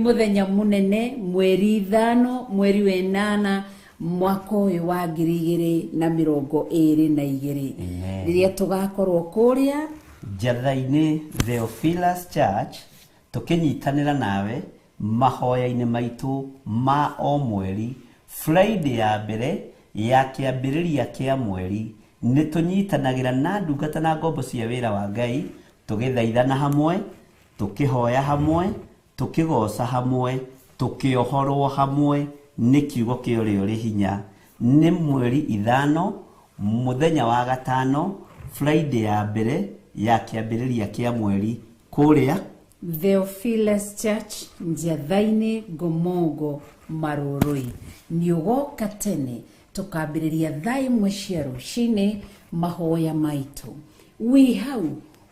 Mũthenya mũnene, mweri 5, mweri wa 8, mwaka ũyũ wa 2022. Amen. Rĩrĩa tũgakorwo kũrĩa Njatha-inĩ Theophilus Church, tũkĩnyitanĩra nawe mahoya-inĩ maitũ ma o mweri, Friday ya mbere ya kĩambĩrĩria kĩa mweri, nĩ tũnyitanagĩra na ndungata na ngombo cia wĩra wa Ngai, tũgĩthaithana hamwe, tũkĩhoya hamwe, tũkĩgoca hamwe, tũkĩohorwo hamwe nĩ kiugo kĩa ũrĩa ũrĩ hinya. Nĩ mweri 5, mũthenya wa 5, Friday ya mbere ya kĩambĩrĩria kĩa mweri, kũrĩa Theophilus Church, Njatha-inĩ, Ngomongo, Marũrũi. Nĩ ũgoka tene, tũkambĩrĩria thaa 1 cia rũcinĩ mahoya maitũ. Wĩ hau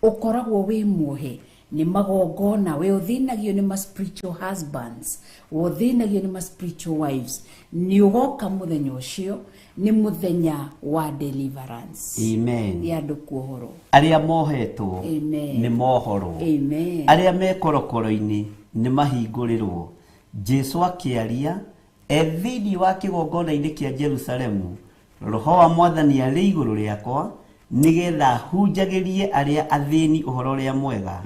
ũkoragwo wĩ muohe nĩ magongona, we ũthĩnagio nĩ ma spiritual husbands, we ũthĩnagio nĩ ma spiritual wives. Nĩ ũgoka mũthenya ũcio, nĩ mũthenya wa deliverance. Amen. Ya andũ kuohorwo. Arĩa mohetwo Amen. nĩ mohorwo. Amen. Arĩa me korokoro-inĩ nĩ mahingũrĩrwo. Jesu akĩaria e thĩinĩ wa kĩgongona-inĩ kĩa Jerusalemu, Roho wa Mwathani arĩ igũrũ rĩakwa, nĩgetha hunjagĩrie arĩa athĩni ũhoro ũrĩa mwega.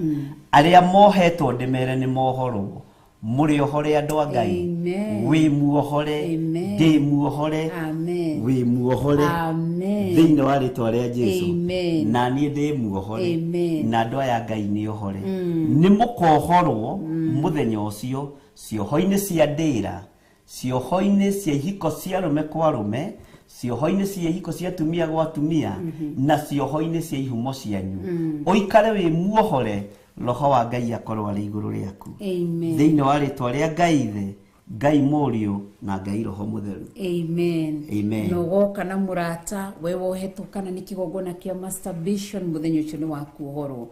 Arĩa mohetwo ndĩmere nĩ mohorwo. Mũrĩ ohore andũ a Ngai. Amen. Wĩ muohore. Amen. Ndĩ muohore. Amen. Wĩ muohore. Amen. Thĩinĩ wa rĩtwa rĩa Jesu. Amen. Na niĩ ndĩ muohore. Amen. Na andũ aya Ngai nĩ ohore. Nĩ mũkohorwo mũthenya ũcio, cioho-inĩ cia ndĩra, cioho-inĩ cia ihiko cia arũme kwa arũme, cioho-inĩ cia ihiko cia atumia gwa atumia, na cioho-inĩ cia ihumo cianyu. Ũikare wĩ muohore, Roho wa Ngai akorwo arĩ igũrũ rĩaku. Amen. Thĩinĩ wa rĩtwa rĩa Ngai Ithe, Ngai Mũriũ, na Ngai Roho Mũtheru. Amen. Amen. Na ũgoka na mũrata, we wohetwo kana nĩ kĩgongona kĩa masturbation, mũthenya ũcio nĩ wa kuohorwo.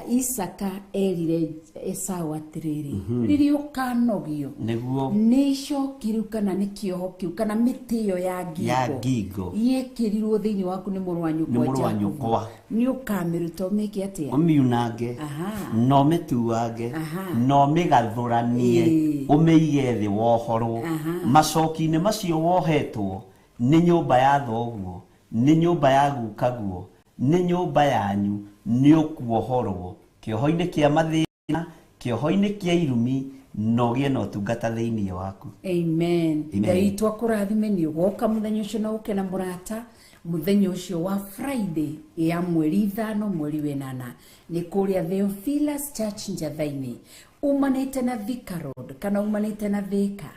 Isaka erire Esau atĩrĩrĩ, rĩrĩa ũkanogio Nĩguo. nĩ icoki rĩu kana nĩ kĩoho kĩu kana mĩtĩ ĩyo ya ngingo Ya ngingo. yekĩrirwo thĩinĩ waku nĩ mũrũ wa nyũkwa Nĩ mũrũ wa Jakubu. nyũkwa. Nĩ ũkamĩruta ũmĩke atĩa? Ũmiunange, Aha. na ũmĩtuange, Aha. na ũmĩgathũranie, ũmĩige thĩ wohorwo. Aha. Macoki-inĩ macio wohetwo nĩ nyũmba ya thoguo, nĩ nyũmba ya gukaguo, nĩ nyũmba yanyu, nĩ ũkuohorwo kĩoho-inĩ kĩa mathĩna, kĩoho-inĩ kĩa irumi, na ũgĩe na ũtungata thĩinĩ waku. Amen. Amen. Ngai witũ akũrathime, nĩ ũgoka mũthenya ũcio na ũke na mũrata mũthenya ũcio wa Friday ya mweri 5, mweri wa 8, nĩ kũrĩa Theophilus Church Njatha-inĩ. Umanĩte na Thika Road kana umanĩte na Thika,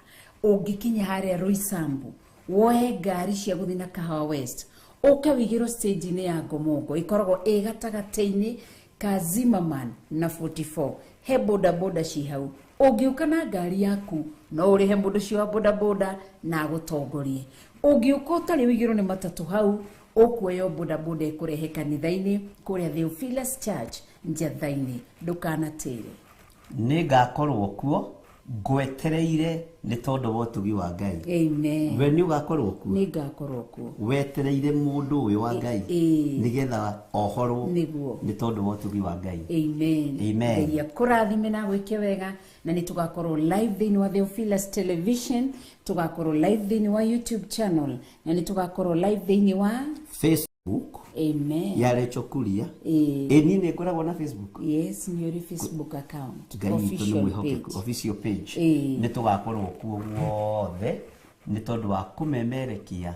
ũngĩkinya harĩa Roysambu, woe ngari cia gũthiĩ na Kahawa West, ũke wĩigĩrwo stage-inĩ ya Ngomongo, ĩkoragwo ĩ gatagatĩ-inĩ ka Zimmerman na 44. He boda boda ci hau. Ũngĩũka na ngari yaku, no ũrĩhe mũndũ ũcio wa boda boda na agũtongorie. Ũngĩũka ũtarĩ wĩigĩrwo nĩ matatũ hau, ũkuoya boda boda ĩkũrehe kanitha-inĩ kũrĩa Theophilus Church Njatha-inĩ. Ndũkanatĩre. Nĩngakorwo kuo ngwetereire nĩ tondũ wa ũtugi wa Ngai. Amen. We nĩ ũgakorwo kuo? Nĩngakorwo kuo. Wetereire mũndũ ũyũ wa Ngai nĩgetha ohorwo Nĩguo. nĩ tondũ wa ũtugi wa Ngai. Amen. Amen. Ngai akũrathime na agwĩke wega, na nĩ tũgakorwo live thĩinĩ wa Theophilus Television, tũgakorwo live thĩinĩ wa YouTube channel, na nĩ tũgakorwo live thĩinĩ wa Facebook. Amen. Ya Rachel Kuria. Ĩĩ. Ĩ, niĩ nĩ ngoragwo na Facebook. Yes, nĩ ũrĩ Facebook account. Ngai witũ nĩ Official mwĩhokeku. page. Official page. Ĩĩ. Nĩ tũgakorwo kuo guothe nĩ tondũ wa kũmemerekia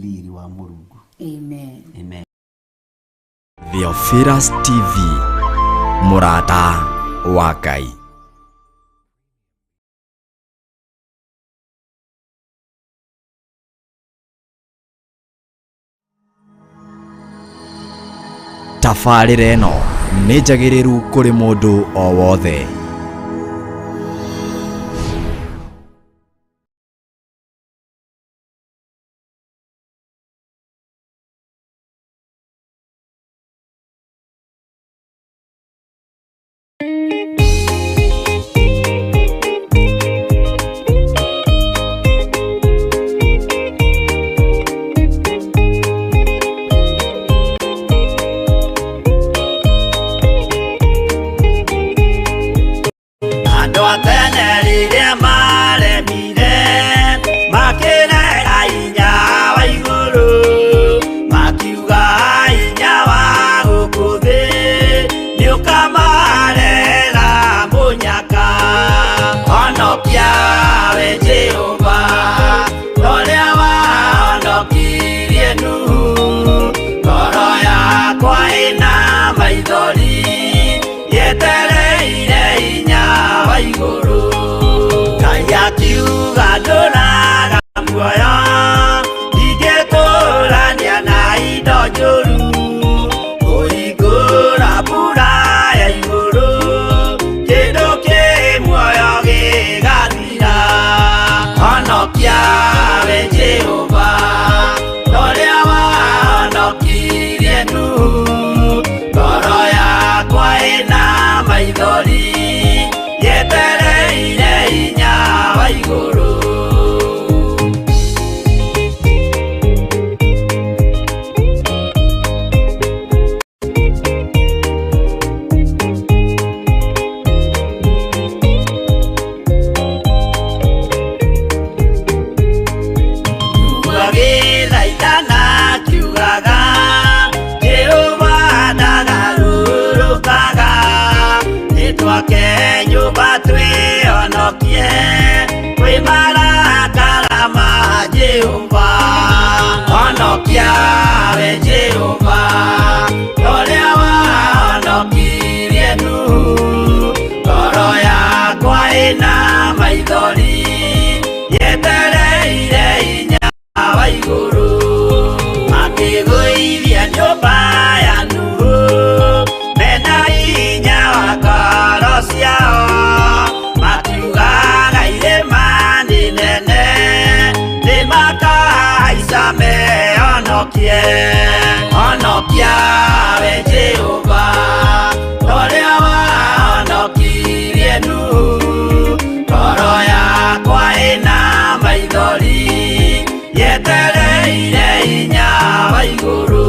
riri wa Mũrungu. Amen. Amen. Theophilus TV, mũrata wa Ngai. Tabarĩra ĩno nĩ njagĩrĩru kũrĩ mũndũ o wothe. honokie kwĩ marakara ma Jehova. Honokia we Jehova, ũrĩa wahonokirie Nuhu. Ngoro yakwa ĩna maithori, yetereire hinya wa igũrũ. Makĩgũithia nyũmba ya Nuhu, mena hinya wa ngoro ciao. Makiugaga irĩma nĩ nene, nĩmakahaica mehonokie. Honokia we Jehova, ũrĩa wahonokirie Nuhu. Ngoro yakwa ĩna maithori, yetereire hinya wa igũrũ.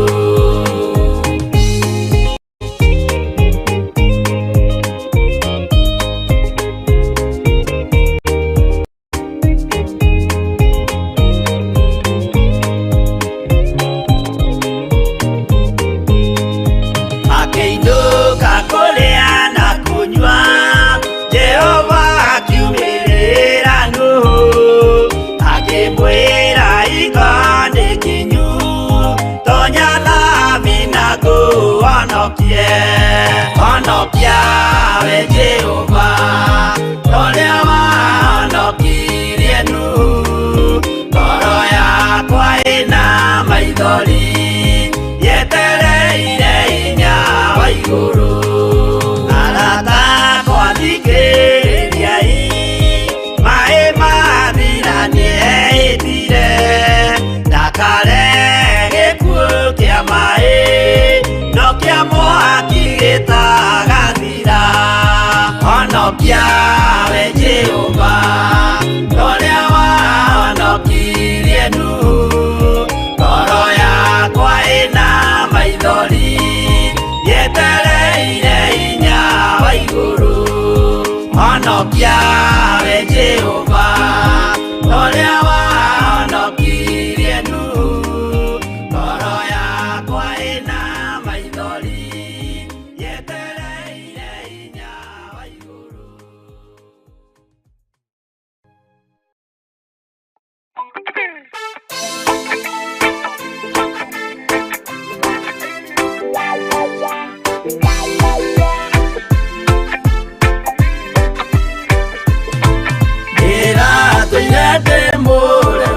Makĩinũka kũrĩa na kũnyua, Jehova akiumĩrĩra Nuhu, akĩmwĩra iko nĩ kinyu, tonya thabina ngũhonokie. Honokia we Jehova, ũrĩa wahonokirie Nuhu. Ngoro yakwa ĩna maithori, yetereire hinya wa igũrũ. Arata akwa thikĩrĩriai, maĩ mathira nĩehĩtire, ndakare gĩkuũ kĩa maĩ, no kĩa mwaki gĩtagathira. Honokia we Jehova, ũrĩa wahonokirie Nuhu. Ngoro yakwa ĩna maithori, yetereire hinya wa igũrũ. Honokia we Jehova, ũrĩa wahonokirie Nuhu. Ngoro yakwa ĩna maithori, yetereire hinya wa igũrũ. Ndĩratũire ndĩ mũre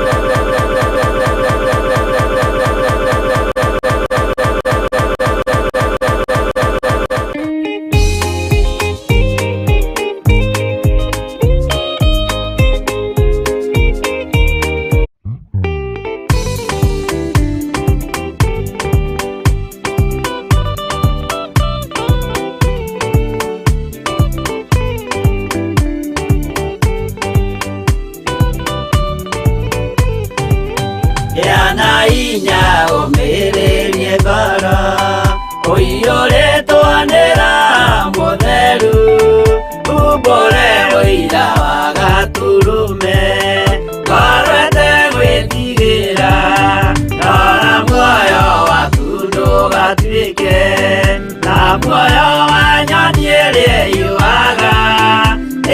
Gĩa na hinya ũmĩrĩrie ngoro, ũiyũrĩtwo nĩ Roho Mũtheru, umbũre ũira wa Gatũrũme, ngoro ĩtegwĩtigĩra, rora muoyo waku ndũgatuĩke ta muoyo wa nyoni ĩrĩa ĩyũaga,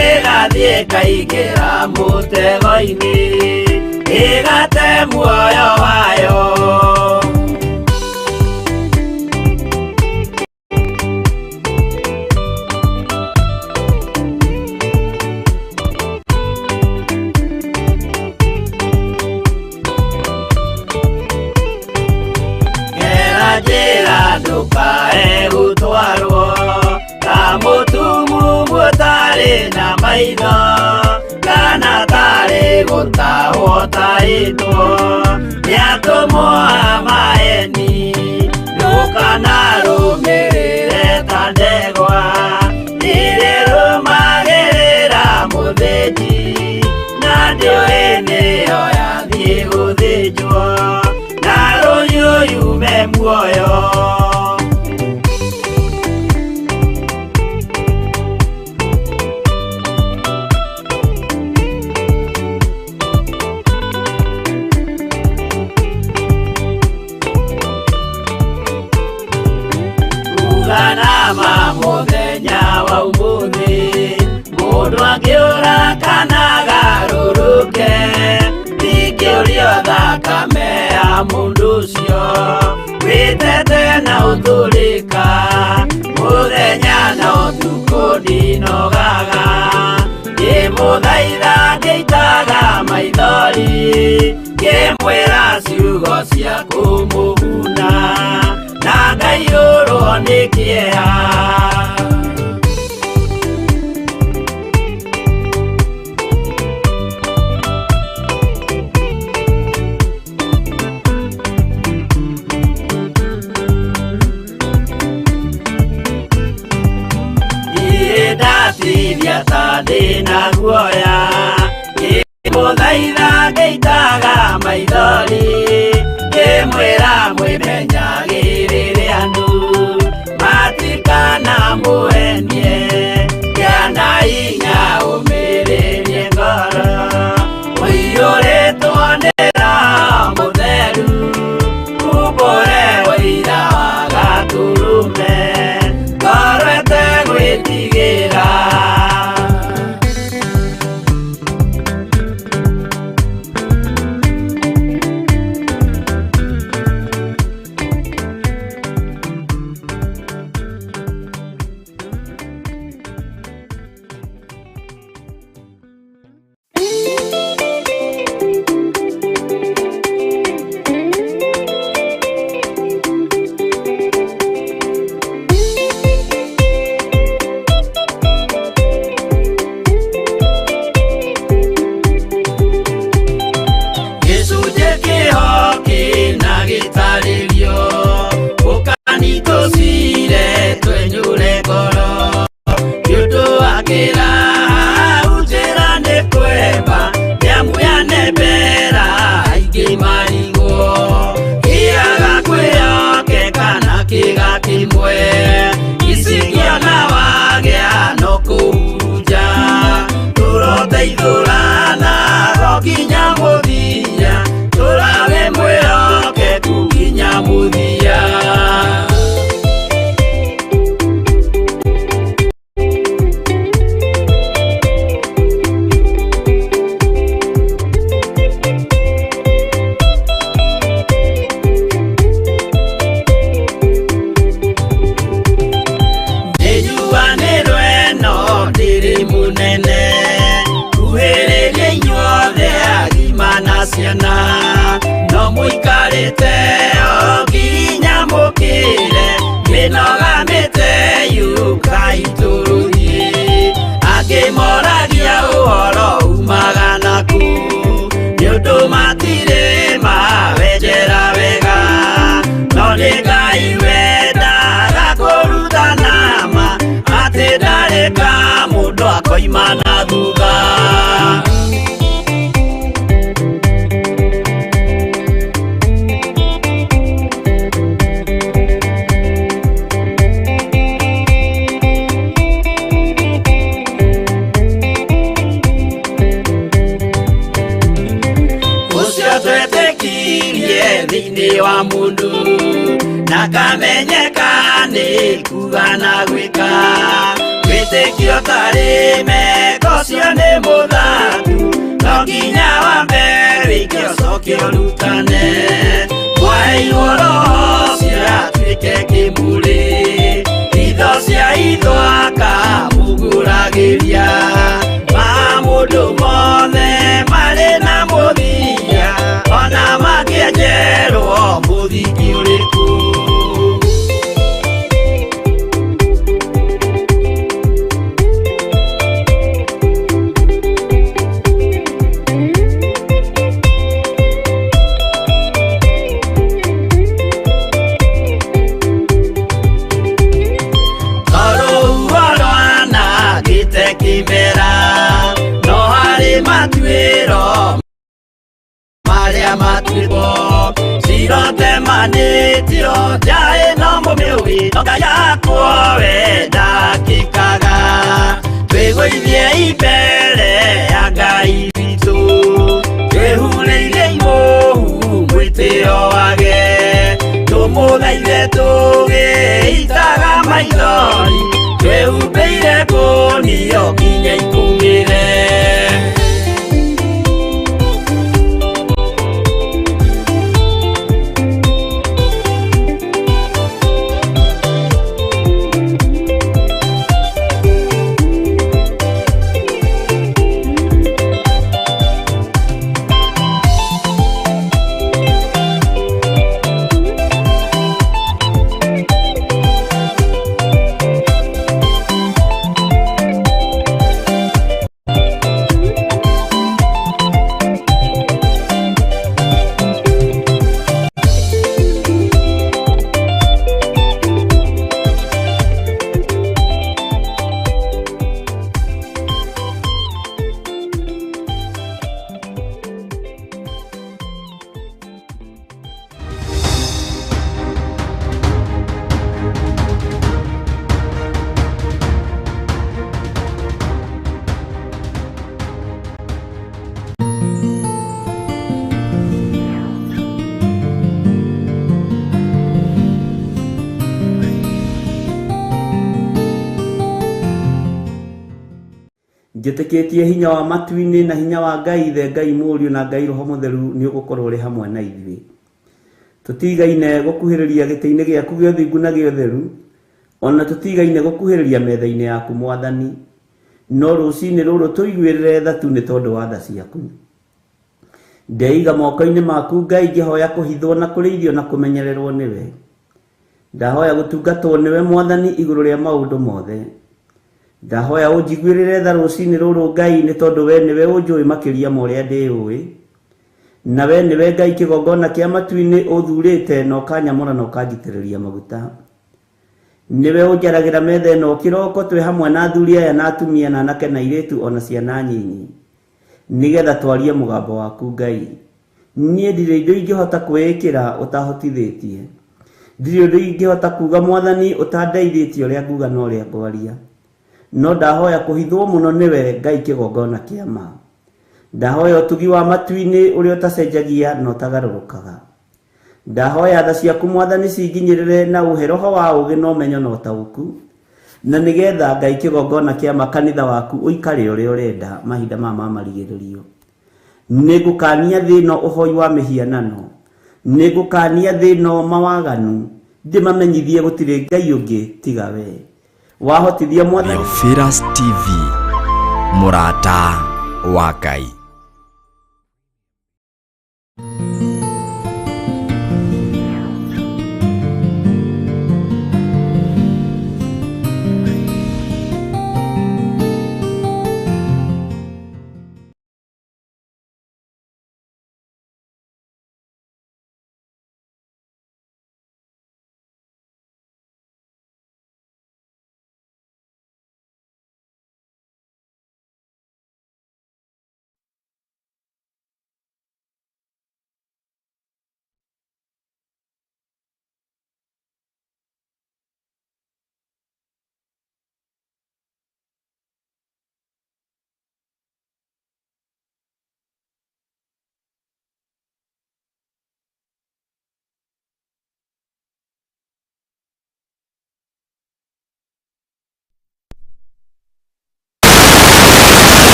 ĩgathiĩ ĩkaingĩra mũtego-inĩ, ĩgate muoyo wayo. Gera njĩra ndũkae gũtwarwo ta mũtumumu ũtarĩ na maitho, kana tarĩ gũtahwo tahĩtwo nĩ atũmwo a maeni. Ndũkanarũmĩrĩre ta ndegwa ĩrĩrũmagĩrĩra mũthĩnji, na ndĩũĩ nĩyo yathiĩ gũthĩnjwo, na rũhiũ yume muoyo. Uga nama mũthenya wa ũmũthĩ, mũndũ angĩũra Cia kũmũguna na ngaiyũrwo nĩ kĩeha. Ndatithia ta ndĩna guoya, ngĩmũthaitha ngĩitaga maithori, ngĩmwĩra mwĩmenyagĩrĩre andũ matikanamũhenie, kĩana hinya ũmĩrĩrie ngoro, ũiyũrĩtwo nĩ Roho Mũtheru, umbũre ũira wa Gatũrũme, ngoro ĩtegwĩtigĩra. Gĩcunjĩ kĩho kĩna gĩtarĩrio, ũkani tũcire twenyũre ngoro, nĩ ũndũ wa kĩraha njĩra nĩ kwemba, nĩamu yanembera aingĩ marigwo, kĩaga kwĩhokeka na kĩga kĩmwe, icingĩona wagĩa no kũhurunja, tũroteithũrana ro nginya mũthia, tũrage mwĩhokeku nginya mũthia. Nĩnjuanĩrwo ĩno ndĩrĩ mũnene, kuhĩrĩria inyuothe agima na ciana, no mũikarĩte o nginya mũkĩre, mĩnoga mĩte yũkai tũrũthiĩ, angĩ moragia ũhoro umaga nakũ, nĩ ũndũ matirĩ mawenjera wega, no nĩ Ngai wendaga kũrutana ma, atĩ ndarĩ ka mũndũ akoima na thutha. Ũcio twetĩkirie thĩinĩ wa mũndũ, na kamenyeka nĩ kuga na gwĩka, wĩtĩkio tarĩ meko ũcio nĩ mũthaku, no nginya wambe wĩke ũcoke ũrutane, mwaheirwo Roho ũcio atuĩke kĩmũrĩ, itho cia itho akamũgũragĩria, ma mũndũ mothe marĩ na mũthia, ona mangĩenjerwo mũthingi ũrĩkũ. Tondũ rwanangĩte kĩmera, no harĩ matuĩro marĩa matuĩtwo, cirotemanĩtio njaĩ no mũmĩũĩ, no Ngai yakwo we ndakĩkaga, twĩgũithie mbere ya Ngai witũ, twĩhurĩire imũhu mwĩtĩo wage, tũmũthaithe tũgĩitaga maithori, twĩhumbĩire ngũnio nginya ikũmĩre. Njĩtĩkĩtie hinya wa matu-inĩ na hinya wa Ngai Ithe, Ngai Mũriũ na Ngai Roho Mũtheru nĩ ũgũkorwo ũrĩ hamwe na ithuĩ. Tũtigaine gũkuhĩrĩria gĩtĩ-inĩ gĩaku gĩa ũthingu na gĩa ũtheru, ona tũtigaine gũkuhĩrĩria metha-inĩ yaku Mwathani. No rũcinĩ rũrũ tũiguĩrĩre tha tu nĩ tondũ wa tha ciaku. Ndeiga moko-inĩ maku Ngai ngĩhoya kũhithwo na kũrĩithio na kũmenyererwo nĩwe. Ndahoya gũtungatwo nĩwe Mwathani igũrũ rĩa maũndũ mothe. Ndahoya ũnjiguĩrĩre tha rũcinĩ rũrũ Ngai nĩ tondũ we nĩwe ũnjũĩ makĩria ma ũrĩa ndĩũĩ. Na we nĩwe Ngai kĩgongona kĩa matu-inĩ ũthurĩte na ũkanyamũra na ũkanjitĩrĩria maguta. Nĩwe ũnjaragĩra metha ĩno kĩroko twĩ hamwe na athuri aya na atumia na anake na airĩtu ona ciana nyinyi. Nĩgetha twarie mũgambo waku Ngai. Niĩ ndirĩ indo ingĩhota kwĩĩkĩra ũtahotithĩtie. Ndirĩ ũndũ ingĩhota kuga Mwathani ũtandeithĩtie ũrĩa nguga na ũrĩa ngwaria. No ndahoya kũhithwo mũno nĩwe Ngai kĩgongona kĩa ma. Ndahoya ũtugi wa matu-inĩ ũrĩa ũtacenjagia na ũtagarũrũkaga. Ndahoya tha ciaku Mwathani cinginyĩrĩre na ũhe roho wa ũũgĩ na ũmenyo na ũtaũku. Na nĩgetha Ngai kĩgongona kĩa ma kanitha waku ũikare ũrĩa ũrenda mahinda maya ma marigĩrĩrio. Nĩngũkania thĩ ĩno ũhoi wa mĩhianano. Nĩngũkania thĩ ĩno mawaganu. Ndĩmamenyithie gũtirĩ Ngai ũngĩ tiga we. Wahotithia Mwathani. Theophilus TV, mũrata wa Ngai.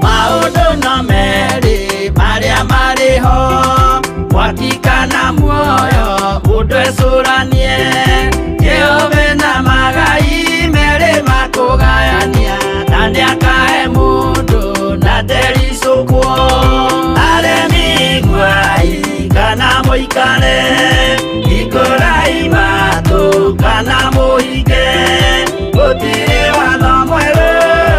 Maũndũ no merĩ marĩa marĩ ho, mwaki kana muoyo, mũndũ ecũranie. Jehova na magai merĩ makũgayania, na nĩakahe mũndũ na ndericũkwo. Aremi iguai kana mũikare, hingũrai matũ kana mũhinge. Gũtirĩ watho mwerũ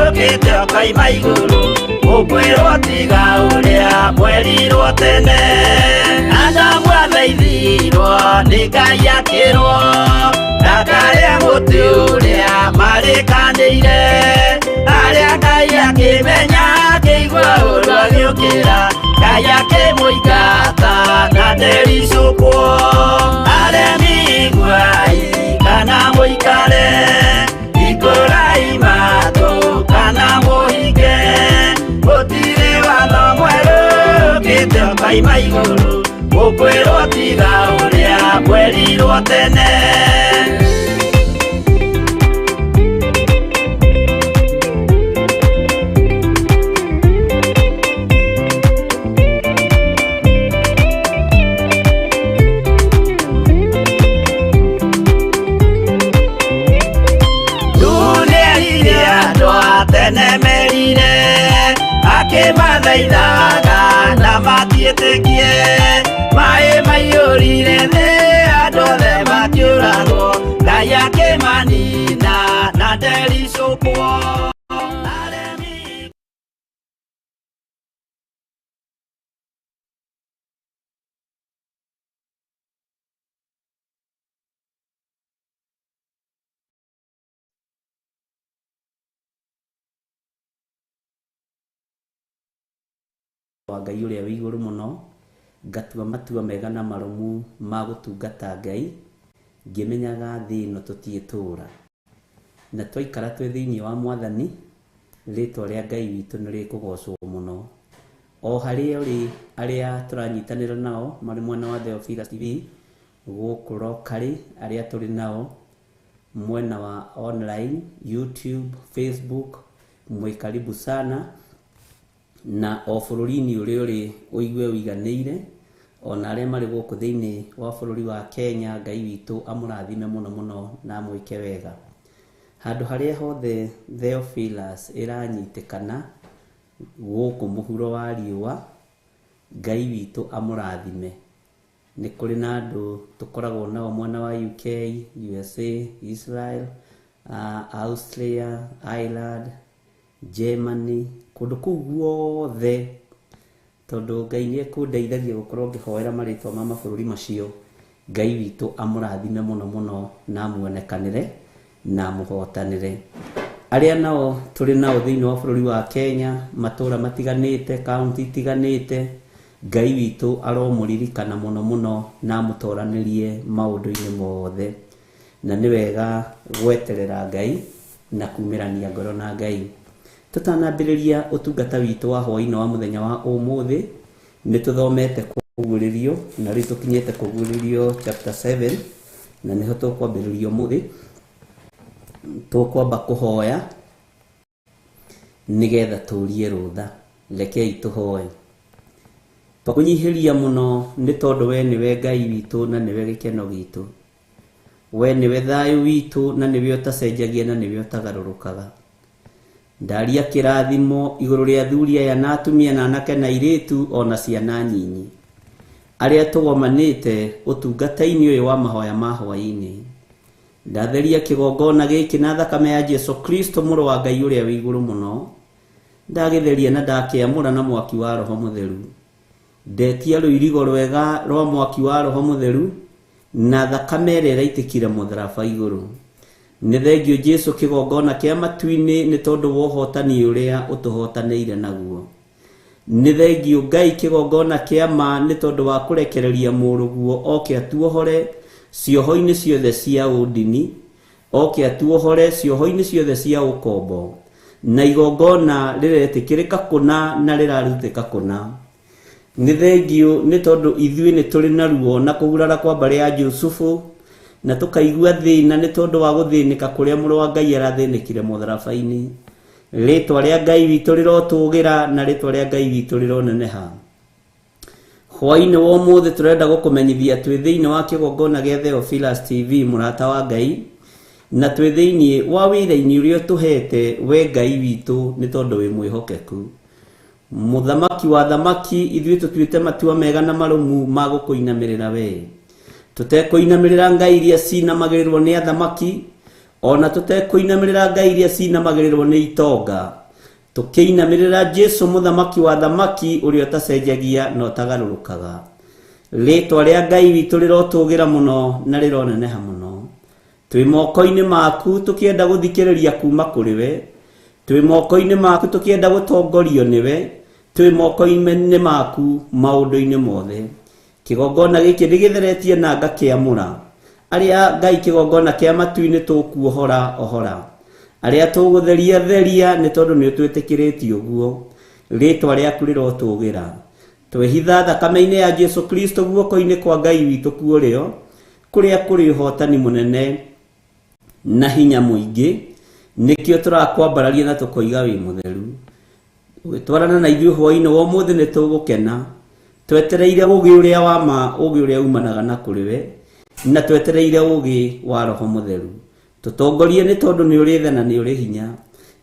ũkĩte ũkoima igũrũ, mũkwĩrwo tiga ũrĩa mwerirwo tene. Adamu athaithirwo nĩ Ngai akĩrwo, ndakarĩe mũtĩ ũrĩa marĩkanĩire. Arĩa Ngai akĩmenya akĩigua ũru agĩũkĩra, Ngai akĩmũingata na ndericũkwo. Aremi iguai kana mũikare, hingũrai matũ kana mũhinge. Gũtirĩ watho mwerũ ũkĩte ũkoima igũrũ, mũkwĩrwo tiga ũrĩa mwerirwo tene. Nĩerire andũ a tene merire, akĩmathaithaga na matiĩtĩkie. Maĩ maiyũrire thĩ andũ othe makĩũragwo, Ngai akĩmanina na ndericũkwo. Aremi wa Ngai ũrĩa wĩ igũrũ mũno. Ngatua matua mega na marũmu ma gũtungata Ngai, ngĩmenyaga thĩ ĩno tũtiĩtũra. Na twaikara twĩ thĩinĩ wa Mwathani, rĩtwa rĩa Ngai witũ nĩ rĩkũgocwo mũno. O harĩa ũrĩ, arĩa tũranyitanĩra nao marĩ mwena wa Theophilus TV, gũkũ locally, arĩa tũrĩ nao mwena wa online, YouTube, Facebook, mwĩ karibu sana. Na o bũrũri-inĩ ũrĩa ũrĩ ũigue ũiganĩire, ona arĩa marĩ gũkũ thĩinĩ wa bũrũri wa Kenya, Ngai witũ amũrathime mũno mũno na amwĩke wega. Handũ harĩa hothe Theophilus ĩranyitĩkana gũkũ mũhuro wa riũa, Ngai witũ amũrathime. Nĩ kũrĩ na andũ tũkoragwo nao mwena wa UK, USA, Israel, Austria, Ireland, Germany, kũndũ kũu guothe, tondũ Ngai nĩ ekũndeithagia gũkorwo ngĩhoera marĩtwa ma mabũrũri macio. Ngai witũ amũrathime mũno mũno na amuonekanĩre na amũhotanĩre. Arĩa nao tũrĩ nao thĩinĩ wa bũrũri wa Kenya, matũũra matiganĩte, kaunti itiganĩte, Ngai witũ aromũririkana mũno mũno na amũtoranĩrie maũndũ-inĩ mothe. Na nĩ wega gweterera Ngai na kumĩrania ngoro na Ngai. Tũtanambĩrĩria ũtungata witũ wa hwaĩ-inĩ wa mũthenya wa ũmũthĩ, nĩ tũthomete kũguũrĩrio, na rĩu tũkinyĩte kũguũrĩrio chapter 7, na nĩho tũkwambĩrĩria ũmũthĩ. Tũkwamba kũhoya nĩgetha tũrie rũtha. Rekei tũhoe. Twakũnyihĩria mũno nĩ tondũ we nĩwe Ngai witũ na nĩwe gĩkeno gitũ. We nĩwe thayũ witũ na nĩwe ũtacenjagia na nĩwe ũtagarũrũkaga. Ndaria kĩrathimo igũrũ rĩa athuri aya na atumia na anake na airĩtu ona ciana nyinyi, arĩa tũgomanĩte ũtungata-inĩ ũyũ wa mahoya ma hwaĩ-inĩ. Ndatheria kĩgongona gĩkĩ na thakame ya Jesu Kristo mũrũ wa Ngai ũrĩa wĩ igũrũ mũno. Ndagĩtheria na ndakĩamũra na mwaki wa Roho Mũtheru. Ndetia rũirigo rwega rwa mwaki wa Roho Mũtheru na thakame ĩrĩa ĩraitĩkire mũtharaba igũrũ. Nĩ thengio Jesu kĩgongona kĩa matu-inĩ nĩ tondũ wa ũhotani ũrĩa ũtũhotanĩire naguo. Nĩ thengio Ngai kĩgongona kĩa ma nĩ tondũ wa kũrekereria mũrũguo oke atuohore cioho-inĩ ciothe cia ũndini, oke atuohore cioho-inĩ ciothe cia ũkombo, na igongona rĩretĩkĩrĩka kũna na rĩrarutĩka kũna. Nĩ thengio nĩ tondũ ithuĩ nĩ tũrĩ na ruo na kũgurara kwa mbarĩ ya Jusufu, na tũkaigua thĩna nĩ tondũ wa gũthĩnĩka kũrĩa mũrũ wa Ngai arathĩnĩkire mũtharaba-inĩ. Rĩtwa rĩa Ngai witũ rĩrotũgĩra na rĩtwa rĩa Ngai witũ rĩroneneha. Hwaĩ-inĩ wa ũmũthĩ tũrenda gũkũmenyithia twĩ thĩinĩ wa kĩgongona gĩa Theophilus TV, mũrata wa Ngai, na twĩ thĩinĩ wa wĩra-inĩ ũrĩa ũtũhete we Ngai witũ nĩ tondũ wĩ mwĩhokeku. Mũthamaki wa thamaki, ithuĩ tũtuĩte matua mega na marũmu ma gũkũinamĩrĩra we. Tũtekũinamĩrĩra ngai iria cinamagĩrĩrwo nĩ athamaki, ona tũtekũinamĩrĩra ngai iria cinamagĩrĩrwo nĩ itonga. Tũkĩinamĩrĩra Jesu mũthamaki wa thamaki ũrĩa ũtacenjagia na ũtagarũrũkaga. Rĩtwa rĩa Ngai witũ rĩrotũgĩra mũno na rĩroneneha mũno. Twĩ moko-inĩ maku tũkĩenda gũthikĩrĩria kuma kũrĩ we. Twĩ moko-inĩ maku tũkĩenda gũtongorio nĩwe. Twĩ moko-inĩ maku maũndũ-inĩ mothe. Kĩgongona gĩkĩ ndĩgĩtheretie na ngakĩamũra. Arĩa Ngai kĩgongona kĩa matu-inĩ tũkuohora ohora. Arĩa tũgũtheria theria nĩ tondũ nĩ ũtwĩtĩkĩrĩtie ũguo. Rĩtwa rĩaku rĩrotũgĩra. Twehitha thakame-inĩ ya Jesu Kristo guoko-inĩ kwa Ngai witũ kuũrĩo, kũrĩa kũrĩ ũhotani mũnene na hinya mũingĩ, nĩkĩo tũrakwambararia na tũkoiga wĩ mũtheru. Ũgĩtwarana na ithuĩ hwaĩ-inĩ wa ũmũthĩ nĩ tũgũkena. Twetereire ũũgĩ ũrĩa wa ma, ũũgĩ ũrĩa umanaga na kũrĩ we, na twetereire ũũgĩ wa Roho Mũtheru. Tũtongorie nĩ tondũ nĩ ũrĩ tha na nĩ ũrĩ hinya,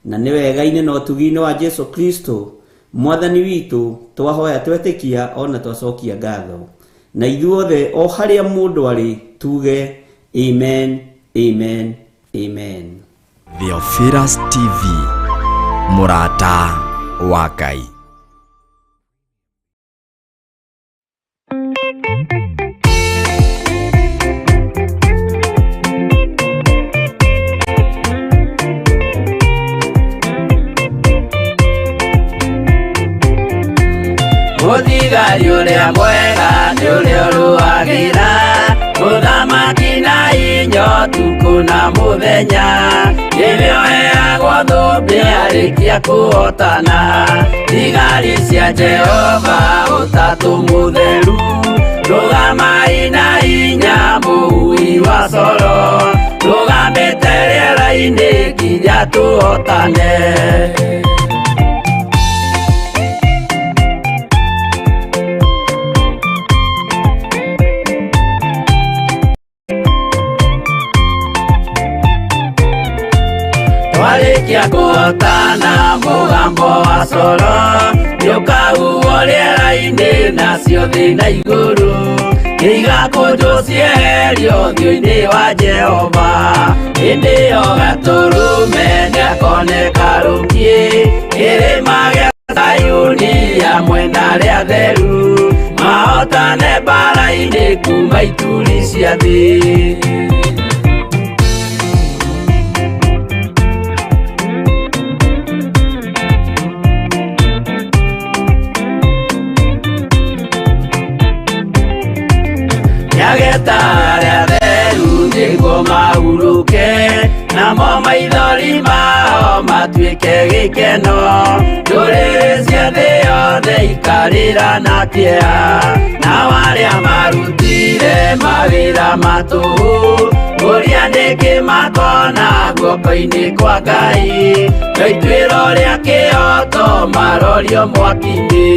na nĩ wega-inĩ na ũtugi-inĩ wa Jesu Kristo Mwathani witũ twahoya twetĩkia ona twacokia ngatho. Na ithuothe o harĩa mũndũ arĩ tuge amen, amen, amen. Theophilus TV, mũrata wa Ngai. Mũthigari ũrĩa mwega nĩ ũrĩa ũrũagĩra mũthamaki na inya ũtukũ na mũthenya. Nĩwe ũheagwo thũmbĩ arĩkia kũhotana. Thigari cia Jehova ũtatũ mũtheru, rũgamai na inya mũhui wa coro, rũgamĩte rĩera-inĩ nginya tũhotane. Twarĩkia kũhotana mũgambo wa coro nĩũkahuhwo rĩera-inĩ nacio thĩ na igũrũ nĩigakũnjwo cieherio ũthiũ-inĩ wa Jehova. Hĩndĩ ĩyo Gatũrũme nĩakoneka rũkiĩ kĩrĩma gĩa Zayuni hamwe na arĩa atheru, mahotane mbaara-inĩ kuma ituri cia thĩ. Nĩageta arĩa atheru nĩguo mahurũke, namo maithori mao matuĩke gĩkeno. Ndũrĩrĩ cia thĩ yothe ikarĩra na kĩeha, nao arĩa marutire mawĩra ma tũhũ kũrĩa nĩkĩ makona guoko-inĩ kwa Ngai. No ituĩro rĩa kĩhooto marorio mwaki-inĩ.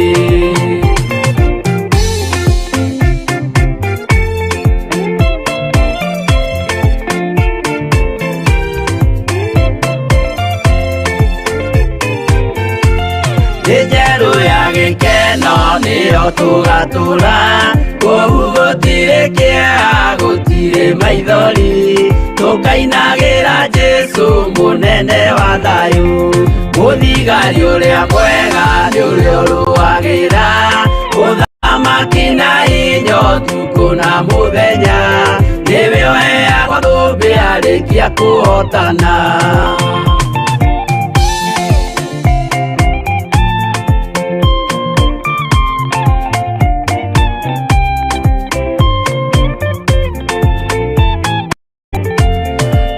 Thĩ njerũ ya gĩkeno nĩyo tũgatũra, kũu gũtirĩ kĩeha gũtirĩ maithori, tũkainagĩra Jesũ mũnene wa thayũ. Mũthigari ũrĩa mwega nĩ ũrĩa ũrũagĩra mũthamaki na inya ũtukũ na mũthenya, nĩwe ũheagwo thũmbĩ arĩkia kũhotana.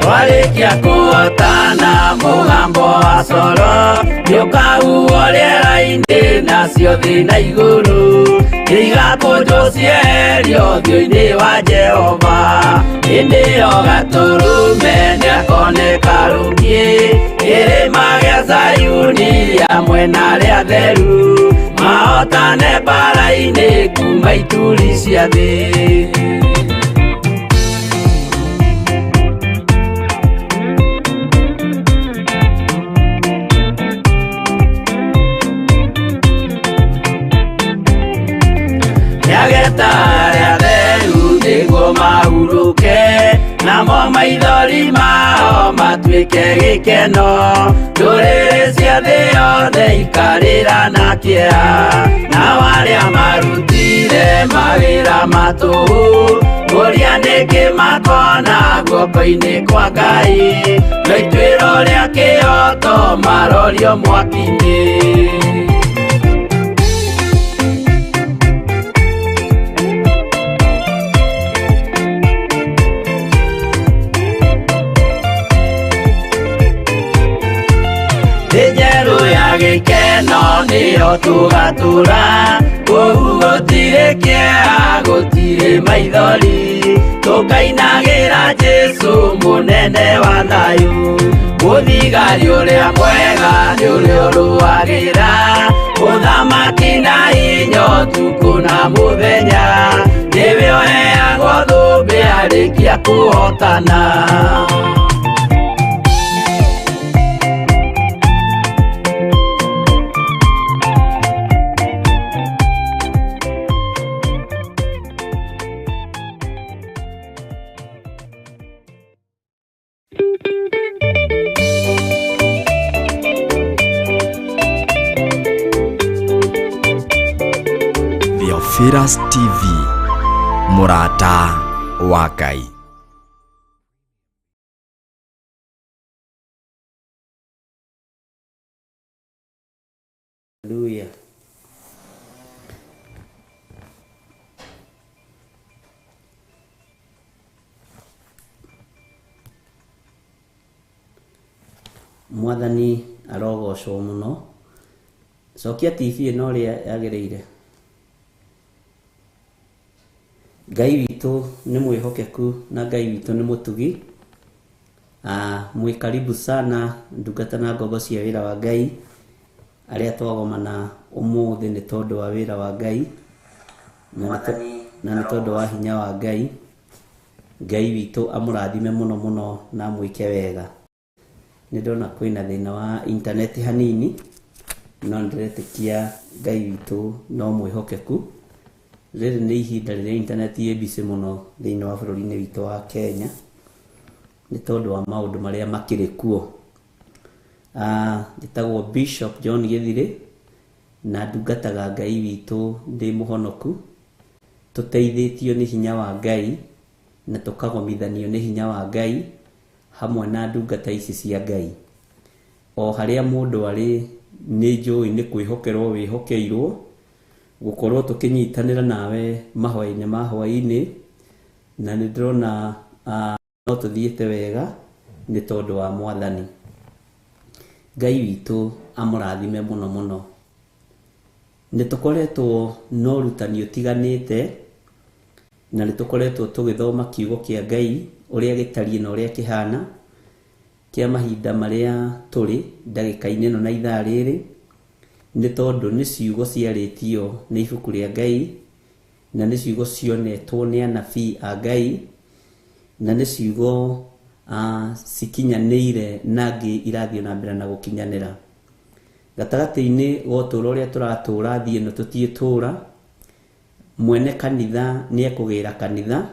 Twarĩkia kũhotana mũgambo wa coro nĩũkahuhwo rĩera-inĩ nacio thĩ na igũrũ nĩigakũnjwo cieherio ũthiũ-inĩ wa Jehova. Hĩndĩ ĩyo Gatũrũme nĩakoneka rũkiĩ kĩrĩma gĩa Zayuni hamwe na arĩa atheru, mahotane mbaara-inĩ kuma ituri cia thĩ. Nĩageta arĩa atheru nĩguo mahurũke, namo maithori mao matuĩke gĩkeno. Ndũrĩrĩ cia thĩ yothe ikarĩra na kĩeha, nao arĩa marutire mawĩra ma tũhũ kũrĩa nĩkĩ makona guoko-inĩ kwa Ngai. No ituĩro rĩa kĩhooto marorio mwaki-inĩ. Thĩ njerũ ya gĩkeno nĩyo tũgatũra, kũu gũtirĩ kĩeha gũtirĩ maithori, tũkainagĩra Jesũ mũnene wa thayũ. Mũthigari ũrĩa mwega nĩ ũrĩa ũrũagĩra mũthamaki na inya ũtukũ na mũthenya, nĩwe ũheagwo thũmbĩ arĩkia kũhotana. Theophilus TV, mũrata wa Ngai. Haleluya. Mwathani arogocwo mũno. Cokia TV ĩno ũrĩa yagĩrĩire. Ngai witũ nĩ mwĩhokeku na Ngai witũ nĩ mũtugi. Mwĩ karibu sana ndungata na ngombo cia wĩra wa Ngai arĩa twagomana ũmũthĩ nĩ tondũ wa wĩra wa Ngai na nĩ tondũ wa hinya wa Ngai. Ngai witũ amũrathime mũno mũno na amwĩke wega. Nĩ ndona kwĩna thĩna wa intaneti hanini, no nĩndĩretĩkia Ngai witũ no mwĩhokeku. Rĩrĩ nĩ ihinda rĩrĩa intaneti ĩ busy mũno thĩinĩ wa bũrũri-inĩ witũ wa Kenya nĩ tondũ wa maũndũ marĩa makĩrĩ kuo. Njĩtagwo Bishop John Gĩthirĩ na ndungataga Ngai witũ ndĩ mũhonoku, tũteithĩtio nĩ hinya wa Ngai na tũkagomithanio nĩ hinya wa Ngai hamwe na ndungata ici cia Ngai. O harĩa mũndũ arĩ nĩ njũĩ nĩ kwĩhokerwo wĩhokeirwo gũkorwo tũkĩnyitanĩra nawe mahoya-inĩ ma hwaĩ-inĩ, na nĩ ndĩrona no tũthiĩte wega nĩ tondũ wa Mwathani. Ngai witũ amũrathime mũno mũno. Nĩ tũkoretwo na ũrutani ũtiganĩte na nĩ tũkoretwo tũgĩthoma kiugo kĩa Ngai ũrĩa gĩtariĩ na ũrĩa kĩhana kĩa mahinda marĩa tũrĩ ndagĩka-inĩ ĩno na ithaa rĩrĩ, nĩ tondũ nĩ ciugo ciarĩtio nĩ ibuku rĩa Ngai na nĩ ciugo cionetwo nĩ anabii a Ngai na nĩ ciugo cikinyanĩire na ngĩ irathiĩ na mbere na gũkinyanĩra. Gatagatĩ-inĩ ga ũtũũro ũrĩa tũratũũra thiĩ ĩno tũtiĩtũũra, mwene kanitha nĩ ekũgĩra kanitha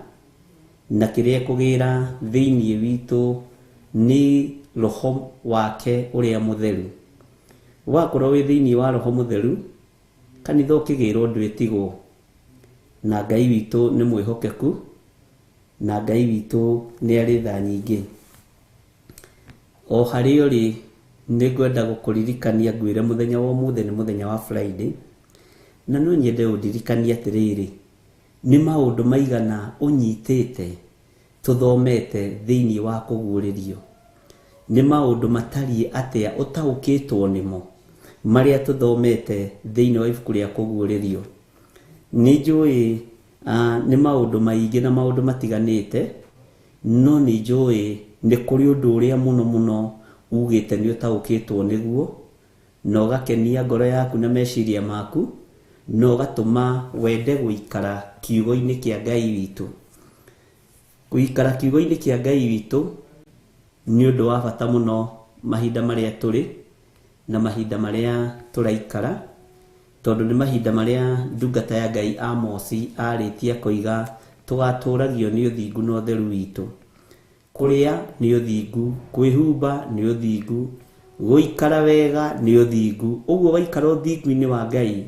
na kĩrĩa ekũgĩra thĩinĩ witũ nĩ roho wake ũrĩa mũtheru. Wakorwo wĩ thĩinĩ wa roho mũtheru, kanitha ũkĩgĩrwo ndwĩtigwo, na Ngai witũ nĩ mwĩhokeku na Ngai witũ nĩ arĩ tha nyingĩ. O harĩa ũrĩ nĩ ngwenda gũkũririkania ngwĩre mũthenya wa ũmũthĩ nĩ mũthenya wa Friday, na no nyende ũndirikanie atĩrĩrĩ, nĩ maũndũ maigana ũnyitĩte tũthomete thĩinĩ wa kũguũrĩrio. Nĩ maũndũ matariĩ atĩa ũtaũkĩtwo nĩmo marĩa tũthomete thĩinĩ wa ibuku rĩa kũguũrĩrio. Nĩ njũĩ nĩ maũndũ maingĩ na maũndũ matiganĩte, no nĩ njũĩ nĩ kũrĩ ũndũ ũrĩa mũno mũno ugĩte nĩ ũtaũkĩtwo nĩguo na ũgakenia ngoro yaku na meciria maku na ũgatũma wende gũikara kiugo-inĩ kĩa Ngai witũ. Gũikara kiugo-inĩ kĩa Ngai witũ nĩ ũndũ wa bata mũno mahinda marĩa tũrĩ na mahinda marĩa tũraikara, tondũ nĩ mahinda marĩa ndungata ya Ngai Amosi arĩtie koiga tũgatũragio nĩ ũthingu na ũtheru witũ. Kũrĩa nĩ ũthingu, kwĩhumba nĩ ũthingu, gũikara wega nĩ ũthingu. Ũguo waikara ũthingu-inĩ wa Ngai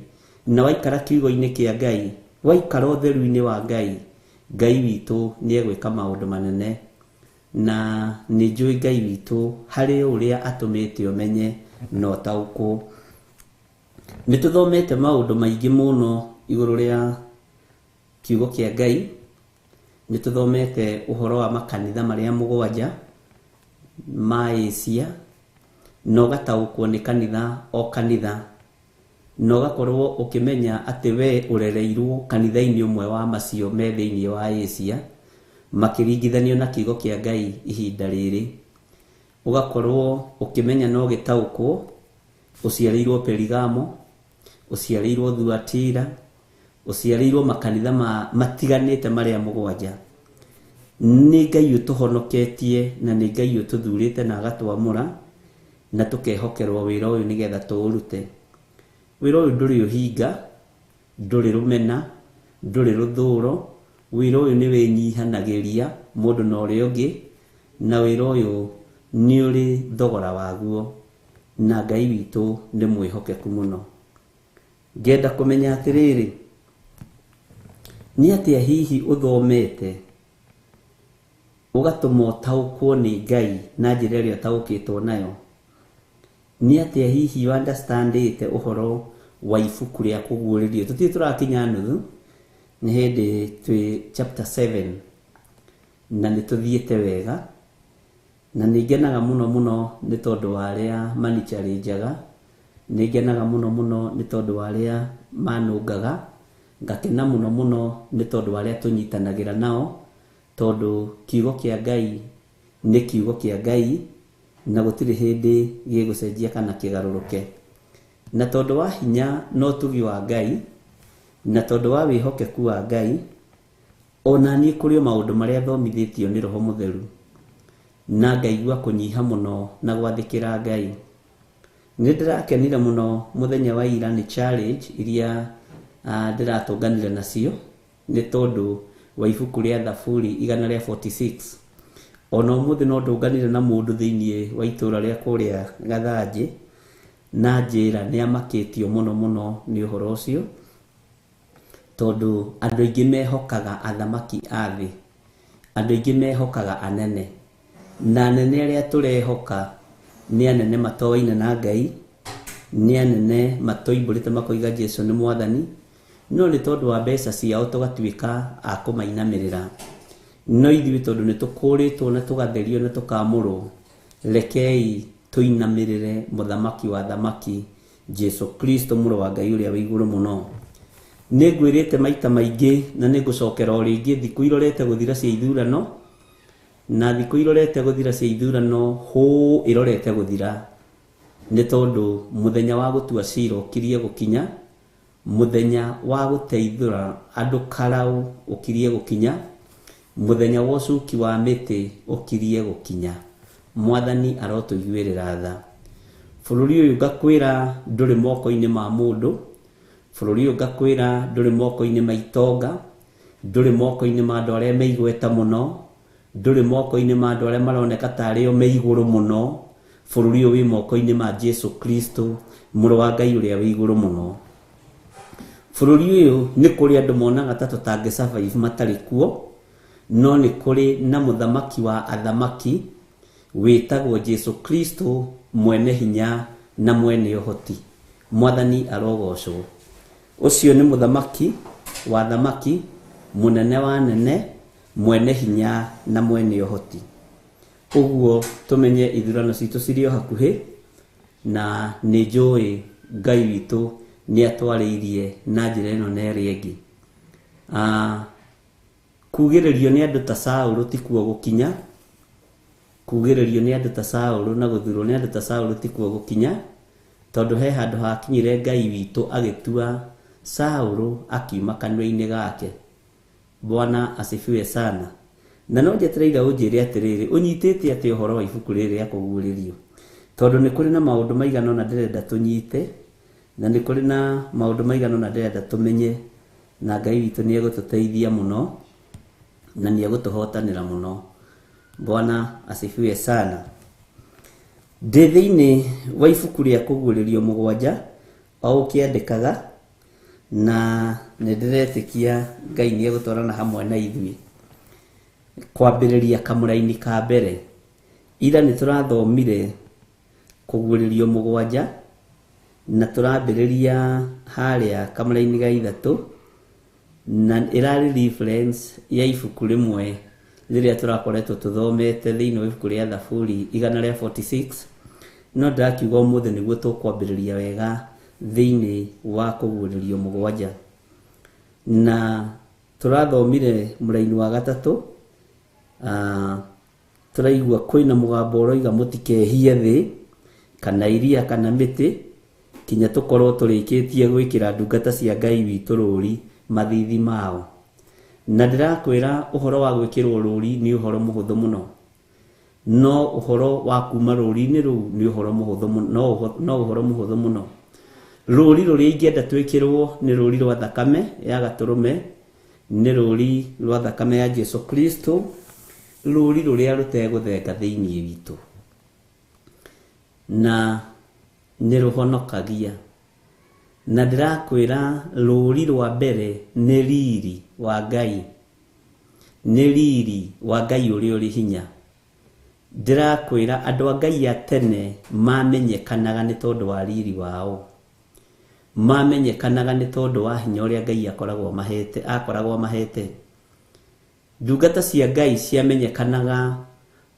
na waikara kiugo-inĩ kĩa Ngai, waikara ũtheru-inĩ wa Ngai, Ngai witũ nĩ egwĩka maũndũ manene. Na nĩ njũĩ Ngai witũ harĩ ũrĩa atũmĩte ũmenye na ũtaũkwo. Nĩ tũthomete maũndũ maingĩ mũno igũrũ rĩa kiugo kĩa Ngai. Nĩ tũthomete ũhoro wa makanitha marĩa mũgwanja ma Asia, na ũgataũkwo nĩ kanitha o kanitha, na ũgakorwo ũkĩmenya atĩ we ũrereirwo kanitha-inĩ ũmwe wa macio me thĩinĩ wa Asia, makĩringithanio na kiugo kĩa Ngai ihinda rĩrĩ. Ũgakorwo ũkĩmenya na ũgĩtaũkwo ũciarĩirwo Perigamo, ũciarĩirwo Thuatira, ũciarĩirwo makanitha matiganĩte marĩa mũgwanja. Nĩ Ngai ũtũhonoketie na nĩ Ngai ũtũthurĩte na agatwamũra na tũkehokerwo wĩra ũyũ nĩgetha tũũrute. Wĩra ũyũ ndũrĩ ũhinga, ndũrĩ rũmena, ndũrĩ rũthũro. Wĩra ũyũ nĩ wĩnyihanagĩria mũndũ na ũrĩa ũngĩ, na wĩra ũyũ nĩ ũrĩ thogora waguo, na Ngai witũ nĩ mwĩhokeku mũno. Ngenda kũmenya atĩrĩrĩ, nĩ atĩa hihi ũthomete ũgatũma ũtaũkwo nĩ Ngai na njĩra ĩrĩa ũtaũkĩtwo nayo? Nĩ atĩa hihi understandĩte ũhoro wa ibuku rĩa kũguũrĩrio? Tũtirĩ tũrakinya nuthu, nĩ hĩndĩ twĩ chapter 7 na nĩ tũthiĩte wega. Na nĩ ngenaga mũno mũno nĩ tondũ wa arĩa manicharenjaga, nĩ ngenaga mũno mũno nĩ tondũ wa arĩa manũngaga, ngakena mũno mũno nĩ tondũ wa arĩa tũnyitanagĩra nao, tondũ kiugo kĩa Ngai nĩ kiugo kĩa Ngai na gũtirĩ hĩndĩ gĩgũcenjia kana kĩgarũrũke. Na tondũ wa hinya na ũtugi wa Ngai, na tondũ wa wĩhokeku wa Ngai, ona niĩ kũrĩ o maũndũ marĩa thomithĩtio nĩ Roho Mũtheru, na ngaigua kũnyiha mũno na gwathĩkĩra Ngai. Nĩ ndĩrakenire mũno mũthenya wa ira nĩ challenge iria ndĩratũnganire nacio nĩ tondũ wa ibuku rĩa Thaburi 146. Ona ũmũthĩ no ndũnganire na mũndũ thĩinĩ wa itũra rĩa kũrĩa Gathanjĩ, na njĩra nĩ amakĩtio mũno mũno nĩ ũhoro ũcio, tondũ andũ aingĩ mehokaga athamaki a thĩ, andũ aingĩ mehokaga anene, na anene arĩa tũrehoka nĩ anene matoaine na Ngai, nĩ anene matoimbũrĩte makoiga Jesũ nĩ mwathani, no nĩ tondũ wa mbeca ciao tũgatuĩka a kũmainamĩrĩra. No ithuĩ tondũ nĩ tũkũrĩtwo na tũgatherio na tũkamũrwo, rekei tũinamĩrĩre mũthamaki wa thamaki Jesũ Kristo mũrũ wa Ngai ũrĩa wĩ igũrũ mũno. Nĩ ngwĩrĩte maita maingĩ na nĩ ngũcokera o rĩngĩ, thikũ irorete gũthira cia ithurano, na thikũ irorete gũthira cia ithurano hũ ĩrorete gũthira, nĩ tondũ mũthenya wa gũtua cira ũkirie gũkinya, mũthenya wa gũteithũra andũ karau ũkirie gũkinya, mũthenya wa ũcuki wa mĩtĩ ũkirie gũkinya. Mwathani arotũiguĩrĩra tha. Bũrũri ũyũ ngakwĩra ndũrĩ moko-inĩ ma mũndũ, bũrũri ũyũ ngakwĩra ndũrĩ moko-inĩ ma itonga, ndũrĩ moko-inĩ ma andũ arĩa me igweta mũno, ndũrĩ moko-inĩ ma andũ arĩa maroneka tarĩ o me igũrũ mũno. Bũrũri ũyũ wĩ moko-inĩ ma Jesũ Kristo mũrũ wa Ngai ũrĩa wĩ igũrũ mũno. Bũrũri ũyũ nĩ kũrĩ andũ monaga ta tũtangĩ survive matarĩ kuo, no nĩ kũrĩ na mũthamaki wa athamaki wĩtagwo Jesũ Kristo mwene hinya na mwene ũhoti. Mwathani arogocwo. Ũcio nĩ mũthamaki wa thamaki, mũnene wa nene, mwene hinya na mwene ũhoti. Ũguo tũmenye ithurano citũ cirĩ o hakuhĩ, na nĩ njũĩ Ngai witũ nĩ atwarĩirie na njĩra ĩno na ĩrĩa ĩngĩ. Kugĩrĩrio nĩ andũ ta Saũlũ tikuo gũkinya, kugĩrĩrio nĩ andũ ta Saũlũ na gũthurwo nĩ andũ ta Saũlũ tikuo gũkinya, tondũ he handũ hakinyire Ngai witũ agĩtua Saũlũ akiuma kanua-inĩ gake. Bwana asifiwe sana. Na no njetereire ũnjĩre atĩrĩrĩ, ũnyitĩte atĩ ũhoro wa ibuku rĩrĩ rĩa kũguũrĩrio, tondũ nĩ kũrĩ na maũndũ maigana ũna ndĩrenda tũnyite, na nĩ kũrĩ na maũndũ maigana ũna ndĩrenda tũmenye, na Ngai witũ nĩ egũtũteithia mũno na nĩ egũtũhotanĩra mũno. Bwana asifiwe sana. Ndĩ thĩinĩ wa ibuku rĩa kũguũrĩrio 7 o ũkĩandĩkaga, na nĩ ndĩretĩkia Ngai nĩ egũtwarana hamwe na ithuĩ. Kwambĩrĩria kamũraini ka mbere, ira nĩ tũrathomire kũguũrĩrio 7 na tũrambĩrĩria harĩa kamũraini ga 3, na ĩrarĩ reference ya ibuku rĩmwe rĩrĩa tũrakoretwo tũthomete thĩinĩ wa ibuku rĩa Thaburi 146, no ndĩrakiuga ũmũthĩ nĩguo tũkwambĩrĩria wega thĩinĩ wa kũguũrĩrio 7. Na tũrathomire mũraini wa 3, tũraigua kwĩna mũgambo ũroiga mũtikehie thĩ kana iria kana mĩtĩ kinya tũkorwo tũrĩkĩtie gwĩkĩra ndungata cia Ngai witũ rũri mathithi mao. Na ndĩrakwĩra ũhoro wa gwĩkĩrwo rũri nĩ ũhoro mũhũthũ mũno, no ũhoro wa kuma rũri-inĩ rũu nĩ ũhoro mũhũthũ mũno, no ũhoro mũhũthũ mũno. Rũri rũrĩa ingĩenda twĩkĩrwo nĩ rũri rwa thakame ya gatũrũme, nĩ rũri rwa thakame ya Jesũ Kristo, rũri rũrĩa rũtegũthenga thĩinĩ witũ, na nĩ rũhonokagia. Na ndĩrakwĩra rũri rwa mbere nĩ riri wa Ngai, nĩ riri wa Ngai ũrĩa ũrĩ hinya. Ndĩrakwĩra andũ a Ngai a tene mamenyekanaga nĩ tondũ wa riri wao, mamenyekanaga nĩ tondũ wa hinya ũrĩa Ngai akoragwo mahete. Ndungata cia Ngai ciamenyekanaga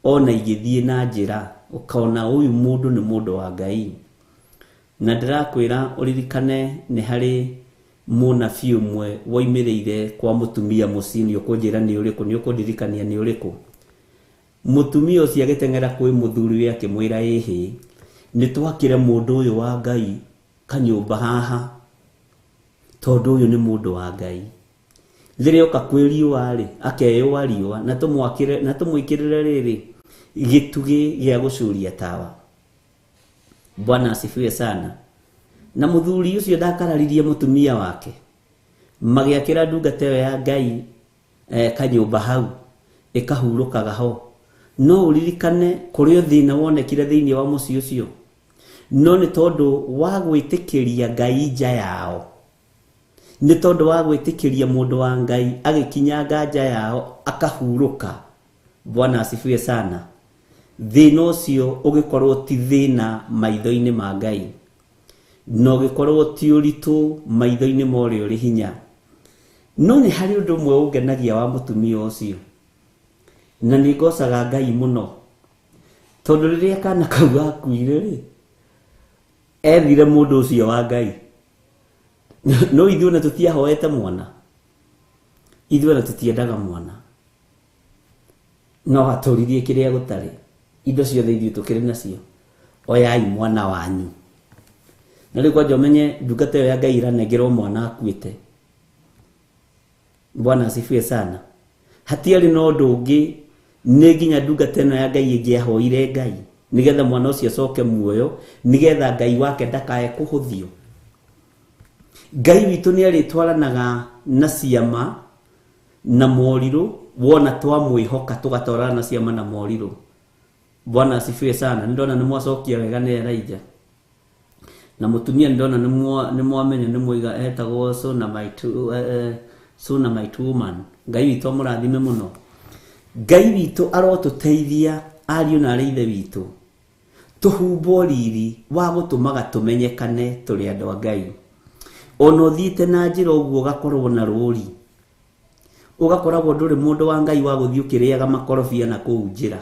Ona igĩthiĩ na njĩra ũkona ũyũ mũndũ nĩ mũndũ wa Ngai. Na ndĩrakwĩra ũririkane nĩ harĩ mũnabii ũmwe woimĩrĩire kwa mũtumia mũciĩ, nĩ ũkũnjĩra nĩ ũrĩkũ, nĩ ũkũndirikania nĩ ũrĩkũ. Mũtumia ũcio agĩteng'era kwĩ mũthuriwe akĩmwĩra ĩhĩ, nĩ twakĩre mũndũ ũyũ wa Ngai kanyũmba haha, tondũ ũyũ nĩ mũndũ wa Ngai. Rĩrĩa oka kwĩ riũa rĩ, akeyũa riũa, na tũmwakĩre, na tũmwĩkĩrĩre rĩrĩ gĩtugĩ gĩa gũcuria tawa. Bwana asifiwe sana. Na mũthuri ũcio ndakararirie mũtumia wake, magĩakĩra ndungata ĩyo ya Ngai kanyũmba hau ĩkahurũkaga ho. No ũririkane kũrĩ thĩna wonekire thĩinĩ wa mũciĩ ũcio, no nĩ tondũ wa gwĩtĩkĩria Ngai nja yao, nĩ tondũ wa gwĩtĩkĩria mũndũ wa Ngai agĩkinyanga nja yao akahurũka. Bwana asifiwe sana. Thĩna ũcio ũgĩkorwo ti thĩna maitho-inĩ ma Ngai, na ũgĩkorwo ti ũritũ maitho-inĩ ma ũrĩa ũrĩ hinya. No nĩ harĩ ũndũ ũmwe ũngenagia wa mũtumia ũcio, na nĩ ngocaga Ngai mũno, tondũ rĩrĩa kana kau gakuire rĩ, ethire mũndũ ũcio wa Ngai. No ithuĩ ona tũtiahoete mwana, ithuĩ ona tũtiendaga mwana, no atũririe kĩrĩa gũtarĩ. Indo ciothe ithuĩ tũkĩrĩ nacio, oyai mwana wanyu. Na rĩu kwanja ũmenye ndungata ĩyo ya Ngai ĩranengerwo mwana akuĩte. Bwana asifiwe sana. Hatiarĩ na ũndũ ũngĩ, nĩ nginya ndungata ĩno ya Ngai ĩngĩahoire Ngai nĩgetha mwana ũcio acoke muoyo, nĩgetha Ngai wake ndakae kũhũthio. Ngai witũ nĩ arĩtwaranaga na ciama na morirũ, wona twamwĩhoka tũgatwarana na ciama na morirũ. Bwana asifiwe sana. Nĩ ndona nĩ mwacokia wega nĩ Elijah. Na mũtumia nĩ ndona nĩ mwamenya nĩ mwaiga etagwo Sunamite woman. Ngai witũ amũrathime mũno. Ngai witũ arotũteithia ariũ na arĩ ithe witũ, tũhumbwo riri wa gũtũmaga tũmenyekane tũrĩ andũ a Ngai. Ona ũthiĩte na njĩra ũguo ũgakorwo na rũri, ũgakoragwo ndũrĩ mũndũ wa Ngai wa gũthiĩ ũkĩrĩaga makorobia na kũu njĩra,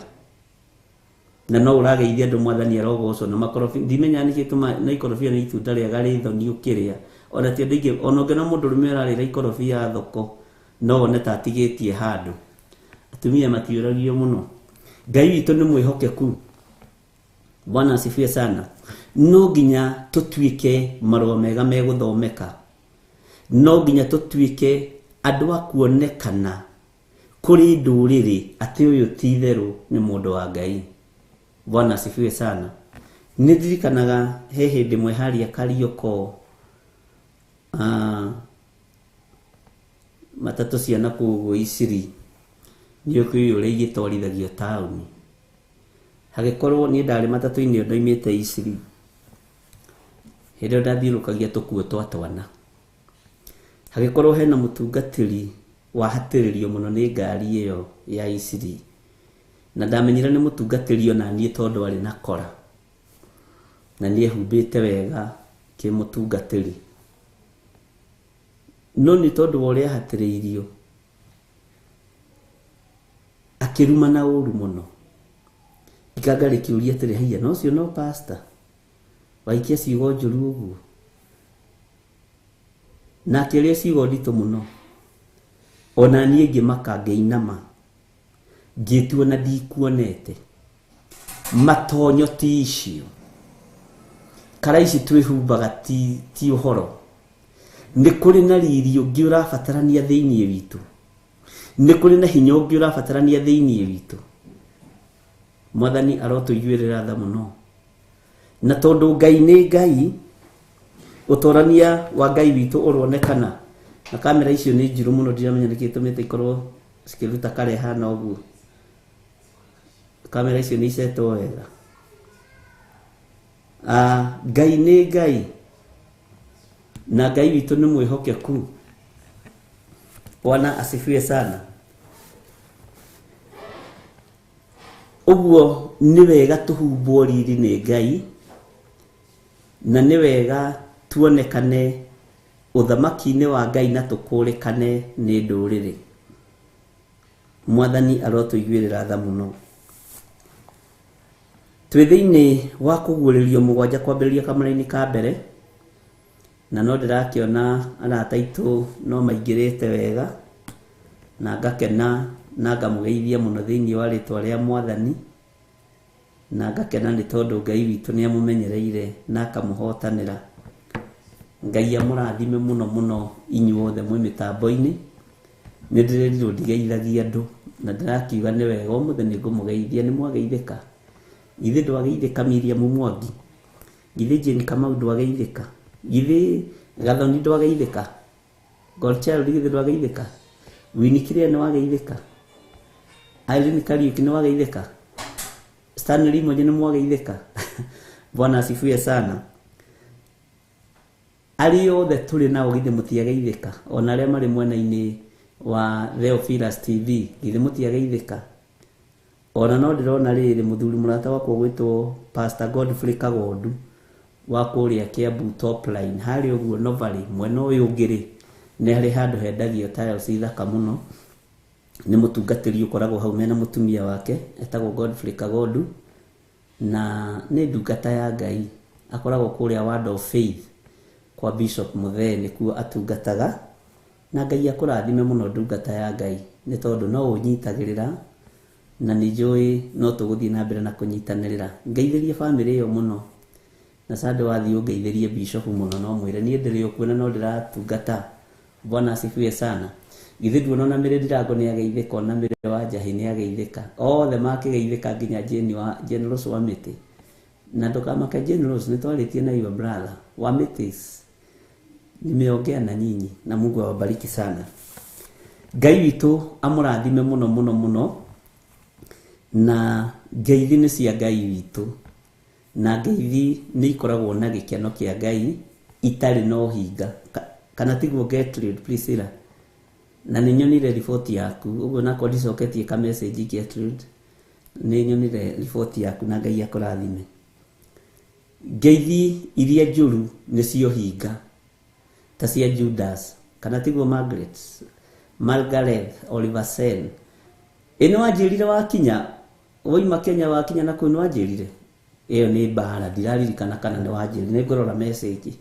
na no ũrageithia andũ mwathani arogocwo na makorobia. Ndimenya nĩkĩ gĩtũma na ikorobia nĩ itunda rĩega rĩ thoni ũkĩrĩa, ona ti andũ aingĩ. Ona ũngĩona mũndũrũme ũrarĩra ikorobia thoko no wone ta atigĩtie handũ. Atumia matiũragio mũno. Ngai witũ nĩ mwĩhokeku. Bwana asifiwe sana. No nginya tũtuĩke marũa mega megũthomeka, no nginya tũtuĩke andũ a kuonekana kũrĩ ndũrĩrĩ atĩ ũyũ ti itherũ nĩ mũndũ wa Ngai. Bwana asifiwe sana. Nĩ ndirikanaga he hĩndĩ ĩmwe harĩa Karioko, matatũ cia nakũu ũguo Iciri nĩ ũkĩũĩ ũrĩa igĩtwarithagio taũni. Hagĩkorwo niĩ ndarĩ matatũ-inĩ ĩyo ndoimĩte Iciri, hĩndĩ ĩyo ndathiũrũrũkagia tũkuo twa twana. Hagĩkorwo hena mũtungatĩri wahatĩrĩrio mũno nĩ ngari ĩyo ya Iciri, na ndamenyire nĩ mũtungatĩri ona niĩ tondũ arĩ na kora, na nĩ ehumbĩte wega kĩmũtungatĩri. No nĩ tondũ wa ũrĩa ahatĩrĩirio, akĩrumana ũru mũno. Ikanga rĩkĩũria atĩrĩ, haiya, no ũcio no pastor waikia ciugo njũru ũguo? Na akĩaria ciugo nditũ mũno. Ona niĩ ngĩmaka, ngĩinama, ngĩtua na ndikuonete. Matonyo ti icio, kara ici twĩhumbaga ti ũhoro. Nĩ kũrĩ na riri ũngĩ ũrabatarania thĩinĩ witũ, nĩ kũrĩ na hinya ũngĩ ũrabatarania thĩinĩ witũ. Mwathani arotũiguĩrĩra tha mũno. Na tondũ Ngai nĩ Ngai, ũtorania wa Ngai witũ ũronekana. Na kamera icio nĩ njirũ mũno, ndiramenya nĩkĩ gĩtũmĩte ikorwo cikĩruta kare hana ũguo. Kamera icio nĩ icetwo wega. Ngai nĩ Ngai, na Ngai witũ nĩ mwĩhokeku. Bwana asifiwe sana. Ũguo nĩ wega tũhumbwo riri nĩ Ngai, na nĩ wega tuonekane ũthamaki-inĩ wa Ngai na tũkũrĩkane nĩ ndũrĩrĩ. Mwathani arotũiguĩrĩra tha mũno. Twĩ thĩinĩ wa kũguũrĩrio mũgwanja kwambĩrĩria kamũra-inĩ ka mbere, na no ndĩrakĩona arata aitũ no maingĩrĩte wega, na ngakena na ngamũgeithia mũno thĩinĩ wa rĩtwa rĩa Mwathani, na ngakena nĩ tondũ Ngai witũ nĩ amũmenyereire na akamũhotanĩra. Ngai amũrathime mũno mũno inyuothe mwĩ mĩtambo-inĩ. Nĩ ndĩrerirwo ndigeithagia andũ, na ndĩrakiuga nĩ wega ũmũthĩ nĩ ngũmũgeithia. Nĩ mwageithĩka? Githĩ ndwageithĩka Miriam Mwangi? Githĩ Jane Kamau ndwageithĩka? Githĩ Gathoni ndwageithĩka? Godchild githĩ ndwageithĩka? Winnie Kĩrĩa nĩ wageithĩka? Irene Kariuki nĩ wageithĩka? Stanley Monye nĩ mwageithĩka? Bwana asifiwe sana. Arĩa othe tũrĩ nao githĩ mũtiageithĩka? Ona arĩa marĩ mwena-inĩ wa Theophilus TV githĩ mũtiageithĩka? Ona no ndĩrona rĩrĩ mũthuri mũrata wakwa ũgwĩtwo Pastor Godfrey Kagondu wa kũrĩa Kiambu Top Line harĩa ũguo Novarĩ mwena ũyũ ũngĩ rĩ, nĩ harĩ handũ hendagio tiles thaka mũno. Nĩ mũtungatĩri ũkoragwo hau mena mũtumia wake etagwo Godfrey Kagondu, na nĩ ndungata ya Ngai. Akoragwo kũrĩa Word of Faith kwa Bishop Muthee nĩkuo atungataga. Na Ngai akũrathime mũno ndungata ya Ngai, nĩ tondũ no ũnyitagĩrĩra na nĩ njũĩ no tũgũthiĩ na mbere na kũnyitanĩrĩra. Ngeithĩrie bamĩrĩ ĩyo mũno, na Sunday wathiĩ ũngeithĩrie Bishop mũno na ũmwĩre niĩ ndĩrĩ o kuo na no ndĩratungata. Bwana asifiwe sana. Githĩ nduona ona Mĩrĩ Ndirango nĩ ageithĩka, ona Mĩrĩ wa Njahĩ nĩ ageithĩka, othe makĩgeithĩka nginya Jane wa Jane Rose wa Mĩtĩ. Na ndũkamake Jane Rose, nĩ twarĩtie na your brother wa Mĩtĩs. Nimeongea na nyinyi na Mungu awabariki sana. Ngai witũ amũrathime mũno mũno mũno, na ngeithi nĩ cia Ngai witũ, na ngeithi nĩ ikoragwo na gĩkeno kĩa Ngai itarĩ na ũhinga. Kana tiguo Gertrude Priscilla? Na nĩ nyonire riboti yaku, ũguo nakorwo ndicoketie ka message Gertrude, nĩ nyonire riboti yaku na Ngai akũrathime. Ngeithi iria njũru nĩcio hinga, ta cia Judas, kana tiguo Margaret, Margaret Oliver Sen. Ĩ nĩ wanjĩrire wakinya, woima Kenya wakinya na kũu nĩ wanjĩrire? Ĩyo nĩ mbara, ndiraririkana kana nĩ wanjĩrire, nĩ ngũrora message.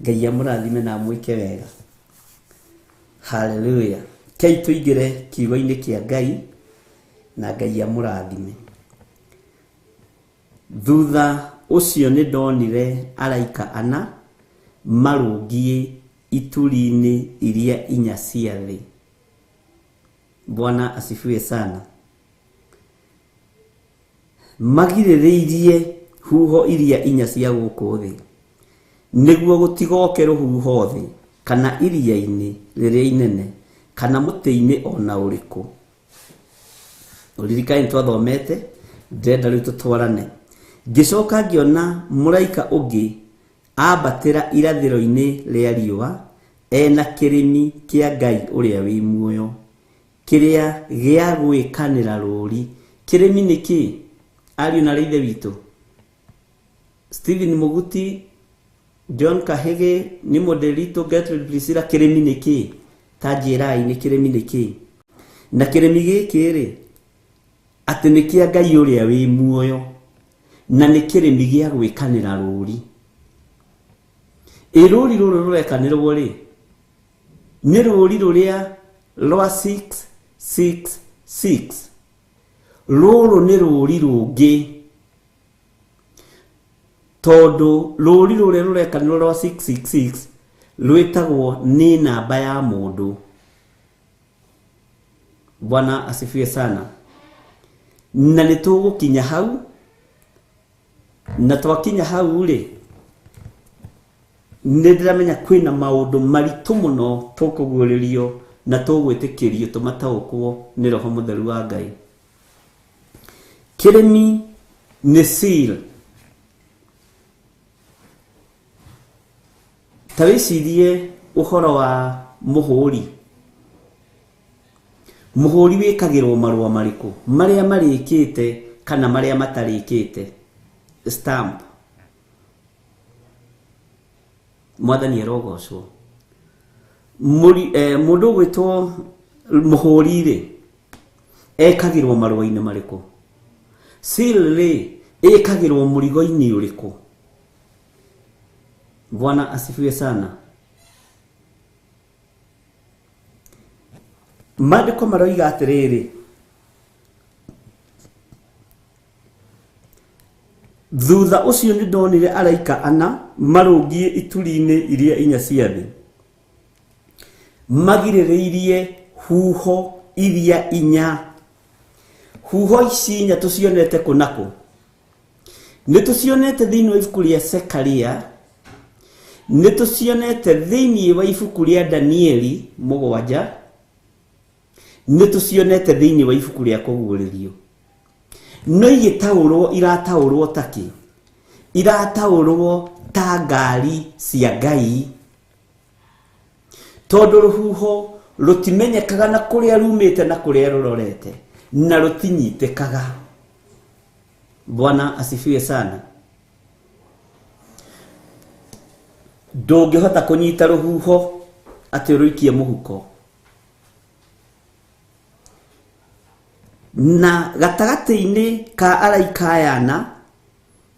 Ngai amũrathime na amwĩke wega. Hallelujah. Kei tũingĩre kiugo-inĩ kĩa Ngai na Ngai amũrathime. Thutha ũcio nĩ ndonire araika ana marũngiĩ ituri-inĩ iria inya cia thĩ. Bwana asifiwe sana. Magirĩrĩirie huho iria inya cia gũkũ thĩ, nĩguo gũtigoke rũhuho thĩ, kana iria-inĩ rĩrĩa inene, kana mũtĩ-inĩ o na ũrĩkũ. Ũririkane nĩ twathomete, ndĩrenda rĩu tũtwarane. Ngĩcoka ngĩona mũraika ũngĩ ambatĩra irathĩro-inĩ rĩa riũa, ena kĩrĩmi kĩa Ngai ũrĩa wĩ muoyo, kĩrĩa gĩa gwĩkanĩra rũri. Kĩrĩmi nĩ kĩ? Ariũ na ithe witũ Stephen Muguti, John Kahĩgĩ, nĩ Moderito, Gertrude Priscilla, kĩrĩmi nĩ kĩ? Ta njĩrai nĩ kĩrĩmi nĩ kĩ? Na kĩrĩmi gĩkĩ rĩ, atĩ nĩ kĩa Ngai ũrĩa wĩ muoyo, na nĩ kĩrĩmi gĩa gwĩkanĩra rũri. Ĩ rũri rũrũ rũrekanĩrwo rĩ, nĩ rũri rũrĩa rwa 666. Rũrũ nĩ rũri rũngĩ, tondũ rũri rũrĩa rũrekanĩrwo rwa 666 rwĩtagwo nĩ namba ya mũndũ. Bwana asifiwe sana. Na nĩ tũgũkinya hau, na twakinya hau rĩ, nĩ ndĩramenya kwĩna maũndũ maritũ mũno tũkũguũrĩrio na tũgwĩtĩkĩrio tũmataũkwo nĩ Roho Mũtheru wa Ngai. Kĩrĩmi nĩ seal. Ta wĩcirie ũhoro wa mũhũri. Mũhũri wĩkagĩrwo marũa marĩkũ? Marĩa marĩkĩte kana marĩa matarĩkĩte? Stamp. Mwathani arogocwo. Mũndũ ũgwĩtwo mũhũri rĩ, ekagĩrwo marũa-inĩ marĩkũ? Seal rĩ ĩkagĩrwo mũrigo-inĩ ũrĩkũ? Bwana asifiwe sana. Maandĩko maroiga atĩrĩrĩ, thutha ũcio nĩ ndonire araika ana marũngiĩ ituri-inĩ iria inya cia thĩ, magirĩrĩirie huho iria inya. Huho ici inya tũcionete kũ na kũ? Nĩ tũcionete thĩinĩ wa ibuku rĩa Sekaria, nĩ tũcionete thĩinĩ wa ibuku rĩa Danieli 7, nĩ tũcionete thĩinĩ wa ibuku rĩa Kũguũrĩrio. No igĩtaũrwo irataũrwo takĩ? Irataũrwo ta ngari cia Ngai, tondũ rũhuho rũtimenyekaga na kũrĩa rumĩte na kũrĩa rũrorete, na rũtinyitĩkaga. Bwana asifiwe sana. Ndũngĩhota kũnyita rũhuho atĩ ũrũikie mũhuko. Na gatagatĩ-inĩ ka araika aya ana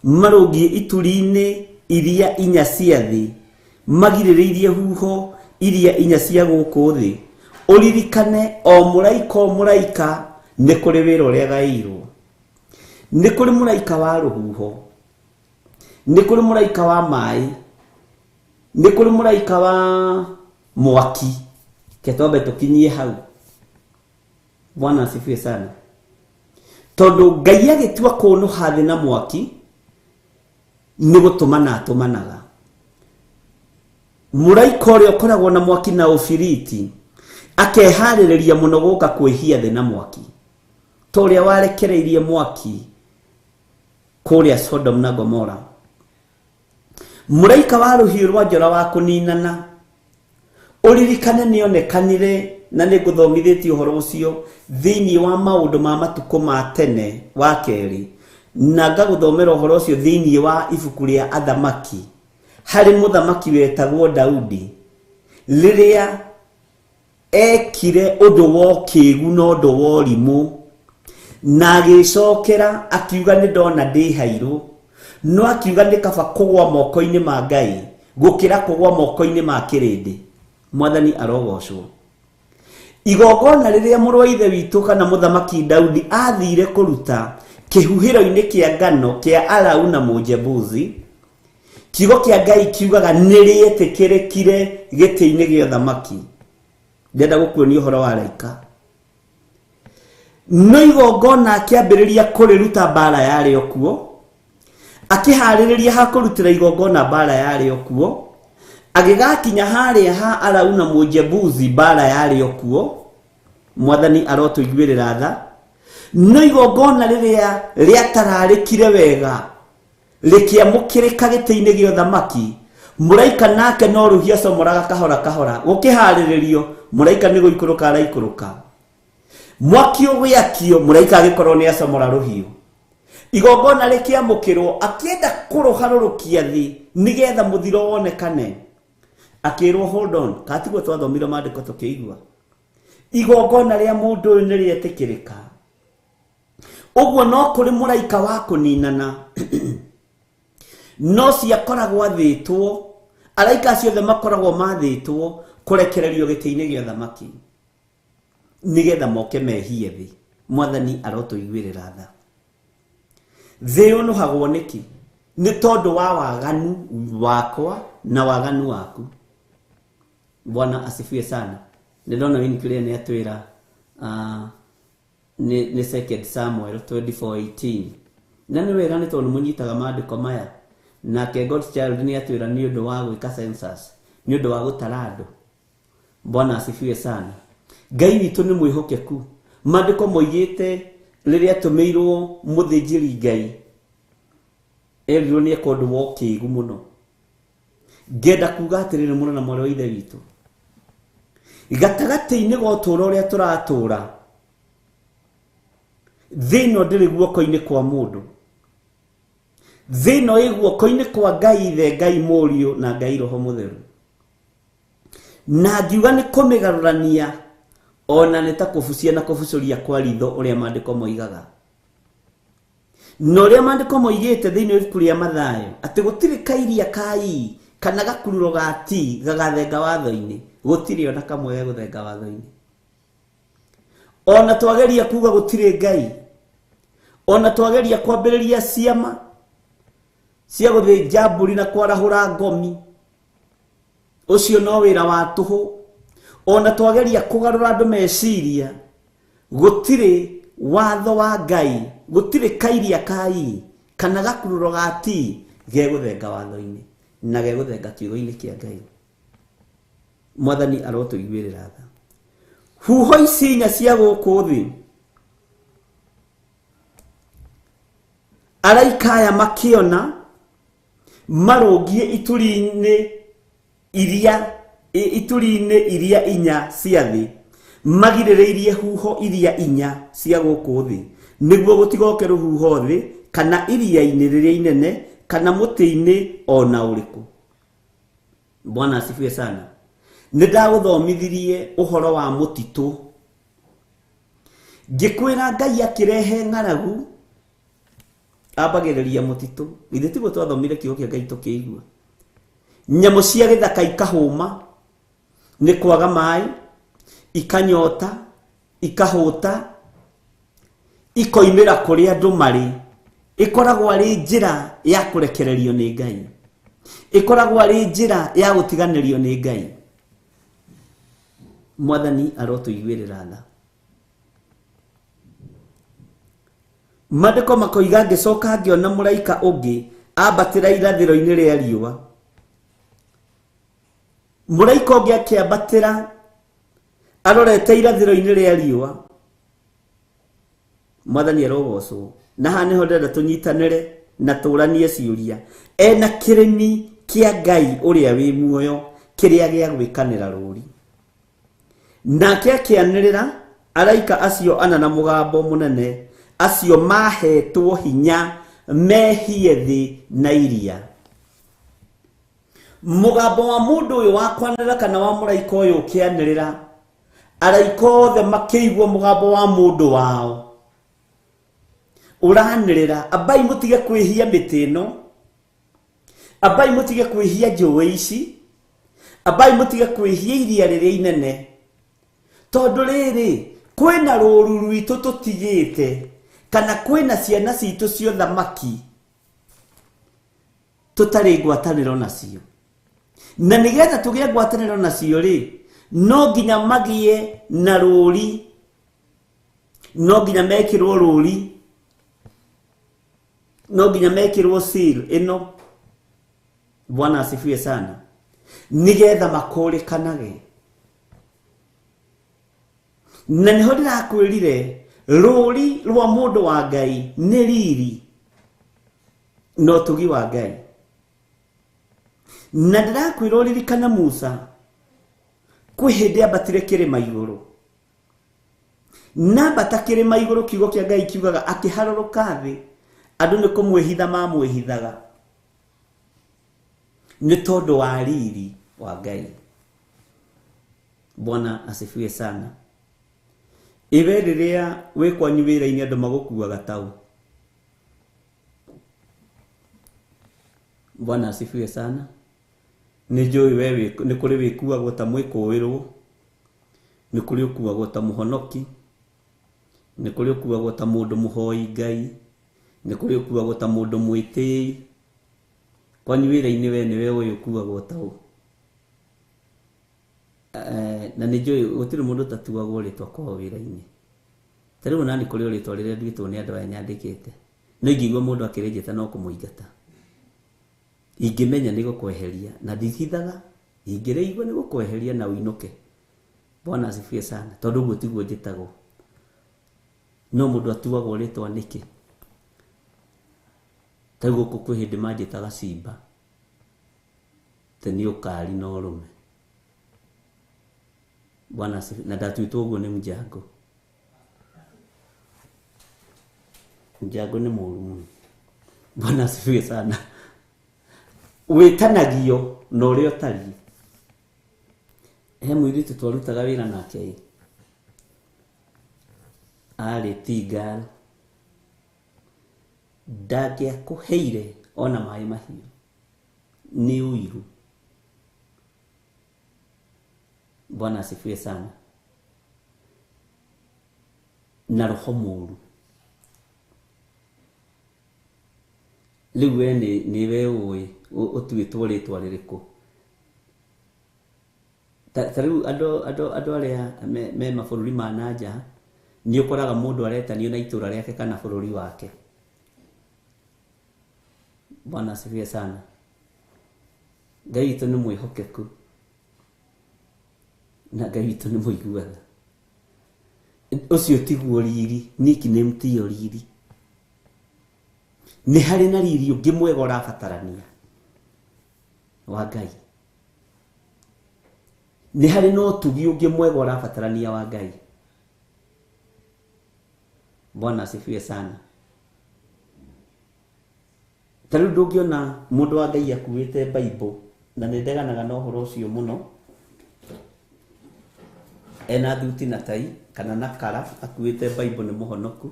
marũngiĩ ituri-inĩ iria inya cia thĩ, magirĩrĩirie huho iria inya cia gũkũ thĩ. Ũririkane o mũraika o mũraika nĩ kũrĩ wĩra ũrĩa gaĩirwo. Nĩ kũrĩ mũraika wa rũhuho, nĩ kũrĩ mũraika wa maĩ, nĩ kũrĩ mũraika wa mwaki. Ke twambe tũkinyie hau. Bwana asifiwe sana. Tondũ Ngai agĩtua kũnũha thĩ na mwaki, nĩ gũtũmana atũmanaga. Mũraika ũrĩa ũkoragwo na mwaki na ũbiriti akeharĩrĩria mũno gũka kwĩhia thĩ na mwaki, ta ũrĩa warekereirie mwaki kũrĩa Sodom na Gomora. Mũraika wa rũhiũ rwa njora wa kũninana, ũririkane nĩonekanire, na nĩ ngũthomithĩtie ũhoro ũcio thĩinĩ wa maũndũ ma matukũ ma tene wa kerĩ, na ngagũthomera ũhoro ũcio thĩinĩ wa ibuku rĩa Athamaki, harĩ mũthamaki wetagwo Daudi, rĩrĩa ekire ũndũ wa ũkĩgu na ũndũ wa ũrimũ, na agĩcokera akiuga nĩ ndona ndĩhairwo, no akiuga nĩ kaba kũgwa moko-inĩ ma Ngai gũkĩra kũgwa moko-inĩ ma kĩrĩndĩ. Mwathani arogocwo. Igongona rĩrĩa mũrũ wa ithe witũ kana mũthamaki Daudi athire kũruta kĩhuhĩro-inĩ kĩa ngano kĩa Arauna Mũjebusi, kiugo kĩa Ngai kiugaga nĩ rĩetĩkĩrĩkire gĩtĩ-inĩ gĩa ũthamaki. Ndĩrenda gũkuonia ũhoro wa araika. No igongona akĩambĩrĩria kũrĩruta mbara yarĩ o kuo, akĩharĩrĩria ha kũrutĩra igongona mbara yarĩ o kuo, agĩgakinya harĩa ha Arauna Mũjebusi mbara yarĩ o kuo. Mwathani arotũiguĩrĩra tha. No igongona rĩrĩa rĩatararĩkire wega rĩkĩamũkĩrĩka gĩtĩ-inĩ gĩa ũthamaki, mũraika nake no rũhiũ acomoraga kahora kahora, gũkĩharĩrĩrio mũraika nĩ gũikũrũka araikũrũka, mwaki ũgĩakio mũraika agĩkorwo nĩ acomora rũhiũ. Igongona rĩkĩamũkĩrwo, akĩenda kũrũharũrũkia thĩ nĩgetha mũthiro wonekane, akĩrwo hold on, katiguo twathomire maandĩko tũkĩigua igongona rĩa mũndũ ũyũ nĩ rĩetĩkĩrĩka. Ũguo no kũrĩ mũraika wa kũninana, no ciakoragwo athĩtwo, araika acio othe makoragwo mathĩtwo kũrekererio gĩtĩ-inĩ gĩa ũthamaki nĩgetha moke mehie thĩ. Mwathani arotũiguĩrĩra tha. Thĩ yũnũhagwo nĩkĩ? Nĩ tondũ wa waganu wakwa na waganu waku. Bwana asifiwe sana. Nĩ ndona Winnie nĩ atwĩra nĩ 2 Samuel 24:18. Na nĩ wega nĩ tondũ mũnyitaga maandĩko maya. Nake God's Child nĩ atwĩra nĩ ũndũ wa gwĩka census, nĩ ũndũ wa gũtara andũ. Bwana asifiwe sana. Ngai witũ nĩ mwĩhokeku. Maandĩko moigĩte rĩrĩa atũmĩirwo mũthĩnjĩri Ngai, erirwo nĩ eka ũndũ wa ũkĩgu mũno. Ngenda kuga atĩrĩrĩ mũno na mwarĩ wa ithe witũ, gatagatĩ-inĩ ga ũtũũro ũrĩa tũratũũra, thĩ ĩno ndĩrĩ guoko-inĩ kwa mũndũ. Thĩ ĩno ĩ guoko-inĩ kwa Ngai Ithe, Ngai Mũriũ na Ngai Roho Mũtheru. Na ngiuga nĩ kũmĩgarũrania ona nĩ ta kũbucia na kũbucũria kwa ritho ũrĩa maandĩko moigaga. Na ũrĩa maandĩko moigĩte thĩinĩ wa ibuku rĩa Mathayo atĩ gũtirĩ kairia ka i kana gakururo ga ti gagathenga watho-inĩ, gũtirĩ ona kamwe gegũthenga watho-inĩ. Ona twageria kuga gũtirĩ Ngai, ona twageria kwambĩrĩria ciama cia gũthĩnja mbũri na kwarahũra ngomi, ũcio no wĩra wa tũhũ. Ona twageria kũgarũra andũ meciria, gũtirĩ watho wa Ngai, gũtirĩ kairia ka i kana gakururo ga ti gegũthenga watho-inĩ na gegũthenga kiugo-inĩ kĩa Ngai. Mwathani arotũiguĩrĩra tha. Huho ici inya cia gũkũ thĩ, araika aya makĩona marũngiĩ ituri-inĩ iria inya cia thĩ, magirĩrĩirie huho iria inya cia gũkũ thĩ, nĩguo gũtigoke rũhuho thĩ kana iria-inĩ rĩrĩa inene kana mũtĩ-inĩ ona ũrĩkũ. Bwana asifiwe sana. Nĩ ndagũthomithirie ũhoro wa mũtitũ, ngĩkwĩra Ngai akĩrehe ng'aragu ambagĩrĩria mũtitũ. Githĩ tiguo twathomire kiugo kĩa Ngai tũkĩigua? Nyamũ cia gĩthaka ikahũma nĩ kwaga maĩ, ikanyota, ikahũta, ikoimĩra kũrĩa andũ marĩ. Ĩkoragwo arĩ njĩra ya kũrekererio nĩ Ngai, ĩkoragwo arĩ njĩra ya gũtiganĩrio nĩ Ngai. Mwathani arotũiguĩrĩra tha. Maandĩko makoiga ngĩcoka ngĩona mũraika ũngĩ ambatĩra irathĩro-inĩ rĩa riũa. Mũraika ũngĩ akĩambatĩra arorete irathĩro-inĩ rĩa riũa. Mwathani arogocwo. Na haha nĩho ndĩrenda tũnyitanĩre na tũranie ciũria. Ena kĩrĩmi kĩa Ngai ũrĩa wĩ muoyo kĩrĩa gĩa gwĩkanĩra rũri. Nake akĩanĩrĩra araika acio ana na mũgambo mũnene, acio mahetwo hinya mehie thĩ na iria. Mũgambo wa mũndũ ũyũ wa kwanĩrĩra kana wa mũraika ũyũ ũkĩanĩrĩra, araika othe makĩigua mũgambo wa mũndũ wao ũranĩrĩra, ambai mũtige kwĩhia mĩtĩ ĩno, ambai mũtige kwĩhia njũĩ ici, ambai mũtige kwĩhia iria rĩrĩa inene, tondũ rĩrĩ kwĩna rũru rwitũ tũtigĩte, kana kwĩna ciana citũ cia ũthamaki tũtarĩ ngwatanĩro nacio. Na nĩgetha tũgĩe ngwatanĩro nacio rĩ, no nginya magĩe na rũri, no nginya mekĩrwo rũri, no nginya mekĩrwo seal ĩno. Bwana asifiwe sana. Nĩgetha makũrĩkanage. Na nĩho ndĩrakwĩrire rũri rwa mũndũ wa Ngai nĩ riri na ũtugi wa Ngai. Na ndĩrakwĩra ũririkane Musa kwĩ hĩndĩ ambatire kĩrĩma igũrũ. Na ambata kĩrĩma igũrũ, kiugo kĩa Ngai kiugaga akĩharũrũka thĩ, andũ nĩ kũmwĩhitha mamwĩhithaga nĩ tondũ wa riri wa Ngai. Bwana asifiwe sana. Iwe rĩrĩa wĩ kwanyu wĩra-inĩ andũ magũkuaga tau. Bwana asifiwe sana. Nĩ njũĩ we nĩ kũrĩ wĩkuagwo ta mwĩkũĩrwo, nĩ kũrĩ ũkuagwo ta mũhonoki, nĩ kũrĩ ũkuagwo ta mũndũ mũhoi Ngai, nĩ kũrĩ ũkuagwo ta mũndũ mwĩtĩi. Kwanyu wĩra-inĩ we nĩwe ũĩ ũkuagwo ta ũ. Na nĩ njũĩ gũtirĩ mũndũ ũtatuagwo rĩtwa kwao wĩra-inĩ. Ta rĩu onani kũrĩ o rĩtwa rĩrĩa nduĩtwo nĩ andũ aya nyandĩkĩte, no ingĩigua mũndũ akĩrĩnjĩta no kũmũingata. Ingĩmenya nĩ gũkweheria, na ndihithaga, ingĩrĩigua nĩ gũkweheria na ũinũke. Bwana asifiwe sana. Tondũ ũguo tiguo njĩtagwo. No mũndũ atuagwo rĩtwa nĩkĩ? Ta rĩu gũkũ kwĩ hĩndĩ manjĩtaga Simba, te nĩ ũkari na ũrũme. Bwana asifiwe. Na ndatuĩtwo ũguo nĩ Mjango. Mjango nĩ mũũru mũno. Bwana asifiwe sana. Wĩtanagio na ũrĩa ũtariĩ. He mũirĩtu twarutaga wĩra nake ĩ, arĩ tea girl. Ndangĩakũheire ona maĩ mahiũ. Nĩ ũiru. Bwana asifiwe sana. Na roho mũũru. Rĩu we nĩwe ũĩ ũtuĩtwo rĩtwa rĩrĩkũ. Ta rĩu andũ arĩa me mabũrũri ma na nja nĩ ũkoraga mũndũ aretanio na itũra rĩake kana bũrũri wake. Bwana asifiwe sana. Ngai witũ nĩ mwĩhokeku na Ngai witũ nĩ mũiguaga. Ũcio tiguo riri, nickname tiyo riri. Nĩ harĩ na riri ũngĩ mwega ũrabatarania wa Ngai. Nĩ harĩ na ũtugi ũngĩ mwega ũrabatarania wa Ngai. Bwana asifiwe sana. Ta rĩu ndũngĩona mũndũ wa Ngai akuĩte Bible, na nĩ ndeganaga na ũhoro ũcio mũno. Ena thuti na tai kana na kara akuĩte Bible nĩ mũhonoku.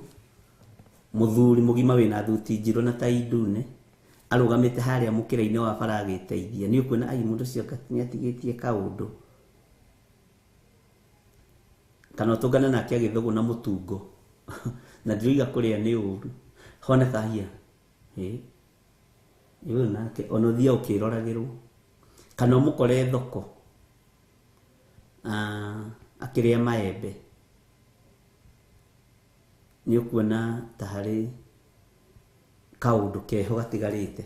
Mũthuri mũgima wĩna thuti njirũ na tai ndune arũgamĩte harĩa mũkĩra-inĩ wa bara agĩteithia. Nĩ ũkuona ai mũndũ ũcio nĩ atigĩtie kaũndũ. Kana ũtũngane nake agĩthũgũna mũtungo. Na ndiroiga kũrĩa nĩ ũru. Honeka hia. Ũyũ nake ona ũthiaga ũkĩroragĩrwo. Kana ũmũkore thoko akĩrĩa maembe. Nĩ ũkuona ta harĩ kaũndũ keho gatigarĩte.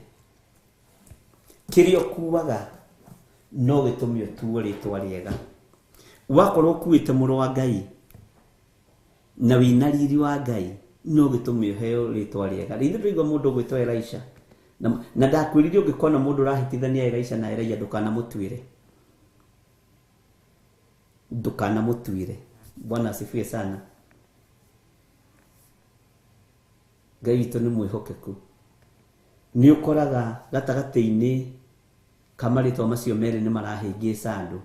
Kĩrĩa ũkuaga no gĩtũme ũtuo rĩtwa rĩega. Wakorwo ũkuĩte mũrũ wa Ngai na wĩna riri wa Ngai no gĩtũme ũheo rĩtwa rĩega. Rĩu ndĩraigua mũndũ ũgwĩtwo Elisha. Na ndakwĩrire ũngĩkona mũndũ ũrahĩtithania Elisha na Elijah ndũkanamũtuĩre. Ndũkanamũtuĩre. Bwana asifiwe sana. Ngai witũ nĩ mwĩhokeku. Nĩ ũkoraga gatagatĩ-inĩ ka marĩtwa macio merĩ nĩ marahĩngĩca andũ.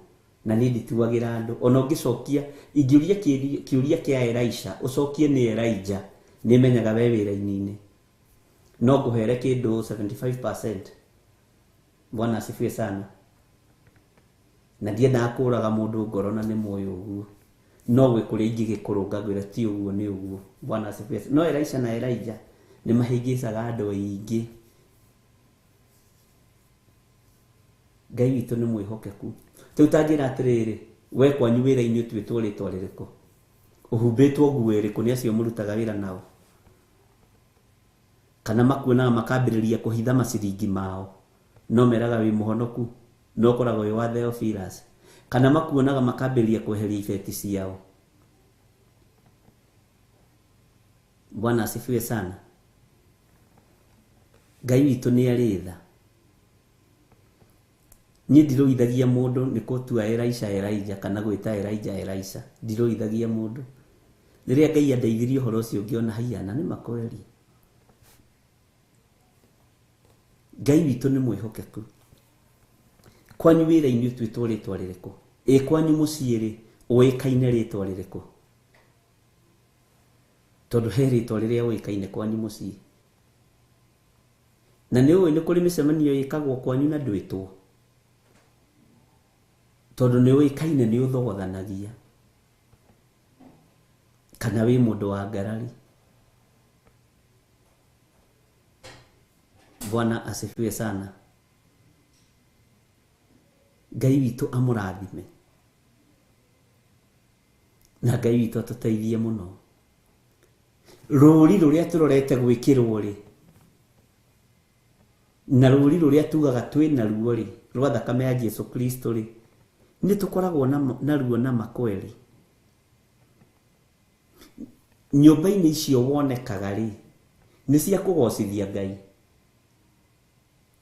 Na niĩ ndituagĩra andũ. Ona ũngĩcokia, ingĩũria kĩũria kĩa Elisha, ũcokie nĩ Elijah, nĩ menyaga we wĩ raini-inĩ. No ngũhere kĩndũ 75%. Bwana asifiwe sana. Na ndiendaga kũraga mũndũ ngoro na nĩ muoyo ũguo. No gwĩ kũrĩa ingĩgĩkũrũnga ngwĩre ti ũguo nĩ ũguo. Bwana asifiwe sana. No Elisha na Elijah nĩ mahĩngĩcaga andũ aingĩ. Ngai witũ nĩ mwĩhokeku. Rĩu ta njĩra atĩrĩrĩ, we kwanyu wĩra-inĩ ũtuĩtwo rĩtwa rĩrĩkũ? Ũhumbĩtwo nguo ĩrĩkũ nĩ acio mũrutaga wĩra nao? Kana makuonaga makambĩrĩria kũhitha maciringi mao, no meraga wĩ mũhonoku, no ũkoragwo wĩ wa Theophilus. Kana makuonaga makambĩrĩria kweheria ibeti ciao. Bwana asifiwe sana. Ngai witũ nĩ arĩ tha. Niĩ ndirũithagia mũndũ nĩ gũtua Elisha Elijah kana gwĩta Elijah Elisha. Ndirũithagia mũndũ. Rĩrĩa Ngai andeithirie ũhoro ũcio ngĩona haiya na nĩ makweri. Ngai witũ nĩ mwĩhokeku. Kwanyu wĩra-inĩ ũtuĩtwo rĩtwa rĩrĩkũ? Ĩ kwanyu mũciĩ rĩ, ũĩkaine rĩtwa rĩrĩkũ? Tondũ he rĩtwa rĩrĩa ũĩkaine kwanyu mũciĩ. Na nĩ ũĩ nĩ kũrĩ mĩcemanio ĩkagwo kwanyu na ndwĩtwo. Tondũ nĩ ũĩkaine nĩ ũthogothanagia. Kana wĩ mũndũ wa ngarari. Bwana asifiwe sana. Ngai witũ amũrathime. Na Ngai witũ atũteithie mũno. Rũri rũrĩa tũrorete gwĩkĩrwo rĩ, na rũri rũrĩa tugaga twĩ naruo rĩ, rwa thakame ya Jesu Kristo rĩ, nĩ tũkoragwo naruo na makweri. Nyũmba-inĩ icio wonekaga rĩ, nĩ cia kũgocithia Ngai.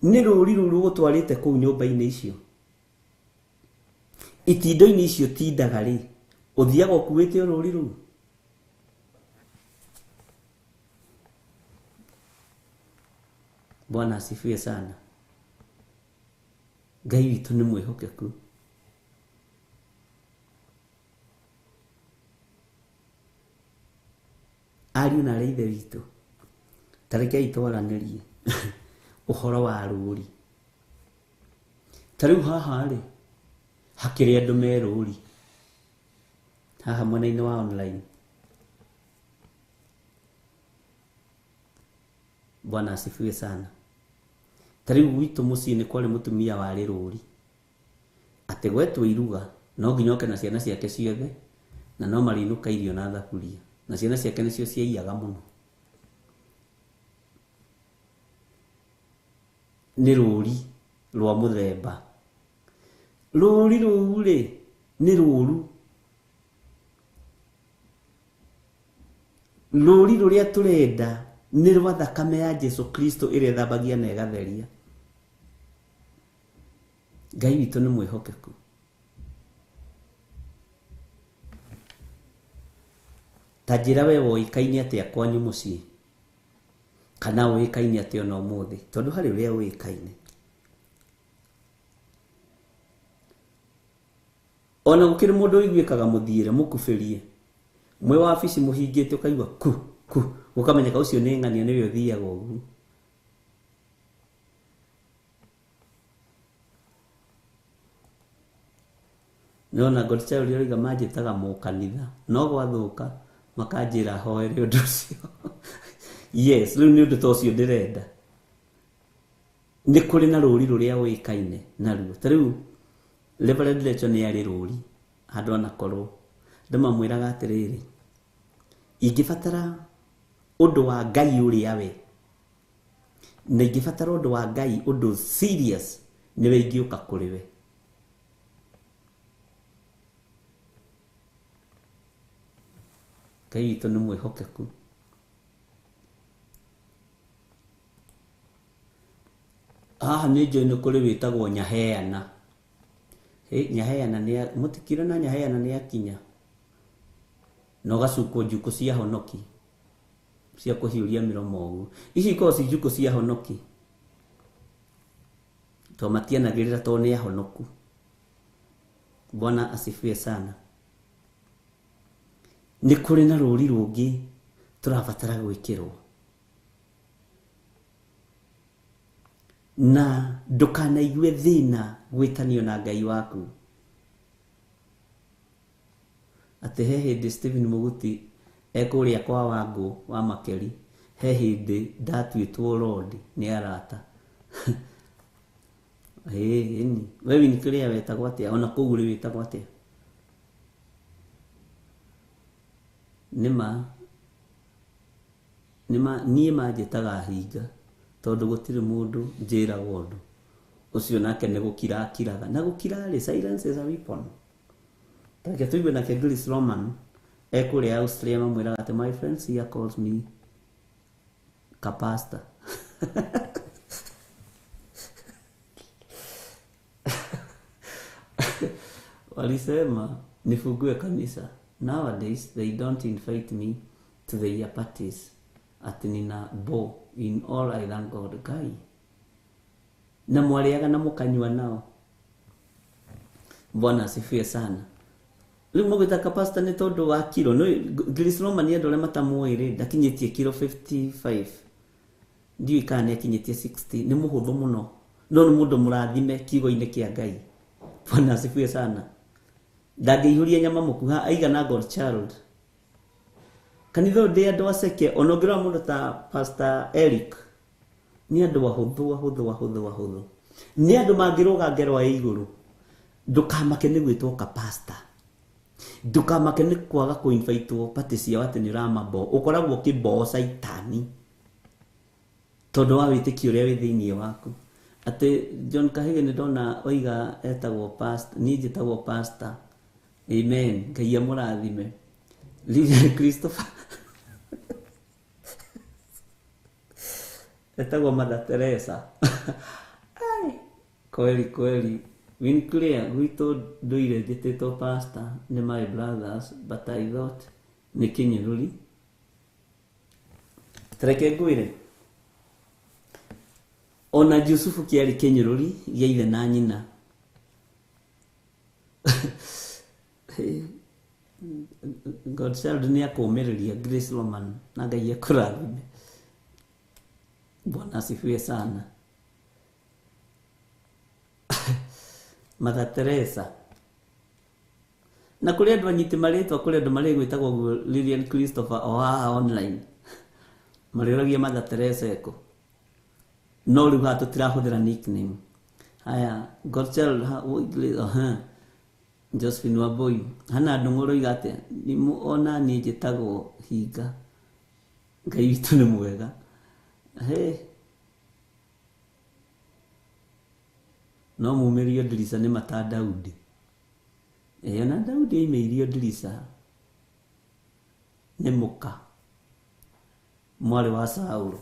Nĩ rũri rũu rũgũtwarĩte kũu nyũmba-inĩ icio. Itindo-inĩ icio tindaga rĩ, ũthiaga ũkuĩte o rũri rũu. Bwana asifiwe sana. Ngai witũ nĩ mwĩhokeku. Ariũ na arĩ ithe witũ, Ta rekei twaranĩrie ũhoro wa rũri. Ta rĩu haha rĩ, hakĩrĩ andũ me rũri haha mwena-inĩ wa online. Bwana asifiwe sana. Ta rĩu gwitũ mũciĩ nĩ kwarĩ mũtumia warĩ rũri, atĩ gwetwo iruga no nginya oke na ciana ciake ciothe, na no marĩinũka irio na thaburia, na ciana ciake nĩcio ciaiyaga mũno. Nĩ rũri rwa mũthemba. Rũri rũu rĩ nĩ rũru. Rũri rũrĩa tũrenda nĩ rwa thakame ya Jesu Kristo ĩrĩa ĩthambagia na ĩgatheria. Ngai witũ nĩ mwĩhokeku. Ta njĩra we woĩkaine atĩa kwanyu mũciĩ, kana ũĩkaine atĩa ona ũmũthĩ, tondũ harĩ ũrĩa ũĩkaine. Ona gũkĩrĩ mũndũ ũiguĩkaga mũthiĩre mũkubĩrie, mwĩ wabici mũhingĩte ũkaigua ku ku, gũkamenyeka ũcio nĩ ng'ania nĩwe ũthiaga ũguo. Nona Godchild ũrĩa manjĩtaga mũkanitha, no gwathũka makanjĩra hoere ũndũ ũcio. Yes, rĩu nĩ ũndũ ta ũcio ndĩrenda. Nĩ kũrĩ na rũri rũrĩa ũĩkaine naruo. Ta rĩu Reverend Lecho nĩ arĩ rũri handũ anakorwo ndĩmamwĩraga atĩrĩrĩ, ingĩbatara ũndũ wa Ngai ũrĩa we, na ingĩbatara ũndũ wa Ngai ũndũ serious, nĩwe ingĩũka kũrĩ we. Ngai witũ nĩ mwĩhokeku. Haha nĩ njũĩ nĩ kũrĩ wĩtagwo Nyaheana. Nyaheana nĩ mũtikire na Nyaheana nĩ akinya. Na ũgacukwo njukũ cia honoki cia kũhiũria mĩromo ũguo. Ici ikoragwo ci njukũ cia honoki, to matianagĩrĩra tondũ nĩ ahonoku. Bwana asifiwe sana. Nĩ kũrĩ na rũri rũngĩ tũrabatara gwĩkĩrwo, na ndũkanaigue thĩna gwĩtanio na Ngai waku. Atĩ he hĩndĩ Stephen Mũguti ekũrĩa kwa Wangũ wa Makeri, he hĩndĩ ndatuĩtwo Lord nĩ arata. Ĩni we Winnie wetagwo atĩa? Ona kũu ũrĩ wĩtagwo atĩa? Nĩma nĩma niĩ manjĩtaga hinga, tondũ gũtirĩ mũndũ njĩraga ũndũ ũcio, nake nĩ gũkira akiraga. Na gũkira rĩ, silence is a weapon. Reke tũigue nake Grace Roman ekũrĩa Austria, mamwĩraga atĩ my friends here calls me kapasta. Walisema nifungue kanisa. Nowadays they don't invite me to their parties. Ati nina bo in all I thank God. Ngai. Na mwarĩaga na mũkanyua nao. Bwana asifiwe sana. Rĩu mũgĩta kapasta nĩ tondũ wa kiro. No Grace Roman andũ arĩa matamũĩ rĩ, ndakinyĩtie kiro 55. Ndiũĩ kana nĩ akinyĩtie 60. Nĩ mũhũthũ mũno. No nĩ mũndũ mũrathime kiugo-inĩ kĩa Ngai. Bwana asifiwe sana. Ndangĩihũria nyama mũkuha aigana God child. Kanitha ũyũ ndĩ andũ aceke, ona ũngĩrora mũndũ ta Pastor Eric, nĩ andũ ahũthũ ahũthũ ahũthũ ahũthũ. Nĩ andũ mangĩrũga ngero ya igũrũ. Ndũkamake nĩ gwĩtwo kapasta. Ndũkamake nĩ kwaga kũ-invitewo party ciao atĩ nĩ ũramabo. Ũkoragwo ũkĩboo caitani tondũ wa wĩtĩkio ũrĩa wĩ thĩinĩ waku. Atĩ John Kahige nĩ ndona oiga etagwo pastor, niĩ njĩtagwo pastor. Amen. Ngai amũrathime. Lilian Christopher etagwo Mother Teresa. Ai, kweli kweli. Winclear gwitũ ndũire njĩtĩtwo pastor nĩ my brothers, but I thought nĩ kĩnyũrũri. Tareke ngwĩre, ona Jusufu kĩarĩ kĩnyũrũri gĩa ithe na nyina. Godchild nĩ akũmĩrĩria Grace Roman na Ngai akũrathime. Bwana asifiwe sana. Mother Teresa. Na kũrĩ andũ anyiti marĩtwa, kũrĩ andũ marĩgwĩtagwo ũguo Lilian Christopher o haha online. Marĩũragia Mother Teresa eko. No rĩu haha tũtirahũthĩra nickname. Haya, Godchild, Josephine Wambui. Hana Ndung'u ũroiga atĩa? Ona niĩ njĩtagwo hinga. Ngai witũ nĩ mwega. He. No mumĩrio ndirica nĩ mata Daudi. Ĩĩ ona Daudi aimĩirio ndirica nĩ mũka mwarĩ wa Saũlũ.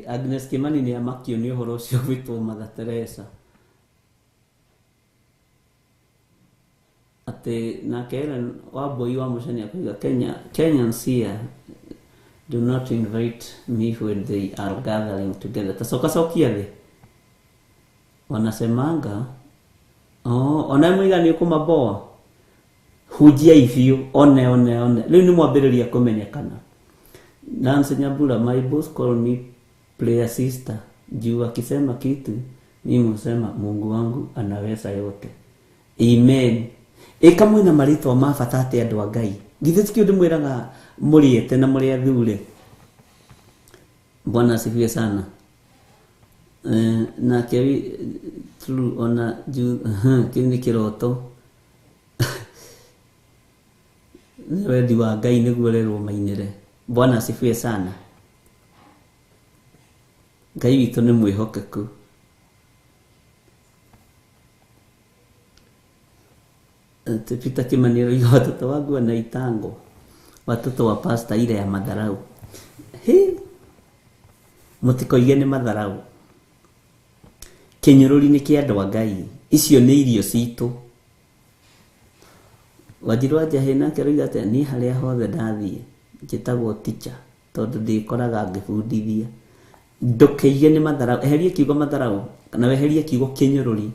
Agnes Kimani nĩ amakio nĩ ũhoro ũcio gwĩtwo Mother Teresa. Atĩ nake Ellen Wambui wa Mũcani akoiga Kenya, Kenyans here do not invite me when they are gathering together. Ta coka cokia thĩ. Wanasemanga oh, ona mũiga nĩ ũkũmaboa. Hunjiai biũ, one one one. Rĩu nĩ mwambĩrĩria kũmenyekana. Nancy Nyambura, my boss call me prayer sister. Juu akisema kitu, mimi husema Mungu wangu anaweza yote. Amen. Ĩka mwĩna marĩtwa ma bata atĩ andũ a Ngai. Githĩ tikĩo ndĩmwĩraga mũrĩete na mũrĩ athure. Bwana asifiwe sana. Nake true ona juu kĩu nĩ kĩroto. Nĩ wendi wa Ngai nĩguo rerwo mainĩre. Bwana asifiwe sana. Ngai witũ nĩ mwĩhokeku. Peter Kimani aroiga watoto wangu wanaitango watoto wa pasta ile ya madharau. He, mũtikoige nĩ matharau. Kĩnyũrũri nĩ kĩa andũ a Ngai. Icio nĩ irio citũ. Wanjiru wa Njahĩ nake aroiga atĩa, niĩ harĩa hothe ndathiĩ njĩtagwo teacher tondũ ndĩkoraga ngĩbundithia. Ndũkĩige nĩ matharau, eheria kiugo matharau kana weherie kiugo kĩnyũrũri,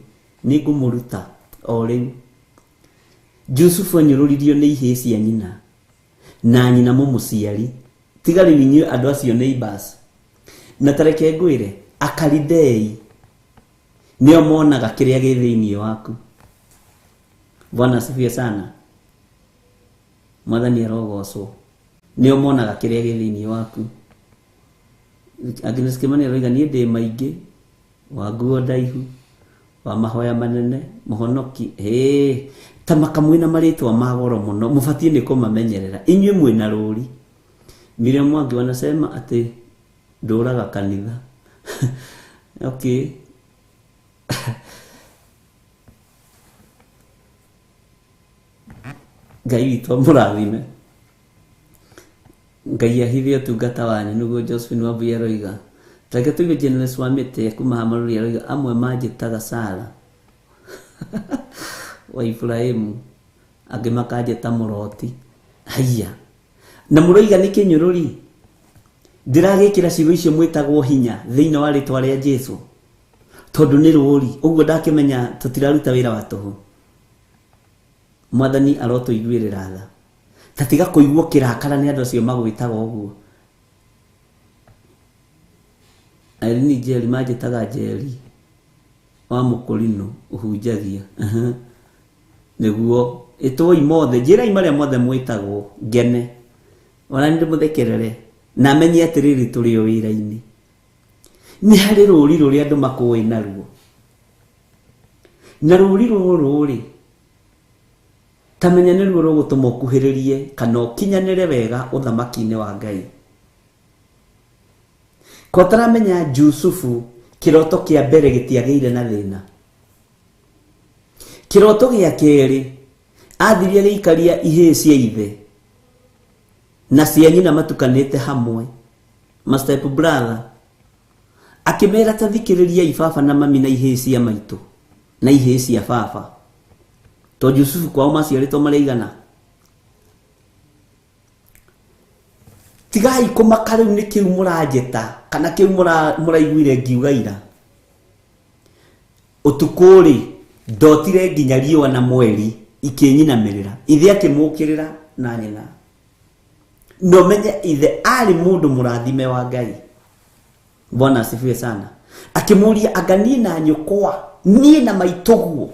nĩ ngũmũruta o rĩu. Jusufu anyũrũririo nĩ ihĩĩ cia nyina na nyina mũmũciari. Tiga rĩu inyuĩ andũ acio neighbors. Na ta reke ngwĩre, Akalidei nĩo monaga kĩrĩa gĩ thĩinĩ waku. Bwana asifiwe sana. Mwathani arogocwo. Nĩo monaga kĩrĩa gĩ thĩinĩ waku. Agnes Kimani aroiga niĩ ndĩ maingĩ wa nguo ndaihu wa mahoya manene mũhonoki. Hĩ, ta makamwĩna marĩtwa ma goro mũno, mũbatiĩ nĩ kũmamenyerera. Inyuĩ mwĩna rũri. Miriam Mwangi wanasema atĩ ndũraga kanitha. Okay. Ngai witũ amũrathime. Ngai ahithe ũtungata wanyu nĩguo Josephine Wambui aroiga. Reke tũigue Jones wa Mĩtĩ kuma Hamarũri aroiga amwe manjĩtaga Sara wa Ibrahimu, angĩ makanjĩta mũroti. Haiya, na mũroiga nĩ kĩnyũrũri. Ndĩragĩkĩra ciugo icio mwĩtagwo hinya thĩinĩ wa rĩtwa rĩa Jesu tondũ nĩ rũri. Ũguo ndakĩmenya tũtiraruta wĩra wa tũhũ. Mwathani arotũiguĩrĩra tha. Ta tiga kũiguo kĩrakara nĩ andũ acio magwĩtaga ũguo. Irene Njeri manjĩtaga Njeri wa Mũkũrinũ ũhunjagia. Nĩguo ĩtwoi mothe, njĩrai marĩa mothe mwĩtagwo ngene. Ona nĩ ndĩmũthekerere na menye atĩrĩrĩ tũrĩ o wĩra-inĩ. Nĩ harĩ rũri rũrĩa andũ makũĩ naruo. Na rũri rũrũ rĩ, ta menya nĩruo rũgũtũma ũkuhĩrĩrie kana ũkinyanĩre wega ũthamaki-inĩ wa Ngai. Ko taramenya Jusufu kĩroto kĩa mbere gĩtiagĩire na thĩna. Kĩroto gĩa kerĩ athirie agĩikaria ihĩĩ cia ithe na cia nyina matukanĩte hamwe, ma step brother, akĩmera ta thikĩrĩriai baba na mami na ihĩĩ cia maitũ na ihĩĩ cia baba. To Jusufu kwao maciarĩtwo marĩ aigana. Tigai kũmaka rĩu nĩ kĩu mũranjĩta kana kĩu mũraiguire ngiuga ira. Ũtukũ rĩ ndotire nginya riũa na mweri ikĩnyinamĩrĩra. Ithe akĩmũkĩrĩra na nyina. No menye ithe arĩ mũndũ mũrathime wa Ngai. Bwana asifiwe sana. Akĩmũria anga niĩ na nyũkwa, niĩ na maitũguo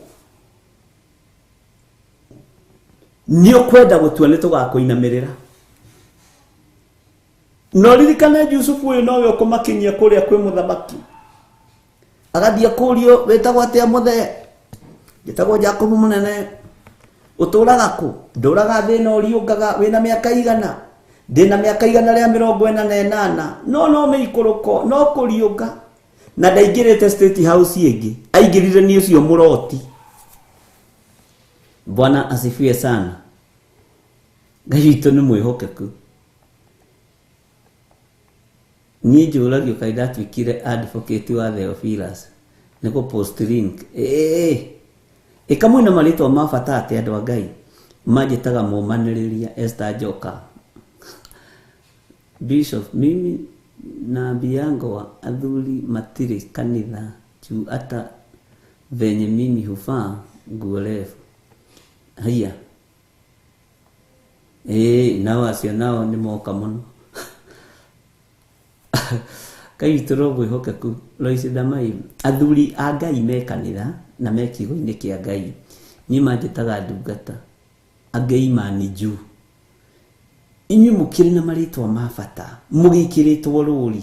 nĩ ũkwenda gũtua nĩ tũgakũinamĩrĩra. No ririkane Jusufu ũyũ nowe ũkũmakinyia kũrĩa kwĩ mũthamaki. Agathiĩ kũrio wĩtagwo atĩa mũthee? Njĩtagwo Jakubu mũnene. Ũtũraga kũ? Ndũraga thĩna ũriũngaga. Wĩna mĩaka igana? Ndĩna mĩaka 148. No no mĩikũrũko, no kũriũnga. Na ndaingĩrĩte State House ĩngĩ, aingĩrire nĩ ũcio mũroti. Bwana asifiwe sana. Ngai witũ nĩ mwĩhokeku. Niĩ njũragio kaĩ ndatuĩkire advocate wa Theophilus nĩ kũ post link. Ĩka mwĩna marĩtwa ma bata atĩ andũ a Ngai manjĩtaga mũmanĩrĩria Esther Njoka. Bishop, mimi na Biangwa athuri matirĩ kanitha juu hata venye mimi huvaa nguo refu. Haiya. Nao acio nao nĩ moka mũno. Ngai witũ no mwĩhokeku. Lois Damai, athuri a Ngai me kanitha na me kiugo-inĩ kĩa Ngai. Niĩ manjĩtaga ndungata. Angĩ imani juu. Inyuĩ mũkĩrĩ na marĩtwa ma bata, mũgĩkĩrĩtwo rũri.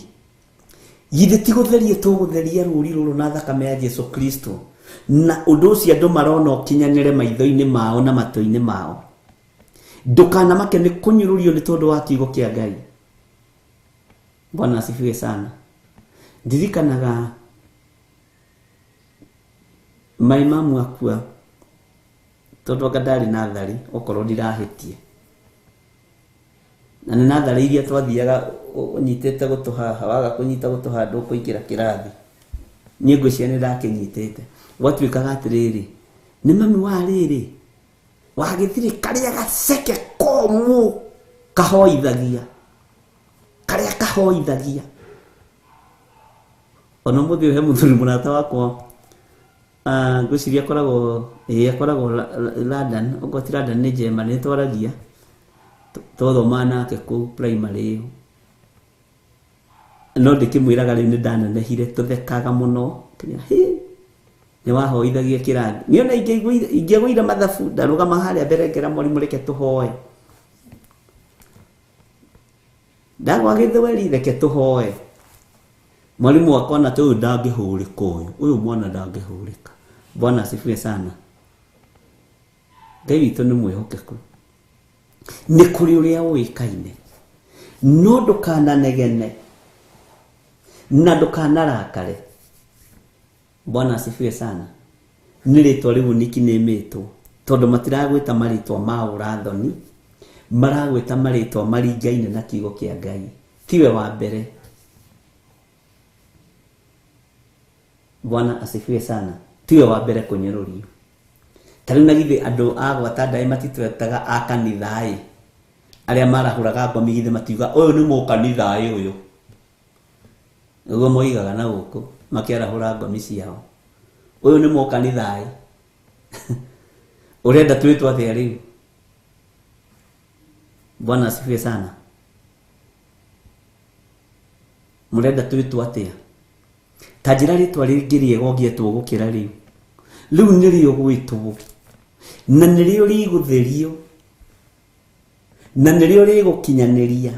Githĩ ti gũtheria tũgũtheria rũri rũrũ na thakame ya Jesu Kristo. Na ũndũ ũcio andũ marona ũkinyanĩre maitho-inĩ mao na matũ-inĩ mao. Ndũkanamake nĩ kũnyũrũrio nĩ tondũ wa kiugo kĩa Ngai. Bwana asifiwe sana. Ndirikanaga my mamu akua tondũ anga ndarĩ natharĩ okorwo ndirahĩtie. Na nĩ natharĩ iria twathiaga ũnyitĩte gũtũ haha, waga kũnyita gũtũ haha ndũkũingĩra kĩrathi. Niĩ ngwĩciria nĩ ndakĩnyitĩte. Gwatuĩkaga atĩrĩrĩ, nĩ mami wa rĩrĩ wa gĩthirĩ karĩa gaceke komũ kahoithagia. Karĩa kahoithagia. Ona mũthĩ ũyũ he mũthuri mũrata wakwa, ngwĩciria akoragwo, akoragwo London, okorwo ti London nĩ Germany, nĩ twaragia. Twathomaga nake kũu primary ĩyo. No ndĩkĩmwĩraga rĩu nĩ ndanenehire, tũthekaga mũno. Nginya, hĩ, nĩ wahoithagia kĩrathi. Niĩ ona ingĩagũire mathabu, ndarũgama harĩa mbere ngera mwarimũ reke tũhoe. Ndagwa gĩthweri reke tũhoe. Mwalimu akona tu ũyũ ndangĩhũrĩka ũyũ, ũyũ mwana ndangĩhũrĩka. Bwana asifiwe sana. Ngai witũ nĩ mwĩhokeku. Nĩ kũrĩ ũrĩa ũĩkaine. No ndũkananegene na ndũkanarakare. Bwana asifiwe sana. Nĩ rĩtwa rĩu nickname-ĩtwo tondũ matiragwĩta marĩtwa ma ũrathoni, maragwĩta marĩtwa maringaine na kiugo kĩa Ngai. Tiwe wa mbere. Bwana asifiwe sana. Tiwe wa mbere kũnyũrũrio. Ta rĩu na githĩ andũ a gwata ndaĩ matitwetaga a kanitha-ĩ, arĩa marahũraga ngomi githĩ matiuga ũyũ nĩ mũkanitha-ĩ ũyũ. Nĩguo moigaga na gũkũ makĩarahũra ngomi ciao. Ũyũ nĩ mũkanitha-ĩ. Ũrenda twĩtwo atĩa rĩu? Bwana asifiwe sana. Mũrenda twĩtwo atĩa? Ta njĩra rĩtwa rĩngĩ rĩega ũngĩetwo gũkĩra rĩu. Rĩu nĩrĩo gwĩtwo. Na nĩrĩo rĩgũtherio. Na nĩrĩo rĩgũkinyanĩria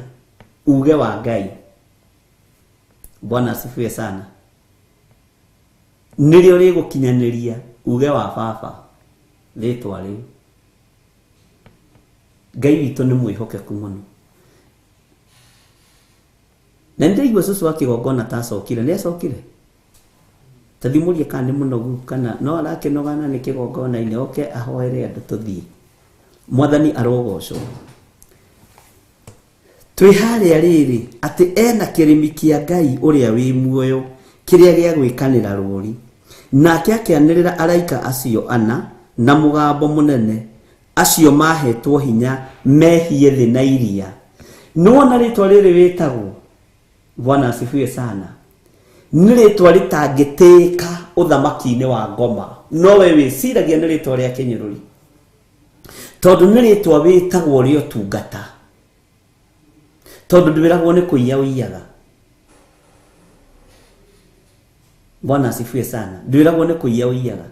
uge wa Ngai. Bwana asifiwe sana. Nĩrĩo rĩgũkinyanĩria uge wa baba. Rĩtwa rĩu. Ngai witũ nĩ mwĩhokeku mũno. Na nĩndaigua cũcũ wa kĩgongona ta acokire, nĩ acokire? Ta thimũrie kana nĩ mũnogu kana no arakĩnogana nĩ kĩgongona-inĩ, oke ahoere andũ tũthiĩ. Mwathani arogocwo. Twĩ harĩa rĩrĩ atĩ ena kĩrĩmi kĩa Ngai ũrĩa wĩ muoyo kĩrĩa gĩa gwĩkanĩra rũri. Nake akĩanĩrĩra araika acio ana na mũgambo mũnene, acio mahetwo hinya mehie thĩ na iria. Nĩwona rĩtwa rĩrĩ wĩtagwo? Bwana asifiwe sana. Nĩ rĩtwa rĩtangĩtĩĩka ũthamaki-inĩ wa ngoma, no we wĩciragia nĩ rĩtwa rĩa kĩnyũrũri, tondũ nĩ rĩtwa wĩtagwo rĩa ũtungata. Tondũ ndwĩragwo nĩ kũiya ũiyaga. Bwana asifiwe sana. Ndwĩragwo nĩ kũiya ũiyaga.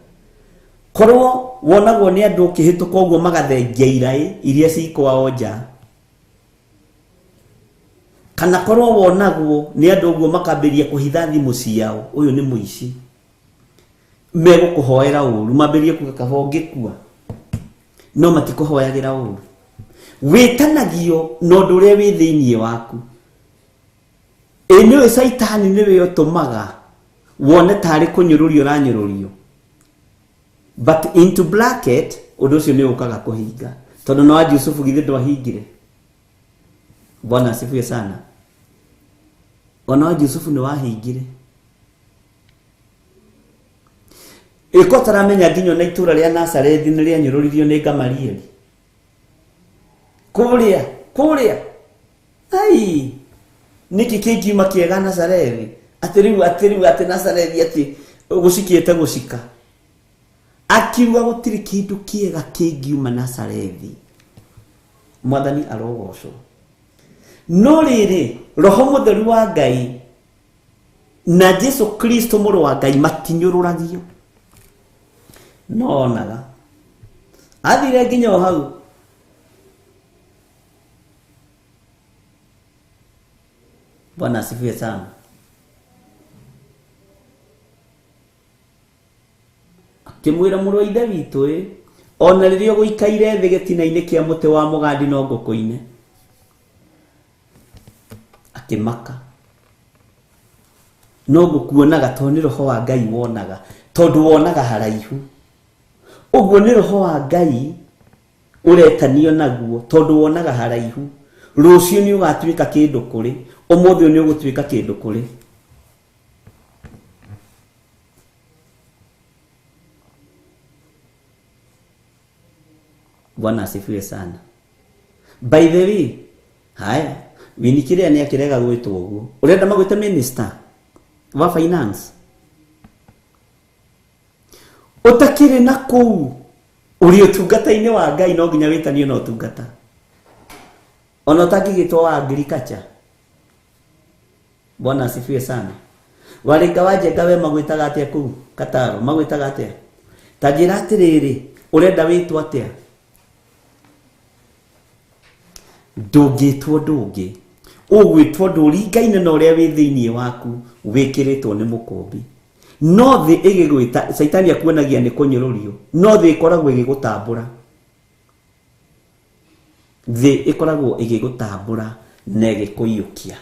Korwo wonagwo nĩ andũ ũkĩhĩtũka ũguo magathengia iraĩ iria cikwao nja. Kana korwo wonagwo nĩ andũ ũguo makambĩrĩria kũhitha thimũ ciao, ũyũ nĩ mũici. Megũkũhoera ũru, mambĩrĩrie kuga kaba ũngĩkua. No matikũhoyagĩra ũru. Wĩtanagio na ũndũ ũrĩa wĩ thĩinĩ waku. Ĩ nĩũĩ caitani nĩwe ũtũmaga wone tarĩ kũnyũrũrio ũranyũrũrio. But into bracket ũndũ ũcio nĩ ũkaga kũhinga. Tondũ no wa Jusufu githĩ ndwahingire. Bwana asifiwe sana. Ona wa Jusufu nĩ wahingire. Ĩko taramenya nginya ona itũra rĩa Nazarethi nĩ rĩanyũrũririo nĩ Gamalieli. Kũrĩa, kũrĩa. Ai, nĩkĩ kĩngiuma kĩega Nazarethi? Atĩ rĩu, atĩ rĩu, atĩ Nazarethi atĩ gũcikĩte gũcika. Akiuga gũtirĩ kĩndũ kĩega kĩngiuma Nazarethi. Mwathani arogocwo. No rĩrĩ, Roho Mũtheru wa Ngai na Jesu Kristo mũrũ wa Ngai matinyũrũragio. No onaga. Athire nginya o hau. Bwana asifiwe sana. Akĩmwĩra mũrũ wa ithe witũ ĩ, ona rĩrĩa ũgũikaire thĩ gĩtina-inĩ kĩa mũtĩ wa mũgandi no ngũkũine. Akĩmaka. No ngũkuonaga tondũ nĩ roho wa Ngai wonaga, tondũ wonaga haraihu. Ũguo nĩ roho wa Ngai ũretanio naguo tondũ wonaga haraihu. Rũciũ nĩ ũgatuĩka kĩndũ kũrĩ, ũmũthĩ nĩ ũgũtuĩka kĩndũ kũrĩ. Bwana asifiwe sana. By the way, haya, Winnie Kiria nĩ akĩrega gwĩtwo ũguo. Ũrenda magwĩte minister wa finance? Ũtakĩrĩ na kũu ũrĩ ũtungata-inĩ wa Ngai no nginya wĩtanio na ũtungata. Ona ũtangĩgĩtwo wa agriculture. Bwana asifiwe sana. Warĩnga wa Njenga we magwĩtaga atĩa kũu Kataro? Magwĩtaga atĩa? Ta njĩra atĩrĩrĩ, ũrenda wĩtwo atĩa? Ndũngĩtwo ũndũ ũngĩ. Ũgwĩtwo ũndũ ũringaine na ũrĩa wĩ thĩinĩ waku wĩkĩrĩtwo nĩ mũkũmbi. No thĩ ĩgĩgwĩta, Caitani akuonagia nĩ kũnyũrũrio. No thĩ ĩkoragwo ĩgĩgũtambũra. Thĩ ĩkoragwo ĩgĩgũtambũra na ĩgĩkũiyũkia.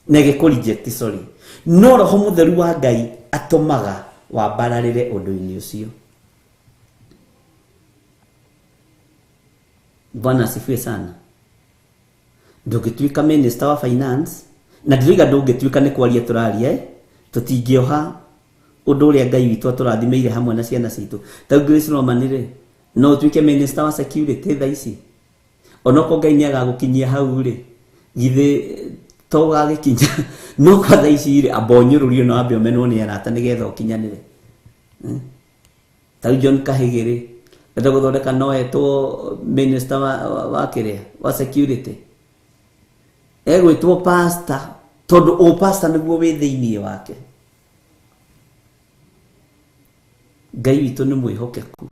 Na ĩgĩkũ-reject, sorry. No Roho Mũtheru wa Ngai atũmaga wambararĩre ũndũ-inĩ ũcio. Bwana asifiwe sana. Ndũngĩtuĩka minister wa finance, na ndĩroiga ndũngĩtuĩka nĩ kwaria tũraria, tũtingĩoha ũndũ ũrĩa Ngai witũ atũrathimĩire hamwe na ciana citũ. Ta Grace Roman rĩ, no ũtuĩke minister wa security thaa ici. Onokorwo Ngai nĩ agagũkinyia hau rĩ, githĩ to ũgagĩkinya. No kwa thaa ici rĩ, amba ũnyũrũrio na wambe ũmenwo nĩ arata nĩgetha ũkinyanĩre. Ta rĩu John Kahĩgĩ rĩ, enda gũthondeka no etwo minister wa kĩrĩa, wa security. Egwĩtwo pastor, tondũ ũ pastor nĩguo wĩ thĩinĩ wake. Ngai witũ nĩ mwĩhokeku.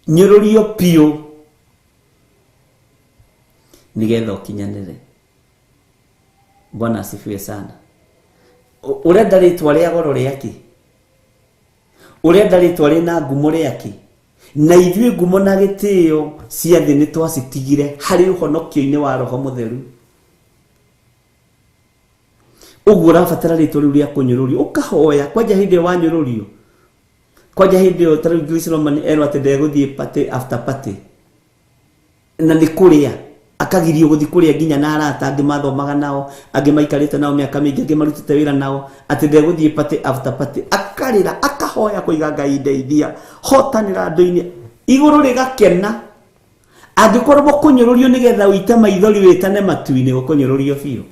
Nyũrũrio biũ nĩgetha ũkinyanĩre. Bwana asifiwe sana. Ũrenda rĩtwa rĩa goro rĩakĩ? Ũrenda rĩtwa rĩna ngumo rĩakĩ? Na ithuĩ ngumo na gĩtĩo cia thĩ nĩ twacitigire harĩ ũhonokio-inĩ wa Roho Mũtheru. Ũguo ũrabatara rĩtwa rĩu rĩa kũnyũrũrio, ũkahoya kwanja hĩndĩ ĩyo wanyũrũrio. Kwanja hĩndĩ ĩyo ta rĩu Grace Roman erwo atĩ ndegũthiĩ party after party. Na nĩ kũrĩa akagirio gũthiĩ kũrĩa nginya na arata angĩ mathomaga nao, angĩ maikarĩte nao mĩaka mĩingĩ, angĩ marutĩte wĩra nao, atĩ ndegũthiĩ party after party. Akarĩra, akahoya kũiga Ngai ndeithia, hotanĩra andũ-inĩ, igũrũ rĩgakena. Angĩkorwo kũnyũrũrio nĩgetha ũite maithori wĩtane matu-inĩ, ũkũnyũrũrio biũ.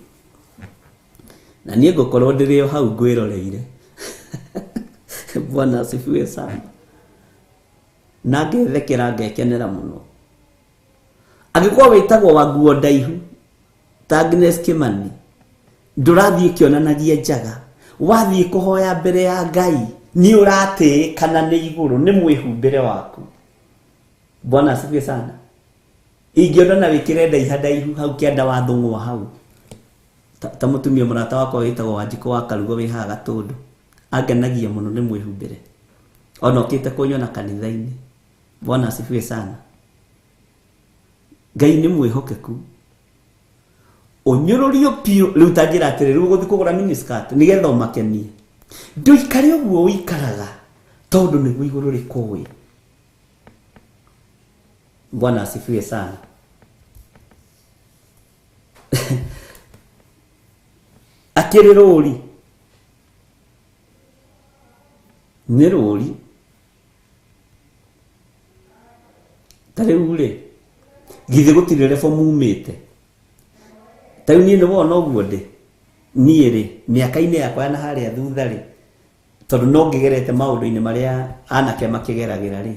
Na niĩ ngũkorwo ndĩrĩ o hau ngwĩroreire. Bwana asifiwe sana. Na ngethekera ngekenera mũno. Angĩkorwo wĩtagwo wa nguo ndaihu ta Agnes Kimani, ndũrathiĩ kĩonanagia njaga, wathiĩ kũhoya mbere ya Ngai nĩ ũratĩĩkana nĩ igũrũ, nĩ mwĩhumbĩre waku. Bwana asifiwe sana. Ingĩona na wĩkĩre ndaiha ndaihu hau kĩanda wa thũng'wa hau, ta mũtumia mũrata wakwa wĩtagwo Wanjikũ wa Karugo wĩ haha Gatũndũ, angenagia mũno nĩ mwĩhumbĩre, ona okĩte kũnyona kanitha-inĩ. Bwana asifiwe sana. Ngai nĩ mwĩhokeku. Ũnyũrũrio biũ rĩu ta njĩra atĩrĩ, rĩu ũgũthiĩ kũgũra miniskirt nĩgetha ũmakenie. Ndũikare ũguo ũikaraga tondũ nĩguo igũrũ rĩkũĩ. Bwana asifiwe sana. Akĩrĩ rũri, nĩ rũri. Ta rĩu rĩ, githĩ gũtirĩ rebo mumĩte? Ta rĩu niĩ nĩ wona ũguo ndĩ niĩ rĩ, mĩaka-inĩ yakwa ya na harĩa thutha rĩ, tondũ no ngĩgerete maũndũ-inĩ marĩa anake makĩgeragĩra rĩ,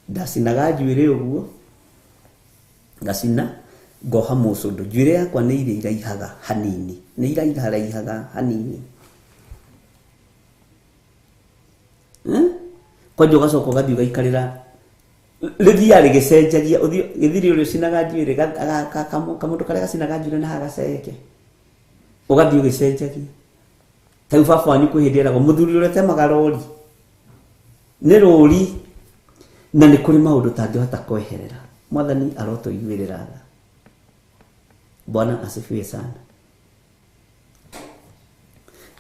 ndacinaga njuĩrĩ ũguo, ngacina ngoha mũcũndũ. Njuĩrĩ yakwa nĩ iria iraihaga hanini, nĩ iraiharaihaga hanini. Kwanja ũgacoka ũgathiĩ ũgaikarĩra, rĩthiaga rĩgĩcenjagia, ũthiĩ gĩthiri ũrĩa ũcinaga njuĩrĩ, kamũndũ karĩa gacinaga njuĩrĩ na haha gaceke, ũgathiĩ ũgĩcenjagia. Ta rĩu baba wanyu kwĩ hĩndĩ eragwo mũthuri ũrĩa ũtemaga rori nĩ rũri, na nĩ kũrĩ maũndũ ũtangĩhota kweherera. Mwathani arotũiguĩrĩra tha. Bwana asifiwe sana.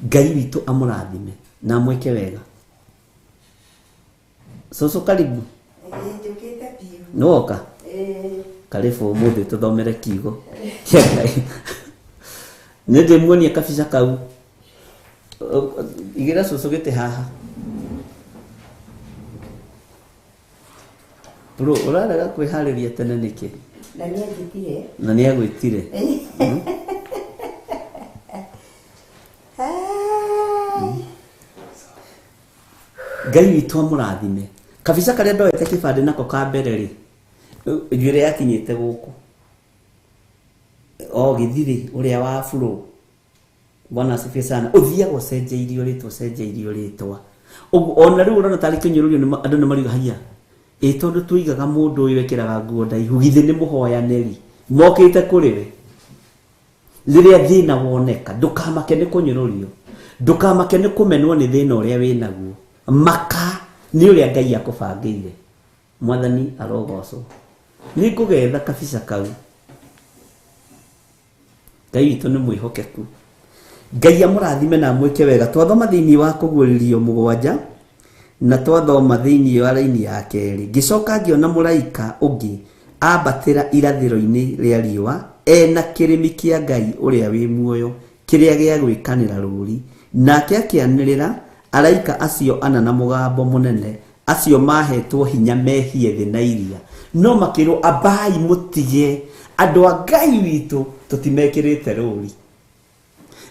Ngai witũ amũrathime na amwĩke wega. Cũcũ karibu. Njũkĩte biũ. Nĩwoka? Karibu ũmũthĩ tũthomere kiugo kĩa Ngai. Nĩ ndĩmuonie kabica kau. Igĩra cũcũ gĩtĩ haha. Bro, ũrarega kwĩharĩria tene nĩkĩ? Na nĩ anjĩtire. Na nĩ agwĩtire. Ngai witũ amũrathime. Kabica karĩa ndoete kĩbandĩ nako ka mbere rĩ, njuĩrĩ yakinyĩte gũkũ. O gĩthirĩ ũrĩa wa bro. Bwana asifiwe sana. Ũthiaga ũcenjeirio rĩtwa, ũcenjeirio rĩtwa. Ũguo ona rĩu ũrona tarĩ kĩnyũrũrio nĩ andũ nĩ mariuga haiya. Ĩ tondũ tũigaga mũndũ ũyũ wekĩraga nguo ndaihu, githĩ nĩ mũhoyanĩri? Mokĩte kũrĩ we. Rĩrĩa thĩna woneka, ndũkamake nĩ kũnyũrũrio, ndũkamake nĩ kũmenwo nĩ thĩna ũrĩa wĩnaguo. Maka nĩ ũrĩa Ngai akũbangĩire. Mwathani arogocwo. Nĩ ngũgetha kabica kau. Ngai witũ nĩ mwĩhokeku. Ngai amũrathime na amwĩke wega. Twathoma thĩinĩ wa kũguũrĩrio 7 na twathoma thĩinĩ wa raini ya kerĩ. Ngĩcoka ngĩona mũraika ũngĩ ambatĩra irathĩro-inĩ rĩa riũa ena kĩrĩmi kĩa Ngai ũrĩa wĩ muoyo kĩrĩa gĩa gwĩkanĩra rũri. Nake akĩanĩrĩra araika acio ana na mũgambo mũnene, acio mahetwo hinya mehie thĩ na iria. No makĩrwo ambai mũtige, andũ a Ngai witũ tũtimekĩrĩte rũri.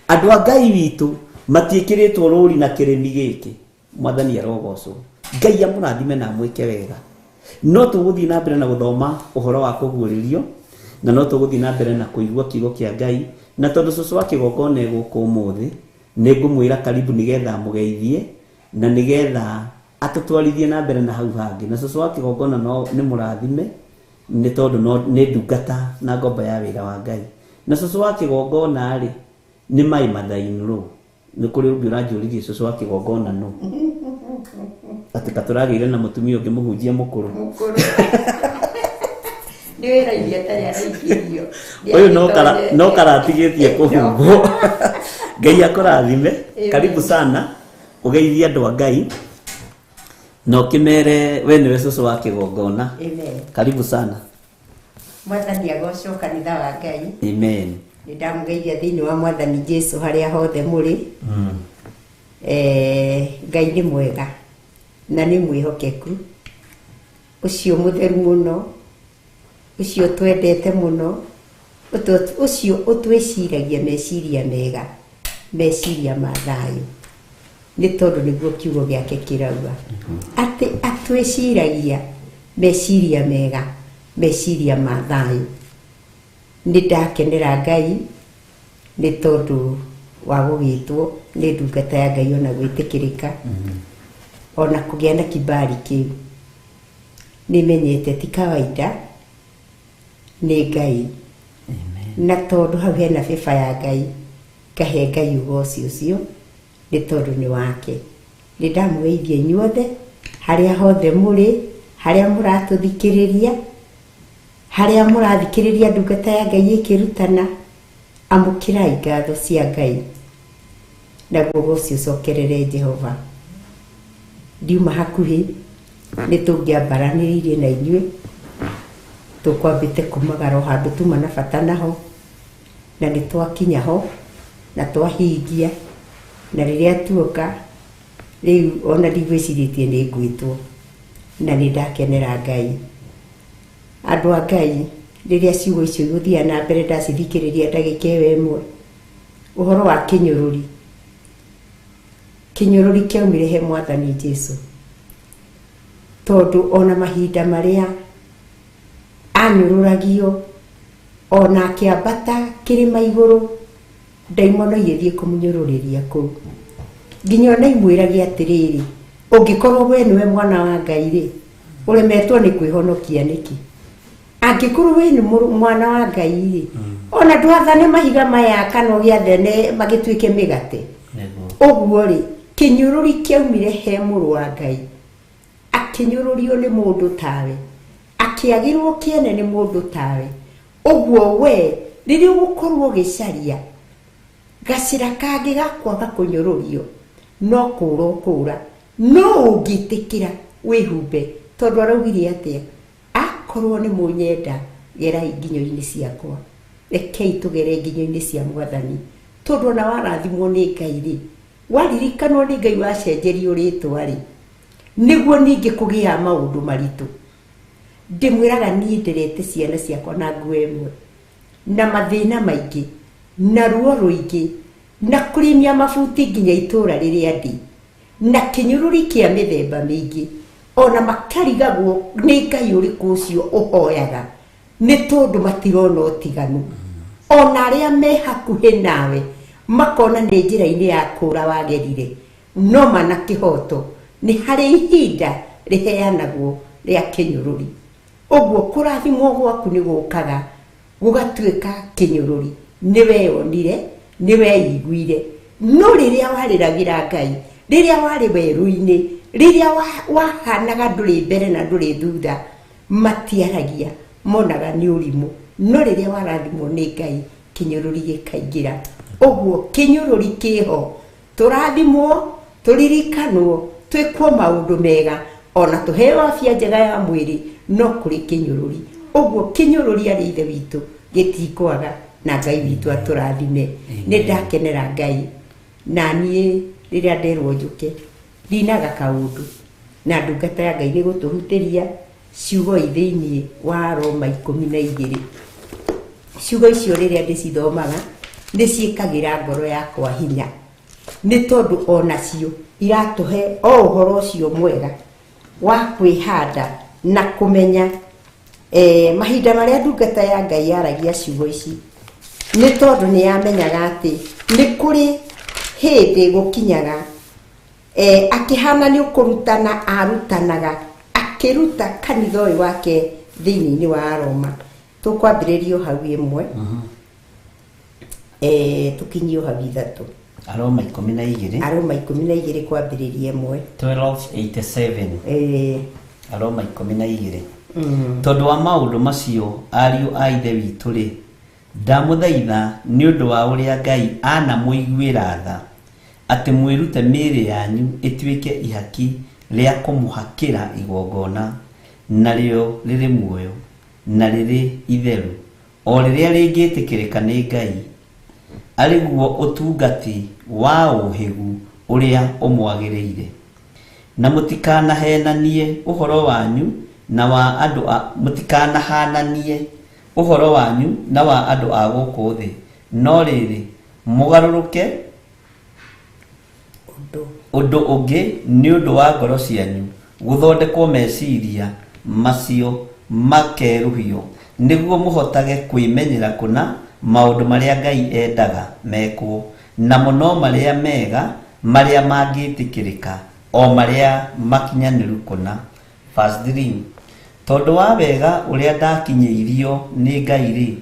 Andũ a Ngai witũ matiĩkĩrĩtwo rũri na kĩrĩmi gĩkĩ. Mwathani arogocwo. Ngai amũrathime na amwĩke wega. No tũgũthiĩ na mbere na gũthoma ũhoro wa kũguũrĩrio, na no tũgũthiĩ na mbere na kũigua kiugo kĩa Ngai. Na tondũ cũcũ wa kĩgongona e gũkũ ũmũthĩ, nĩ ngũmwĩra karibu nĩgetha amũgeithie na nĩgetha atũtwarithie na mbere na hau hangĩ. Na cũcũ wa kĩgongona no nĩ mũrathime nĩ tondũ no nĩ ndungata na ngombo ya wĩra wa Ngai. Na cũcũ wa kĩgongona rĩ, nĩ my mother-in-law. Nĩ kũrĩ ũngĩ ũranjũririe cũcũ wa kĩgongona nũ? Atĩ katũragĩire na mũtumia ũngĩ mũhunjia mũkũrũ. Mũkũrũ. Nĩ wĩra iria atarĩ araikĩrio. Ũyũ no karatigĩtie kũhumbwo. Ngai akũrathime. Karibu sana. Ũgeithie andũ a Ngai. Na ũkĩmere we nĩwe cũcũ wa kĩgongona. Amen. Karibu sana. Mwathani agocwo kanitha wa Ngai. Amen. Nĩ ndamũgeithia thĩinĩ wa Mwathani Jesu harĩa hothe mũrĩ. Ngai nĩ mwega na nĩ mwĩhokeku, ũcio mũtheru mũno, ũcio twendete mũno, ũcio ũtwĩciragia meciria mega, meciria ma thayũ, nĩ tondũ nĩguo kiugo gĩake kĩrauga atĩ atwĩciragia meciria mega, Meciria ma thayũ. Nĩ ndakenera Ngai nĩ tondũ wa gũgĩtwo nĩ ndungata ya Ngai ona gwĩtĩkĩrĩka, ona kũgĩa na kibali kĩu. Nĩ menyete ti kawaida, nĩ Ngai. Na tondũ hau hena bĩba ya Ngai, ngahe Ngai ũgoci ũcio nĩ tondũ nĩ wake. Nĩ ndamũgeithia inyuothe harĩa hothe mũrĩ, harĩa mũratũthikĩrĩria, harĩa mũrathikĩrĩria ndungata ya Ngai ĩkĩrutana. Amũkĩrai ngatho cia Ngai, naguo ũgoci ũcokerere Jehova. Ndiuma hakuhĩ, nĩ tũngĩambaranĩrĩirie na inyuĩ, tũkwambĩte kumagara o handũ tuma na bata naho, na nĩ twakinya ho na twahingia. Na rĩrĩa tuoka rĩu ona ndigwĩcirĩtie nĩ ngwĩtwo, na nĩ ndakenera Ngai. Andũ a Ngai, rĩrĩa ciugo icio igũthiaga na mbere, ndacithikĩrĩria ndagĩka ĩyo ĩmwe, ũhoro wa kĩnyũrũri, kĩnyũrũri kĩaumire he Mwathani Jesu, tondũ ona mahinda marĩa anyũrũragio, ona akĩambata kĩrĩma igũrũ, ndaimono igĩthiĩ kũmũnyũrũrĩria kũu, nginya ona imwĩragia atĩrĩrĩ, ũngĩkorwo we nĩwe mwana wa Ngai rĩ, ũremetwo nĩ kwĩhonokia nĩkĩ? Angĩkorwo we nĩ mwana wa Ngai rĩ, ona ndwathane mahiga maya kana ũgĩathane magĩtuĩke mĩgate. Ũguo rĩ, kĩnyũrũri kĩaumire he mũrũ wa Ngai, akĩnyũrũrio nĩ mũndũ tawe, akĩagĩrwo kĩene nĩ mũndũ tawe. Ũguo we rĩrĩa ũgũkorwo ũgĩcaria gacĩra kangĩ ga kwaga kũnyũrũrio, no kũũra ũkũũra, no ũngĩtĩkĩra wĩhumbe, tondũ araugire atĩa? Akorwo nĩ mũnyenda, gerai nginyo-inĩ ciakwa. Rekei tũgere nginyo-inĩ cia Mwathani, tondũ ona warathimwo nĩ Ngai rĩ, waririkanwo nĩ Ngai, wacenjerio rĩtwa rĩ, nĩguo ningĩ kũgĩa maũndũ maritũ. Ndĩmwĩraga niĩ nderete ciana ciakwa na nguo ĩmwe, na mathĩna maingĩ, na ruo rũingĩ, na kũrimia mabuti nginya itũra rĩrĩa ndĩ, na kĩnyũrũri kĩa mĩthemba mĩingĩ, ona makarigagwo nĩ Ngai ũrĩkũ ũcio ũhoyaga, nĩ tondũ matirona ũtiganu. Ona arĩa me hakuhĩ nawe makona nĩ njĩra-inĩ ya kũra wagerire, no mana kĩhoto nĩ harĩ ihinda rĩheanagwo rĩa kĩnyũrũri. Ũguo kũrathimwo gwaku nĩ gũkaga gũgatuĩka kĩnyũrũri. Nĩ weyonire, nĩ weiguire, no rĩrĩa warĩragĩra Ngai, rĩrĩa warĩ werũ-inĩ, rĩrĩa wahanaga ndũrĩ mbere na ndũrĩ thutha, matiaragia, monaga nĩ ũrimũ. No rĩrĩa warathimwo nĩ Ngai, kĩnyũrũri gĩkaingĩra. Ũguo kĩnyũrũri kĩho, tũrathimwo, tũririkanwo, twĩkwo maũndũ mega, ona tũheo afya njega ya mwĩrĩ, no kũrĩ kĩnyũrũri. Ũguo kĩnyũrũri, arĩ ithe witũ, gĩtikwaga, na Ngai witũ atũrathime. Nĩ ndakenera Ngai. Na niĩ rĩrĩa nderwo njũke, ndinaga kaũndũ, na ndungata ya Ngai nĩ gũtũhutĩria ciugo i thĩinĩ wa Roma 12. Ciugo icio rĩrĩa ndĩcithomaga, nĩ ciĩkagĩra ngoro yakwa hinya, nĩ tondũ onacio iratũhe o ũhoro ũcio mwega wa kwĩhanda na kũmenya. Mahinda marĩa ndungata ya Ngai yaragia ciugo ici, nĩ tondũ nĩ yamenyaga atĩ nĩ kũrĩ hĩndĩ gũkinyaga, akĩhana nĩ ũkũrutana arutanaga, akĩruta kanitha ũyũ wake thĩinĩ wa Roma. Tũkwambĩrĩrio hau 1, tũkinyio hau 3. Aroma 12. Aroma 12 kwambĩrĩria 1. 1287. Aroma 12. Tondũ wa maũndũ macio, ariũ a ithe witũ rĩ, ndamũthaitha nĩ ũndũ wa ũrĩa Ngai anamũiguĩra tha, atĩ mwĩrute mĩĩrĩ yanyu ĩtuĩke ihaki rĩa kũmũhakĩra igongona, narĩo rĩrĩ muoyo na rĩrĩ itheru, o rĩrĩa rĩngĩtĩkĩrĩka nĩ Ngai, arĩ guo ũtungati wa ũhĩgu ũrĩa ũmwagĩrĩire. Na mũtikanahenanie ũhoro wanyu na wa andũ a mũtikanahananie ũhoro wanyu na wa andũ a gũkũ thĩ, no rĩrĩ, mũgarũrũke ũndũ ũndũ ũngĩ nĩ ũndũ wa ngoro cianyu gũthondekwo meciria macio. makeruhio nĩguo mũhotage kwĩmenyera kũna maũndũ marĩa Ngai endaga mekwo, namo no marĩa mega marĩa mangĩtĩkĩrĩka, o marĩa makinyanĩru kũna. Verse 3, tondũ wa wega ũrĩa ndakinyĩirio nĩ Ngai rĩ,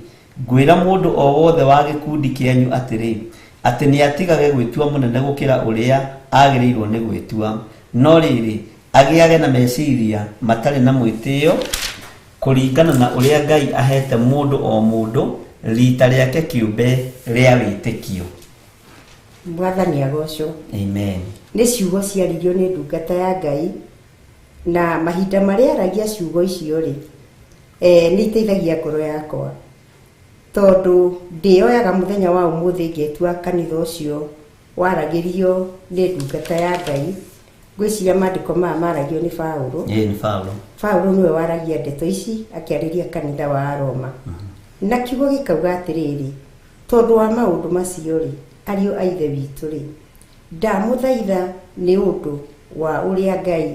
ngwĩra mũndũ o wothe wa gĩkundi kĩanyu atĩrĩ, atĩ nĩatigage gwĩtua mũnene gũkĩra ũrĩa agĩrĩirwo nĩ gwĩtua, no rĩrĩ agĩage na meciria matarĩ na mwĩtĩo kũringana na ũrĩa Ngai ahete mũndũ o mũndũ rita rĩake kĩũmbe rĩa wĩtĩkio. Mwathani agocwo. Amen. Nĩ ciugo ciaririo nĩ ndungata ya Ngai, na mahinda marĩa aragia ciugo icio rĩ, nĩ iteithagia ngoro yakwa, tondũ ndĩoyaga mũthenya wa ũmũthĩ ngetua kanitha ũcio waragĩrio nĩ ndungata ya Ngai. Ngwĩciria maandĩko maya maragio nĩ Paũlũ. Ĩĩ, nĩ Paũlũ. Paũlũ nĩwe waragia ndeto ici akĩarĩria kanitha wa Roma. Na kiugo gĩkauga atĩrĩrĩ, tondũ wa maũndũ macio rĩ, ariũ a Ithe witũ rĩ, ndamũthaitha nĩ ũndũ wa ũrĩa Ngai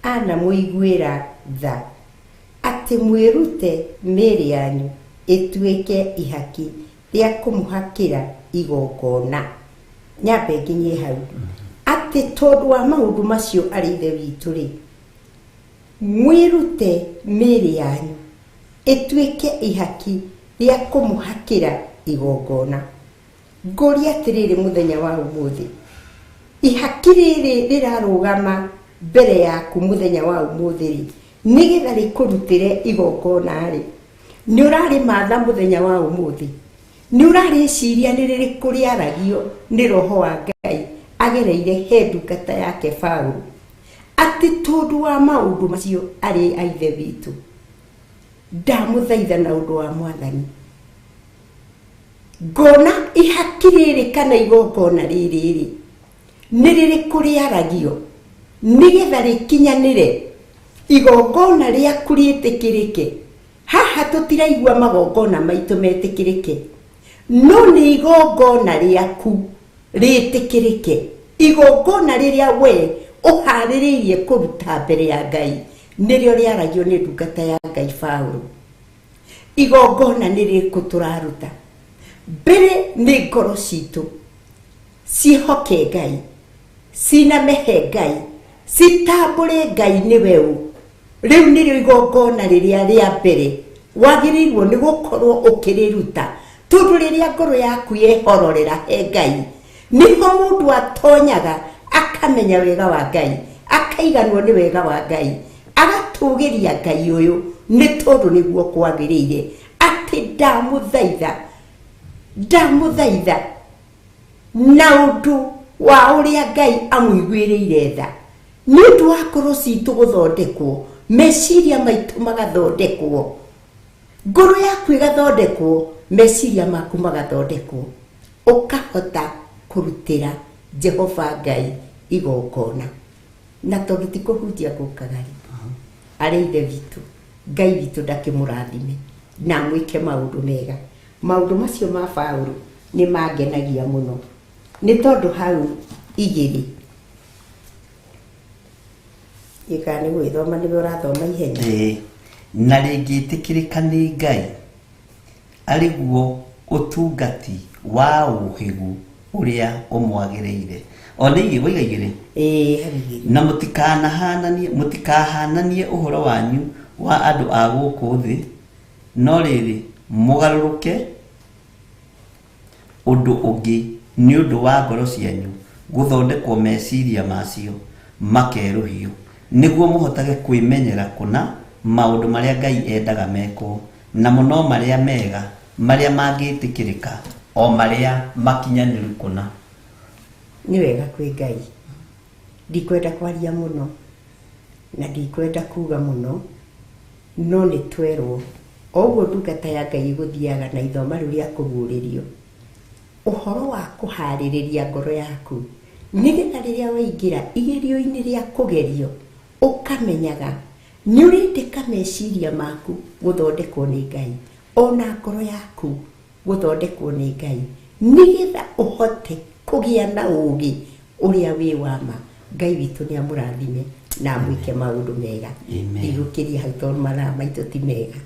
anamũiguĩra tha, atĩ mwĩrute mĩĩrĩ yanyu ĩtuĩke ihaki rĩa kũmũhakĩra igongona. Nyambe nginyie hau, atĩ tondũ wa maũndũ macio arĩ Ithe witũ rĩ, mwĩrute mĩĩrĩ yanyu ĩtuĩke ihaki rĩa kũmũhakĩra igongona. Ngũria atĩrĩrĩ mũthenya wa ũmũthĩ, ihaki rĩrĩ rĩrarũgama mbere yaku mũthenya wa ũmũthĩ rĩ, nĩgetha rĩkũrutĩre igongona rĩ, nĩ ũrarĩmatha mũthenya wa ũmũthĩ, nĩ ũrarĩciria nĩ rĩrĩkũ rĩaragio nĩ Roho wa Ngai agereire he ndungata yake Paũlũ, atĩ tondũ wa maũndũ macio arĩ a Ithe witũ, ndamũthaitha na ũndũ wa Mwathani, ngona ihaki rĩrĩ kana igongona rĩrĩ rĩ, nĩ rĩrĩkũ rĩaragio nĩgetha rĩkinyanĩre igongona rĩaku rĩtĩkĩrĩke. Haha tũtiraigua magongona maitũ metĩkĩrĩke, no nĩ igongona rĩaku rĩtĩkĩrĩke, igongona rĩrĩa we ũharĩrĩirie kũruta mbere ya Ngai nĩrĩo rĩaragio nĩ ndungata ya Ngai Paũlũ. Igongona nĩ rĩrĩkũ tũraruta? Mbere nĩ ngoro citũ ciĩhoke Ngai, cinamehe Ngai, citambũre Ngai nĩwe ũ. Rĩu nĩrĩo igongona rĩrĩa rĩa mbere wagĩrĩirwo nĩ gũkorwo ũkĩrĩruta, tondũ rĩrĩa ngoro yaku yehororera he Ngai, nĩho mũndũ atonyaga akamenya wega wa Ngai, akaiganwo nĩ wega wa Ngai, agatũgĩria Ngai ũyũ nĩ tondũ nĩguo kwagĩrĩire. Atĩ ndamũthaitha, ndamũthaitha na ũndũ wa ũrĩa Ngai amũiguĩrĩire tha, nĩ ũndũ wa ngoro citũ gũthondekwo, meciria maitũ magathondekwo, ngoro yaku ĩgathondekwo, meciria maku magathondekwo, ũkahota kũrutĩra Jehova Ngai igongona. Na tondũ ti kũhunjia ngũkaga rĩ, arĩ Ithe witũ, Ngai witũ ndakĩmũrathime na amwĩke maũndũ mega. Maũndũ macio ma Paũlũ nĩ mangenagia mũno, nĩ tondũ hau igĩrĩ ĩka nĩ gwĩthoma nĩwe ũrathoma ihenya. Ĩĩ, na rĩngĩtĩkĩrĩka nĩ Ngai arĩ guo ũtungati wa ũhĩgu ũrĩa ũmwagĩrĩire. O nĩ igĩ waiga igĩrĩ. Ĩĩ, hau igĩrĩ. Na mũtikahananie ũhoro wanyu wa andũ a gũkũ thĩ, no rĩrĩ mũgarũrũke ũndũ ũngĩ nĩ ũndũ wa ngoro cianyu gũthondekwo meciria macio makerũhio, nĩguo mũhotage kwĩmenyera kũna maũndũ marĩa Ngai endaga mekwo, namo no marĩa mega marĩa mangĩtĩkĩrĩka, o marĩa makinyanĩru kũna. Nĩ wega kwĩ Ngai. Ndikwenda kwaria mũno na ndikwenda kuga mũno, no nĩ twerwo o ũguo ndungata ya Ngai ĩgũthiaga na ithoma rĩu rĩa kũguũrĩrio ũhoro wa kũharĩrĩria ngoro yaku, nĩgetha rĩrĩa waingĩra igerio-inĩ rĩa kũgerio ũkamenyaga nĩ ũrendeka meciria maku gũthondekwo nĩ Ngai, ona ngoro yaku gũthondekwo nĩ Ngai, nĩgetha ũhote kũgĩa na ũũgĩ ũrĩa wĩ wa ma. Ngai witũ nĩ amũrathime Na amwĩke maũndũ mega. Amen. Ndigũkĩria hau tondũ mathaa maitũ ti mega,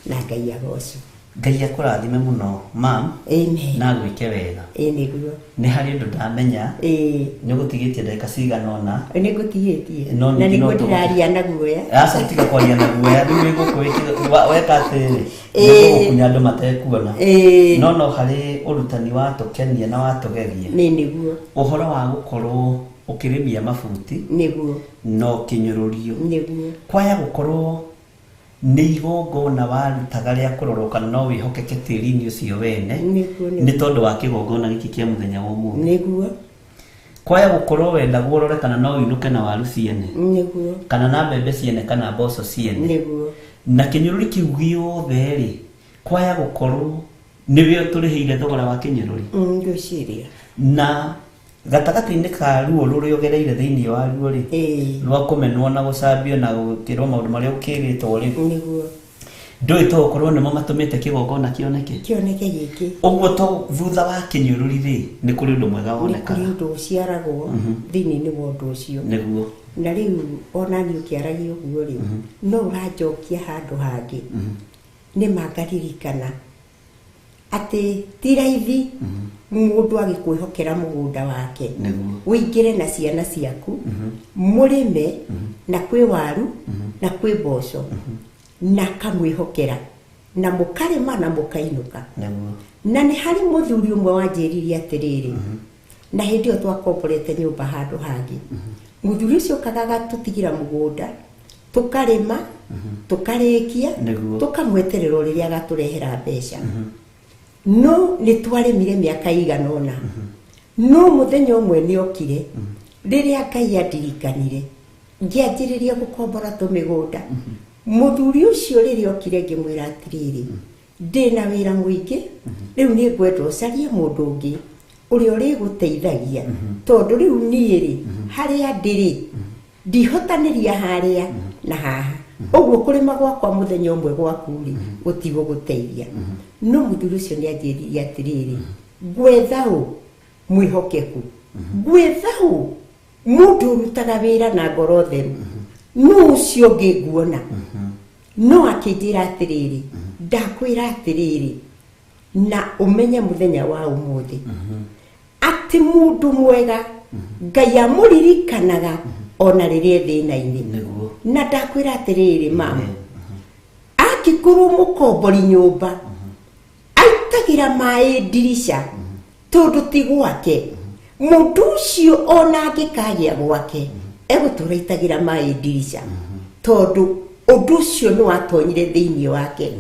na Ngai agocwo. Ngai akũrathime mũno mam. Amen. Na gwĩke wega. Ĩĩ nĩguo. Nĩ harĩ ũndũ ndamenya. Ĩĩ. Nĩ ũgũtigĩtie ndagĩka cigana ũna. Nĩ ngũtigĩtie. No Na ningĩ no nĩguo ndĩraria na guoya. Aca tiga kwaria na guoya rĩu wĩ gũkũ weka atĩrĩrĩ, Ĩĩ. nĩtũgũkunya andũ matekuona. Ĩĩ. No harĩ ũrutani watũkenia na watũgegia. Nĩ nĩguo. Ũhoro wa gũkorwo ũkĩrĩmia mabuti Nĩguo. na ũkĩnyũrũrio. Nĩguo. Kwaya gũkorwo nĩ igongona warutaga rĩa kũrorwo kana no wĩhokeke tĩri-inĩ ũcio wene. Nĩguo, nĩguo. Nĩ tondũ wa kĩgongona gĩkĩ kĩa mũthenya wa ũmũthĩ. Nĩguo. Kwaya gũkorwo wendagwo ũrore kana no ũinũke na waru ciene. Nĩguo. Kana na mbembe ciene kana mboco ciene. Nĩguo. Na kĩnyũrũri kĩu gĩothe rĩ, kwaya gũkorwo nĩwe ũtũrĩhĩire thogora wa kĩnyũrũri. Ngwĩciria. Na gatagatĩ-inĩ ka ruo rũrĩa ũgereire thĩinĩ wa ruo rĩ, rwa kũmenwo na gũcambio na gũkĩrwo maũndũ marĩa ũkĩrĩtwo rĩ, Nĩguo. ndũĩ to ũkorwo nĩmo matũmĩte kĩgongona kĩoneke. Kĩoneke gĩkĩ. Ũguo to thutha wa kĩnyũrũri rĩ, nĩ kũrĩ ũndũ mwega Nĩ wonekaga. kũrĩ ũndũ ũciaragwo thĩinĩ-inĩ wa ũndũ ũcio. Nĩguo. Na rĩu ona niĩ ũkĩaragia ũguo rĩ, no ũranjokia handũ hangĩ. Nĩ ma ngaririkana atĩ ti raithi mũndũ agĩkwĩhokera mũgũnda wake. Nĩguo. Ũingĩre na ciana ciaku, mũrĩme, na kwĩ waru, na kwĩ mboco, na akamwĩhokera, na mũkarĩma na mũkainũka. Nĩguo. Na nĩ harĩ mũthuri ũmwe wanjĩrire atĩrĩrĩ, na hĩndĩ ĩyo twakomborete nyũmba handũ hangĩ. Mũthuri ũcio okaga agatũtigĩra mũgũnda, tũkarĩma, tũkarĩkia, Nĩguo. tũkamweterera o rĩrĩa agatũrehera mbeca. No nĩ twarĩmire mĩaka ĩigana ũna. No mũthenya ũmwe nĩ okire, rĩrĩa Ngai andirikanire, ngĩanjĩrĩria gũkombora tũmĩgũnda. Mũthuri ũcio rĩrĩa okire ngĩmwĩra atĩrĩrĩ, ndĩna wĩra mũingĩ, rĩu nĩ ngwenda ũcarie mũndũ ũngĩ ũrĩa ũrĩgũteithagia, tondũ rĩu niĩ rĩ, harĩa ndĩrĩ, ndihotanĩria harĩa na haha. Ũguo kũrĩma gwakwa mũthenya ũmwe gwaku rĩ, gũtigũgũteithia. No mũthuri ũcio nĩ anjĩrire atĩrĩrĩ, ngwetha ũ mwĩhokeku, ngwetha ũ mũndũ ũrutaga wĩra na ngoro theru, no ũcio ũngĩ nguona. No akĩnjĩra atĩrĩrĩ, ndakwĩra atĩrĩrĩ, na ũmenye mũthenya wa ũmũthĩ atĩ mũndũ mwega Ngai amũririkanaga ona rĩrĩa e thĩna-inĩ. Nĩguo. Na ndakwĩra atĩrĩrĩ mama, angĩkorwo mũkombori nyũmba aitagĩra maĩ ndirica tondũ ti gwake, mũndũ ũcio ona angĩkagĩa gwake egũtũra aitagĩra maĩ ndirica tondũ ũndũ ũcio nĩ watonyire thĩinĩ wake.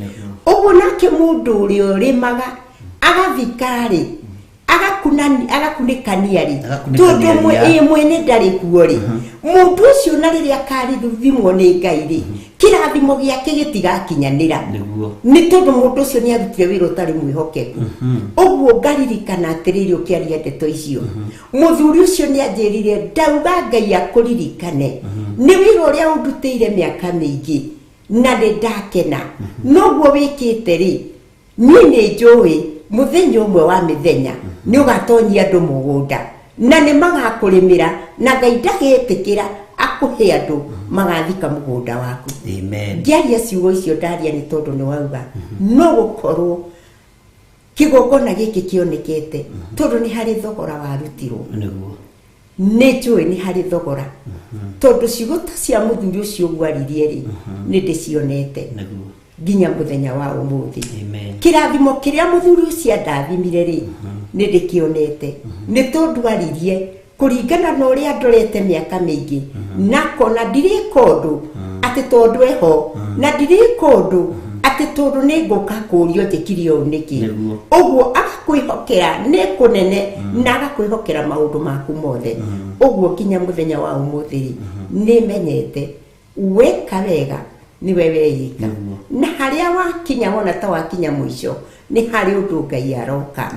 Ũguo nake mũndũ ũrĩa ũrĩmaga agathika rĩ, agakunĩkania rĩ, Agakunĩkania tondũ ria. mwene ndarĩ kuo rĩ, mũndũ ũcio na rĩrĩa akarithimwo nĩ Ngai rĩ, kĩrathimo gĩake gĩtigakinyanĩra. Nĩguo. Nĩ tondũ mũndũ ũcio nĩ arutire wĩra ũtarĩ mwĩhokeku. Ũguo ngaririkana atĩrĩrĩ ũkĩaria ndeto icio, mũthuri ũcio nĩ anjĩrire ndauga Ngai akũririkane nĩ wĩra ũrĩa ũndutĩire mĩaka mĩingĩ na nĩ ndakena. Noguo wĩkĩte rĩ, niĩ nĩ njũĩ mũthenya ũmwe wa mĩthenya nĩ ũgatonyia andũ mũgũnda na nĩ magakũrĩmĩra, na Ngai ndagetĩkĩra akũhe andũ magathika mũgũnda waku. Amen. Ngĩaria ciugo icio ndaria nĩ tondũ nĩ wauga no gũkorwo kĩgongona gĩkĩ kĩonekete tondũ nĩ harĩ thogora warutirwo. Nĩguo. Nĩ njũĩ nĩ harĩ thogora tondũ ciugo ta cia mũthuri ũcio ũguo aririe rĩ, nĩ ndĩcionete Nĩguo. nginya mũthenya wa ũmũthĩ. Amen. Kĩrathimo kĩrĩa mũthuri ũcio andathimire rĩ, nĩ ndĩkĩonete nĩ tondũ aririe kũringana na ũrĩa ndorete mĩaka mĩingĩ, na kona ndirĩka ũndũ atĩ tondũ eho, na ndirĩka ũndũ atĩ tondũ nĩ ngũka kũũrio njĩkire ũũ nĩkĩ. Nĩguo. Ũguo agakwĩhokera nĩ kũnene na agakwĩhokera maũndũ maku mothe. Ũguo nginya mũthenya wa ũmũthĩ rĩ, nĩ menyete weka wega nĩwe weika. Nĩguo. Na harĩa wakinya wona ta wakinya mũico, Nĩ harĩ ũndũ Ngai aroka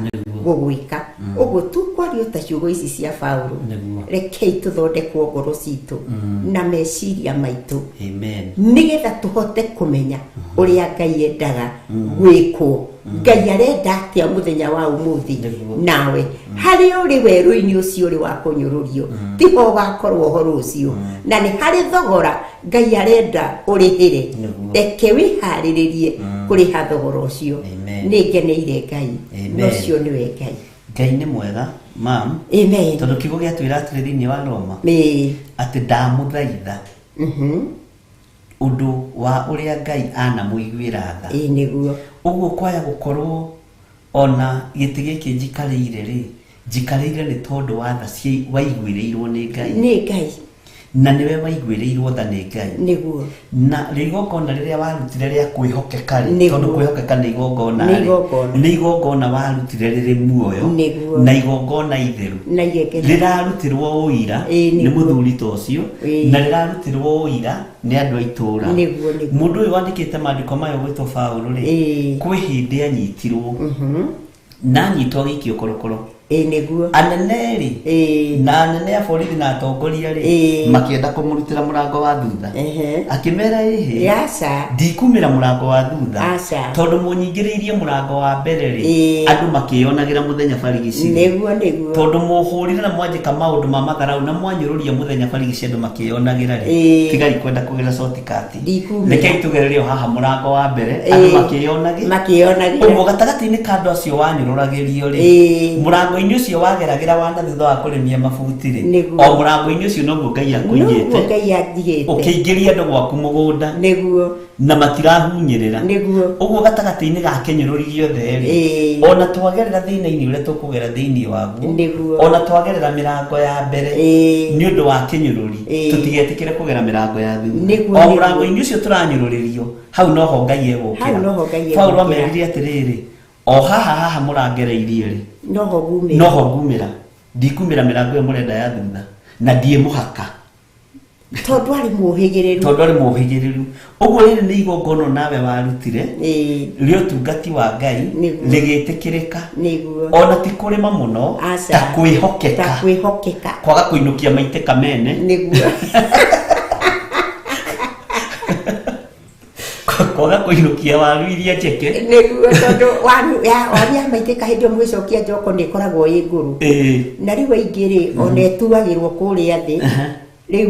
gũgwĩka. Ũguo tu kwario ta ciugo ici cia Paulo. Rekei tũthondekwo ngoro citũ na meciria maitũ. Amen. Nĩgetha tũhote kũmenya ũrĩa Ngai endaga gwĩkwo. Ngai arenda atĩa mũthenya wa ũmũthĩ nawe harĩa ũrĩ werũ-inĩ ũcio ũrĩ wa kũnyũrũrio tiho ũgakorwo ũhoro ũcio na nĩ harĩ thogora Ngai arenda ũrĩhĩre. Reke wĩharĩrĩrie kũrĩha thogora ũcio. Nĩ ngeneire Ngai na ũcio nĩwe Ngai. Ngai nĩ mwega mam. Amen. Tondũ kiugo gĩatwĩra atĩrĩ thĩinĩ wa Roma atĩ ndamũthaitha ũndũ wa ũrĩa Ngai anamũiguĩra tha. Nĩguo. Ũguo kwaya gũkorwo ona gĩtĩ gĩkĩ njikarĩire rĩ, njikarĩire nĩ tondũ wa tha waiguĩrĩirwo nĩ Ngai. Nĩ Ngai. Na nĩwe waiguĩrĩirwo tha nĩ Ngai. Nĩguo. Na igongona rĩrĩa warutire rĩa kwĩhokeka rĩ, tondũ kwĩhokeka nĩ igongona rĩ, nĩ igongona warutire rĩrĩ muoyo na igongona itheru rĩrarutirwo ũira nĩ mũthuri ta ũcio na rĩrarutirwo ũira nĩ andũ a itũũra. Mũndũ ũyũ wandĩkĩte maandĩko maya ũgwĩtwo Paũlũ rĩ, kwĩ hĩndĩ anyitirwo na anyitwo agĩikio korokoro. Nĩguo. Anene rĩ na anene a borithi na atongoria rĩ makĩenda kũmũrutĩra mũrango wa thutha. Akĩmera ĩhĩ ndikumĩra mũrango wa thutha tondũ mũnyingĩrĩirie mũrango wa mbere rĩ andũ makĩyonagĩra mũthenya barigici. Nĩguo nĩguo. Tondũ mũhũrire na mwanjĩka maũndũ ma matharau na mwanyũrũria mũthenya barigici andũ makĩyonagĩra rĩ tigai kwenda kũgera shortcut. Rekei tũgerere o haha mũrango wa mbere andũ makĩyonagĩra. Ũguo gatagatĩ-inĩ ka andũ acio wanyũrũragĩrio rĩ mũrango ũcio wageragĩra wa na thutha wa kũrĩmia mabuti rĩ o mũrango-inĩ ũcio noguo Ngai akũigĩte ũkĩingĩria andũ gwaku mũgũnda nĩguo na matirahunyĩrĩra. Nĩguo. Ũguo gatagatĩ-inĩ ga kĩnyũrũri gĩothe rĩ ona twagerera thĩna-inĩ ũrĩa tũkũgera thĩinĩ waguo ona twagerera mĩrango ya mbere nĩ ũndũ wa kĩnyũrũri tũtigetĩkĩre kũgera mĩrango ya thutha. O mũrango-inĩ ũcio tũranyũrũrĩrio hau noho Ngai egũkĩra. Paulo amerire atĩrĩrĩ o haha haha mũrangereirie rĩ noho ngumĩra ndikumĩra mĩrango ĩyo mũrenda ya thutha na ndiĩ mũhaka tondũ arĩ mũhĩgĩrĩru. Tondũ arĩ mũhĩgĩrĩru. Ũguo rĩrĩ nĩ igongona nawe warutire rĩa ũtungati wa Ngai rĩgĩtĩkĩrĩka ona ti kũrĩma mũno ta kwĩhokeka. Ta kwĩhokeka. Kwaga kũinũkia maitĩka mene. Nĩguo. Kwaga kũinũkia waru iria njeke. Nĩguo tondũ waru ya maitĩka hĩndĩ ĩyo mũgĩcokia njoko nĩ ĩkoragwo ĩ ngũrũ. Na rĩu aingĩ rĩ ona ĩtuagĩrwo kũrĩa thĩ rĩu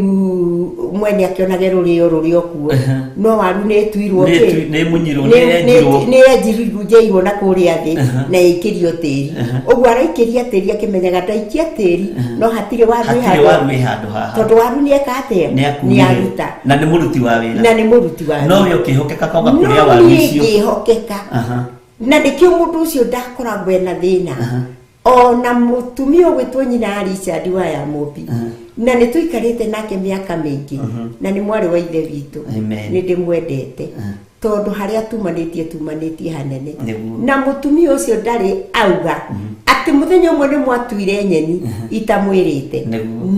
mwene akĩonage rũrĩo rũrĩ o kuo no waru nĩ ĩtuirwo kĩ nĩ yenjiruo na kũrĩa thĩ na ĩikĩrio tĩri. Ũguo araikĩria tĩri akĩmenyaga ndaikia tĩri no hatirĩ waru ĩ handũ haha tondũ waru nĩ eka atĩa nĩ aruta na nĩ mũruti wa wĩra na nĩ mũruti wa wĩra no we ũkĩhokeka kwaga kũrĩa waru icio. No niĩ ngĩhokeka na nĩkĩo mũndũ ũcio ndakoragwo ena thĩna. Ona mũtumia ũgwĩtwo nyina Richard wa ya Mũmbi na nĩ tũikarĩte nake mĩaka mĩingĩ na nĩ mwarĩ wa ithe witũ nĩ ndĩmwendete tondũ harĩa tumanĩtie hanene na mũtumia ũcio ndarĩ auga atĩ mũthenya ũmwe nĩ mwatuire nyeni itamwĩrĩte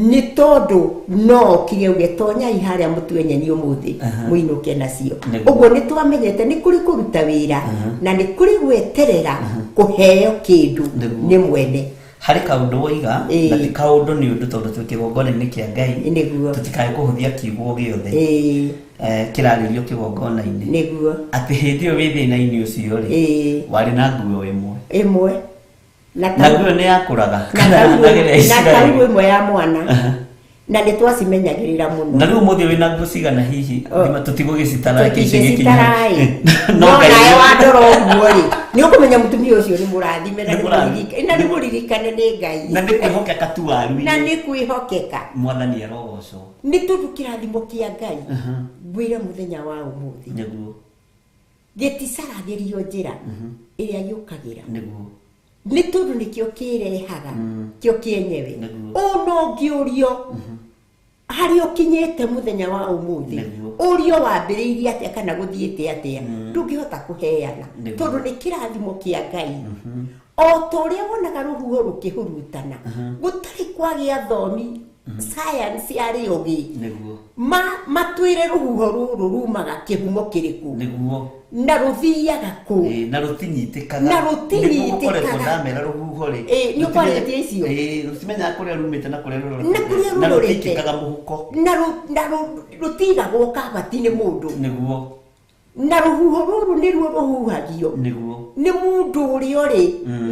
nĩ tondũ no okire auge tonyai harĩa mũtue nyeni ũmũthĩ mũinũke nacio. Ũguo nĩ twamenyete nĩ kũrĩ kũruta wĩra na nĩ kũrĩ gweterera kũheo kĩndũ nĩ mwene. Harĩ kaũndũ woiga na ti kaũndũ nĩ ũndũ tondũ twĩ kĩgongona-inĩ kĩa Ngai tũtikae kũhũthia kiugo gĩothe kĩrarĩrio kĩgongona-inĩ. Nĩguo. Atĩ hĩndĩ ĩyo wĩ thĩna-inĩ ũcio rĩ warĩ na nguo ĩmwe na nguo nĩ yakũraga na taurũ ĩmwe ya mwana na nĩ twacimenyagĩrĩra mũno. Na rĩu ũmũthĩ wĩna nguo cigana hihi tũtigũgĩcitara tũtingĩcitara no nawe wandora ũguo rĩ nĩ ũkũmenya mũtumia ũcio nĩ mũrathime na nĩ mũririkane nĩ Ngai na nĩ kwĩhokeka tu waru na nĩ kwĩhokeka. Mwathani arogocwo nĩ tondũ kĩrathimo kĩa Ngai ngwĩre mũthenya wa ũmũthĩ nĩguo gĩticaragĩrio njĩra ĩrĩa gĩũkagĩra nĩguo nĩ tondũ nĩkĩo kĩrehaga kĩo kĩenyewe ũno ũngĩũrio harĩa ũkinyĩte mũthenya wa ũmũthĩ ũrio wambĩrĩirie atĩa kana gũthiĩte atĩa ndũngĩhota kũheana tondũ nĩ kĩrathimo kĩa Ngai. O ta ũrĩa wonaga rũhuho rũkĩhurutana gũtarĩ kwagĩa thomi science arĩ ogĩ Nĩguo. Matwĩre rũhuho rũrũ rumaga kĩhumo kĩrĩkũ. Nĩguo. Na rũthiaga kũ. Ĩĩ, na rũtinyitĩkaga. Na rũtinyitĩkaga. Nĩguo ndamera rũhuho rĩ. Ĩĩ, nĩ ũkwarĩtie icio. Ĩĩ, rũtimenyaga kũrĩa rumĩte na kũrĩa rũrorete. Na kũrĩa Na rũrorete. rũtikĩkaga mũhuko. Na rũtigagwo kabati nĩ mũndũ. Nĩguo. Na rũhuho rũrũ nĩruo rũhuhagio. Nĩguo. Nĩ mũndũ ũrĩa ũrĩ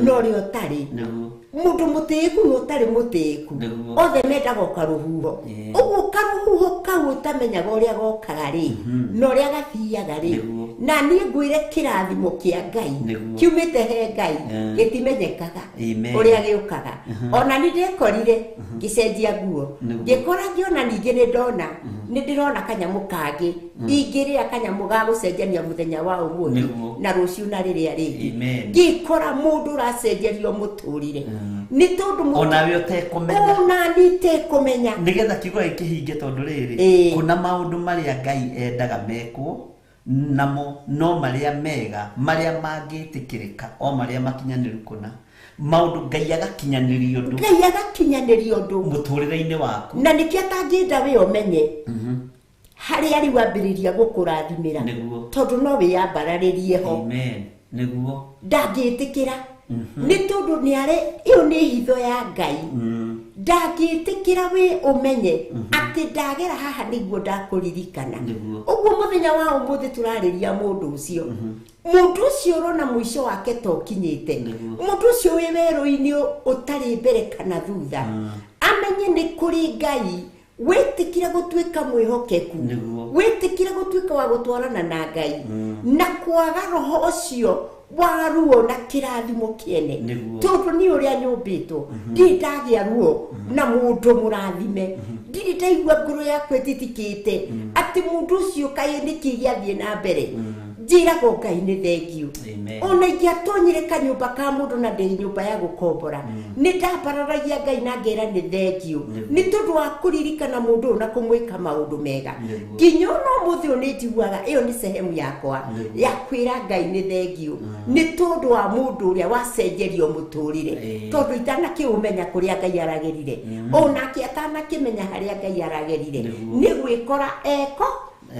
na ũrĩa ũtarĩ. Nĩguo. Mũndũ mũtĩĩku na ũtarĩ mũtĩĩku. Nĩguo. Othe mendaga o karũhuho. Ũguo karũhuho kau ũtamenyaga ũrĩa gokaga rĩ, na ũrĩa gathiaga rĩ. Nĩguo. Na niĩ ngwĩre kĩrathimo kĩa Ngai Nĩguo. kiumĩte he Ngai gĩtimenyekaga Amen. ũrĩa gĩũkaga. Ona niĩ ndekorire ngĩcenjia nguo. Nĩguo. Ngĩkora ngĩona ningĩ nĩ ndona, nĩ ndĩrona kanyamũ kangĩ. Ingĩrĩa kanyamũ ga gũcenjania mũthenya wa ũmũthĩ Nĩguo. na rũciũ na rĩrĩa rĩngĩ. Amen. Ngĩkora mũndũ ũracenjerio mũtũrĩre. Nĩ tondũ Onawe ũtekũmenya. Ona niĩ itekũmenya. Nĩgetha kiugo gĩkĩ kĩhinge tondũ rĩrĩ, Ĩĩ. kuna maũndũ marĩa Ngai endaga mekwo namo no marĩa mega, marĩa mangĩtĩkĩrĩka, o marĩa makinyanĩru kũna. Maũndũ Ngai agakinyanĩria ũndũ. Ngai agakinyanĩria ũndũ. Mũtũrĩre-inĩ waku. Na nĩkĩo atangĩenda we ũmenye. Harĩa rĩu ambĩrĩria gũkũrathimĩra. Nĩguo. Tondũ no wĩyambararĩrie ho. Amen. Nĩguo. Ndangĩtĩkĩra. Nĩ tondũ nĩ ĩyo nĩ hitho ya Ngai. Ndangĩtĩkĩra wĩ ũmenye atĩ ndagera haha nĩguo ndakũririkana. Nĩguo. Ũguo mũthenya wa ũmũthĩ tũrarĩria mũndũ ũcio. Mũndũ ũcio ũrona mũico wake ta ũkinyĩte. Nĩguo. Mũndũ ũcio wĩ werũ-inĩ ũtarĩ mbere kana thutha. Amenye nĩ kũrĩ Ngai wĩtĩkire gũtuĩka mwĩhokeku. Nĩguo. Wĩtĩkire gũtuĩka wa gũtwarana na Ngai. Na kwaga roho ũcio wa ruo na kĩrathimo kĩene. Nĩguo. Tondũ niĩ ũrĩa nyũmbĩtwo, ndirĩ ndagĩa ruo na mũndũ mũrathime. Ndirĩ ndaigua ngoro yakwa ĩtitikĩte atĩ mũndũ ũcio kaĩ nĩkĩ gĩathiĩ na mbere. Njĩragwo Ngai nĩ thengiũ. Amen. Ona ingĩatonyire kanyũmba ka mũndũ na ndĩ nyũmba ya gũkombora, nĩ ndambararagia Ngai na ngera nĩ thengiũ. Nĩ tondũ wa kũririkana mũndũ ũyũ na kũmwĩka maũndũ mega. Nĩguo. Nginya ona ũmũthĩ ũyũ nĩ njiguaga ĩyo nĩ sehemu yakwa Nĩguo. ya kwĩra Ngai nĩ thengiũ. Nĩ tondũ wa mũndũ ũrĩa wacenjerio mũtũrĩre. Ĩĩ. Tondũ itanakĩũmenya kũrĩa Ngai aragerire. Onake atanakĩmenya harĩa Ngai aragerire. Nĩguo. Nĩ gwĩkora eko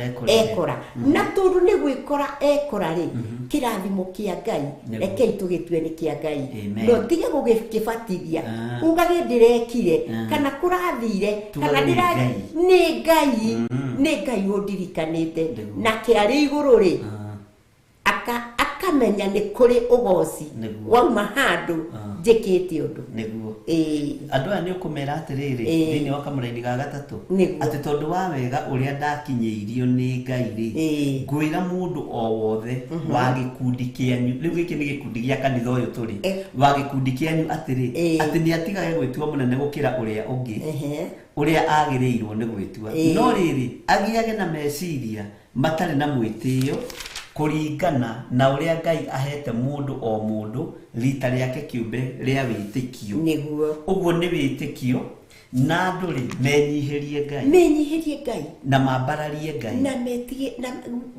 Ekora. ekora. Na tondũ nĩ gwĩkora ekora rĩ, kĩrathimo kĩa Ngai, Nĩguo. rekei tũgĩtue nĩ kĩa Ngai. Amen. No tige gũgĩkĩbatithia. Ah. Ugage ndĩrekire, Ah. kana kũrathire, Tugage kana nĩ ndĩra- Ngai. nĩ Ngai, nĩ Ngai ũndirikanĩte. Nĩguo. Nake arĩ igũrũ rĩ, akamenya nĩ kũrĩ ũgoci Nĩguo. wauma handũ njĩkĩte ũndũ. Nĩguo. Ĩĩ. Andũ aya nĩ ũkũmera atĩrĩrĩ, Ĩĩ. thĩinĩ wa kamũraini ga gatatũ, Nĩguo. atĩ tondũ wa wega ũrĩa ndakinyĩirio nĩ Ngai rĩ, Ĩĩ. ngwĩra mũndũ o wothe wa gĩkundi kĩanyu, rĩu gĩkĩ nĩ gĩkundi gĩa kanitha ũyũ tũrĩ, Eh. wa gĩkundi kĩanyu atĩrĩ, Ĩĩ. atĩ nĩ atigage gwĩtua mũnene gũkĩra ũrĩa ũngĩ, Ehe. ũrĩa agĩrĩirwo nĩ gwĩtua. Ĩĩ. No rĩrĩ, agĩage na meciria matarĩ na mwĩtĩo, kũringana na ũrĩa Ngai ahete mũndũ o mũndũ rita rĩake kĩũmbe rĩa wĩtĩkio. Nĩguo. Ũguo nĩ wĩtĩkio, na andũ rĩ, menyihĩrie Ngai. Menyihĩrie Ngai. Na mambararie Ngai. Na metige, na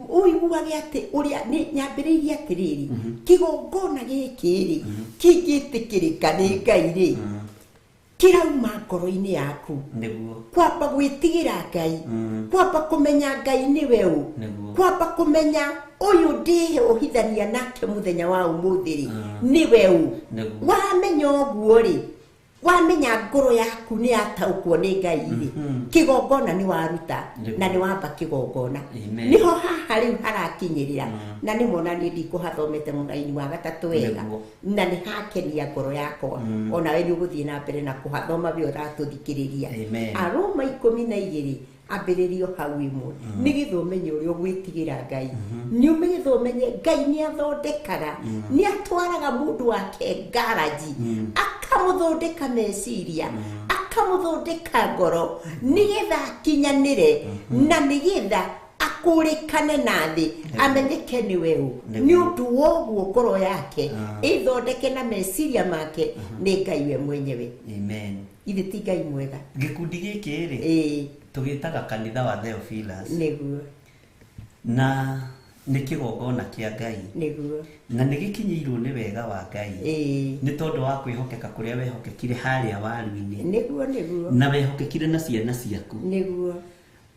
ũiguage atĩ ũrĩa, nĩ nyambĩrĩirie atĩrĩrĩ, kĩgongona gĩkĩ rĩ, kĩngĩtĩkĩrĩka nĩ Ngai rĩ, kĩrauma ngoro-inĩ yaku. Nĩguo. Kwamba gwĩtigĩra Ngai, kwamba kũmenya Ngai nĩwe ũ, Nĩguo. kwamba kũmenya ũyũ ndĩũhithania nake mũthenya wa ũmũthĩ rĩ, nĩwe ũ. Nĩguo. Wamenya ũguo rĩ, wamenya ngoro yaku nĩ yataũkwo nĩ Ngai rĩ, kĩgongona nĩ waruta, Nĩguo. na nĩ wamba kĩgongona. Amen. Nĩho haha rĩu harakinyĩrĩra. Na nĩ mona niĩ ndikũhathomete mũraini wa gatatũ wega. Nĩguo. Na nĩ hakenia ngoro yakwa. Onawe nĩ ũgũthiĩ na mbere na kũhathoma we ũratũthikĩrĩria. Amen. Aroma 12 ambĩrĩrio hau ĩmwe. Nĩgetha ũmenye ũrĩa ũgwĩtigĩra Ngai. Nĩ nĩgetha ũmenye Ngai nĩ athondekaga, nĩ atwaraga mũndũ wake ngaraji, akamũthondeka meciria, akamũthondeka ngoro, nĩgetha akinyanĩre, na nĩgetha akũrĩkane na thĩ, amenyeke nĩwe ũ. Nĩ ũndũ wa ũguo ngoro yake ĩthondeke na meciria make nĩ Ngai we mwenyewe. Amen. Ithe ti Ngai mwega. Gĩkundi gĩkĩ rĩ, Ĩĩ. tũgĩtaga kanitha wa Theophilus. Nĩguo. Na Nĩ kĩgongona kĩa Ngai. Nĩguo. Na nĩ gĩkinyĩirwo nĩ wega wa Ngai. Ĩĩ. Nĩ tondũ wa kwĩhokeka kũrĩa wehokekire harĩa waru-inĩ. Nĩguo nĩguo. Na wehokekire na ciana ciaku. Nĩguo.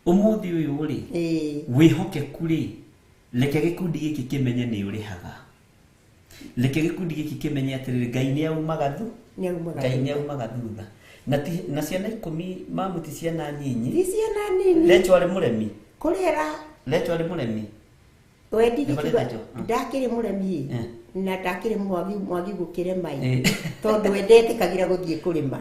Ũmũthĩ ũyũ rĩ, Ĩĩ. wĩhokeku rĩ, reke gĩkundi gĩkĩ kĩmenye nĩ ũrĩhaga. Reke gĩkundi gĩkĩ kĩmenye atĩrĩrĩ, Ngai nĩ aumaga thu. Nĩ aumaga Ngai nĩ thutha. aumaga thutha. Na ti, na ciana 10 mamu ti ciana nyinyi. Ti ciana nini. Lecho arĩ mũremi. Kũrera. Lecho arĩ mũremi. Wendi Nĩ gĩkiuga, marĩ Lecho? ndakĩrĩ mũremi na ndakĩrĩ mwagi gũkĩrema ĩ. Tondũ we ndetĩkagĩra gũthiĩ kũrĩma.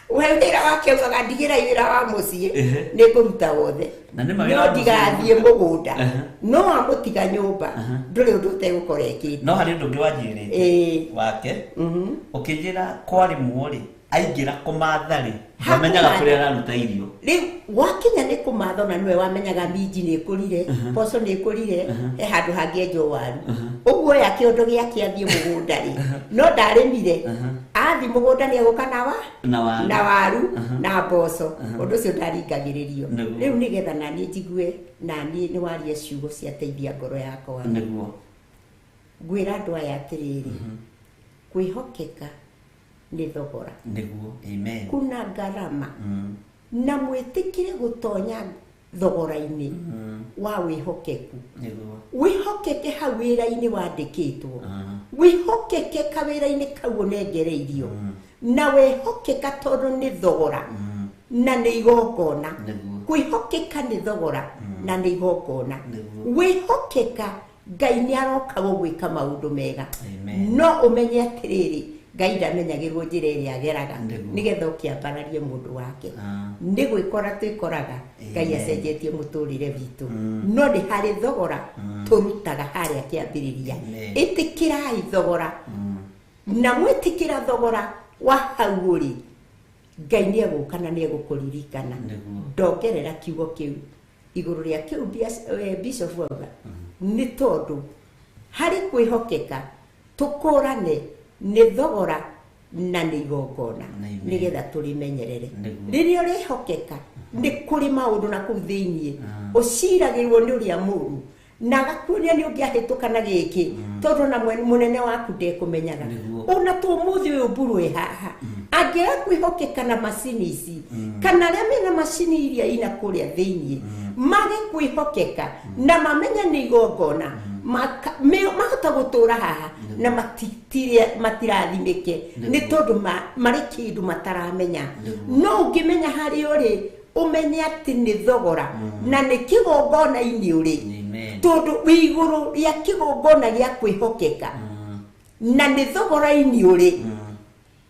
We wĩra wake augaga ndigĩrai wĩra wa mũciĩ, nĩ ngũruta wothe. Na nĩ ma wĩra No wa mũciĩ. ndigathiĩ mũgũnda. No amũtiga nyũmba, ndũrĩ ũndũ ũtegũkora ĩkĩte. No harĩ ũndũ ũngĩ wanjĩrĩte Ĩĩ. wake, ũkĩnjĩra kwarĩmwo rĩ, aingĩra kũmatha rĩ, ndamenyaga Hakũmatha. kũrĩa araruta irio. Rĩu wakinya nĩ kũmatha ona nĩwe wamenyaga minji nĩ ĩkũrire, mboco nĩ ĩkũrire, he handũ hangĩenjwo waru. Ũguo oya kĩondo gĩake athiĩ mũgũnda rĩ, no ndarĩmire, athiĩ mũgũnda nĩ egũka na wa? Na waru. Na waru, na mboco. Ũndũ ũcio ndaringagĩrĩrio. Nĩguo. Rĩu nĩgetha naniĩ njigue, naniĩ nĩ waria ciugo ciateithia ngoro yakwa. Nĩguo. Ngwĩra andũ aya atĩrĩrĩ, kwĩhokeka nĩ thogora. Nĩguo. Amen. Kuna ngarama. Na mwĩtĩkĩre gũtonya thogora-inĩ wa wĩhokeku. Nĩguo. Wĩhokeke hau wĩra-inĩ wandĩkĩtwo. Wĩhokeke kawĩra-inĩ kau ũnengereirio. Na wĩhokeka tondũ nĩ thogora. Na nĩ igongona. Nĩguo. Kwĩhokeka nĩ thogora na nĩ igongona. Nĩguo. Wĩhokeka Ngai nĩ aroka gũgwĩka maũndũ mega. Amen. No ũmenye atĩrĩrĩ, Ngai ndamenyagĩrwo njĩra ĩrĩa ageraga Nĩguo. nĩgetha ũkĩambararie mũndũ wake. Nĩ gwĩkora twĩkoraga Ngai Amen. acenjetie mũtũrĩre witũ. No nĩ harĩ thogora tũrutaga harĩa kĩambĩrĩria. Amen. Ĩtĩkĩrai thogora. Na mwĩtĩkĩra thogora wa hau ũrĩ, Ngai nĩ egũka na nĩ egũkũririkana. Nĩguo. Ndongerera kiugo kĩu igũrũ rĩa kĩu Bishop auga, nĩ tondũ harĩ kwĩhokeka tũkũrane nĩ thogora na nĩ igongona Amen. nĩgetha tũrĩmenyerere. Nĩguo. Rĩrĩa ũrehokeka nĩ kũrĩ maũndũ na kũu thĩiniĩ ũciragĩrwo nĩ ũrĩa mũũru na agakuonia nĩ ũngĩahĩtũka na gĩkĩ tondũ na mũnene waku ndekũmenyaga. Nĩguo. Ona to ũmũthĩ ũyũ mburu ĩ haha angĩaga kwĩhokeka na macini ici kana arĩa mena macini iria ina kũrĩa thĩiniĩ mage kwĩhokeka na mamenye nĩ igongona mahota gũtũra haha na matirathimĩke nĩ tondũ marĩ kĩndũ mataramenya. No ũngĩmenya harĩa ũrĩ ũmenye atĩ nĩ thogora na nĩ kĩgongona-inĩ ũrĩ. Amen. Tondũ wĩ igũrũ rĩa kĩgongona gĩa kwĩhokeka na nĩ thogora-inĩ ũrĩ.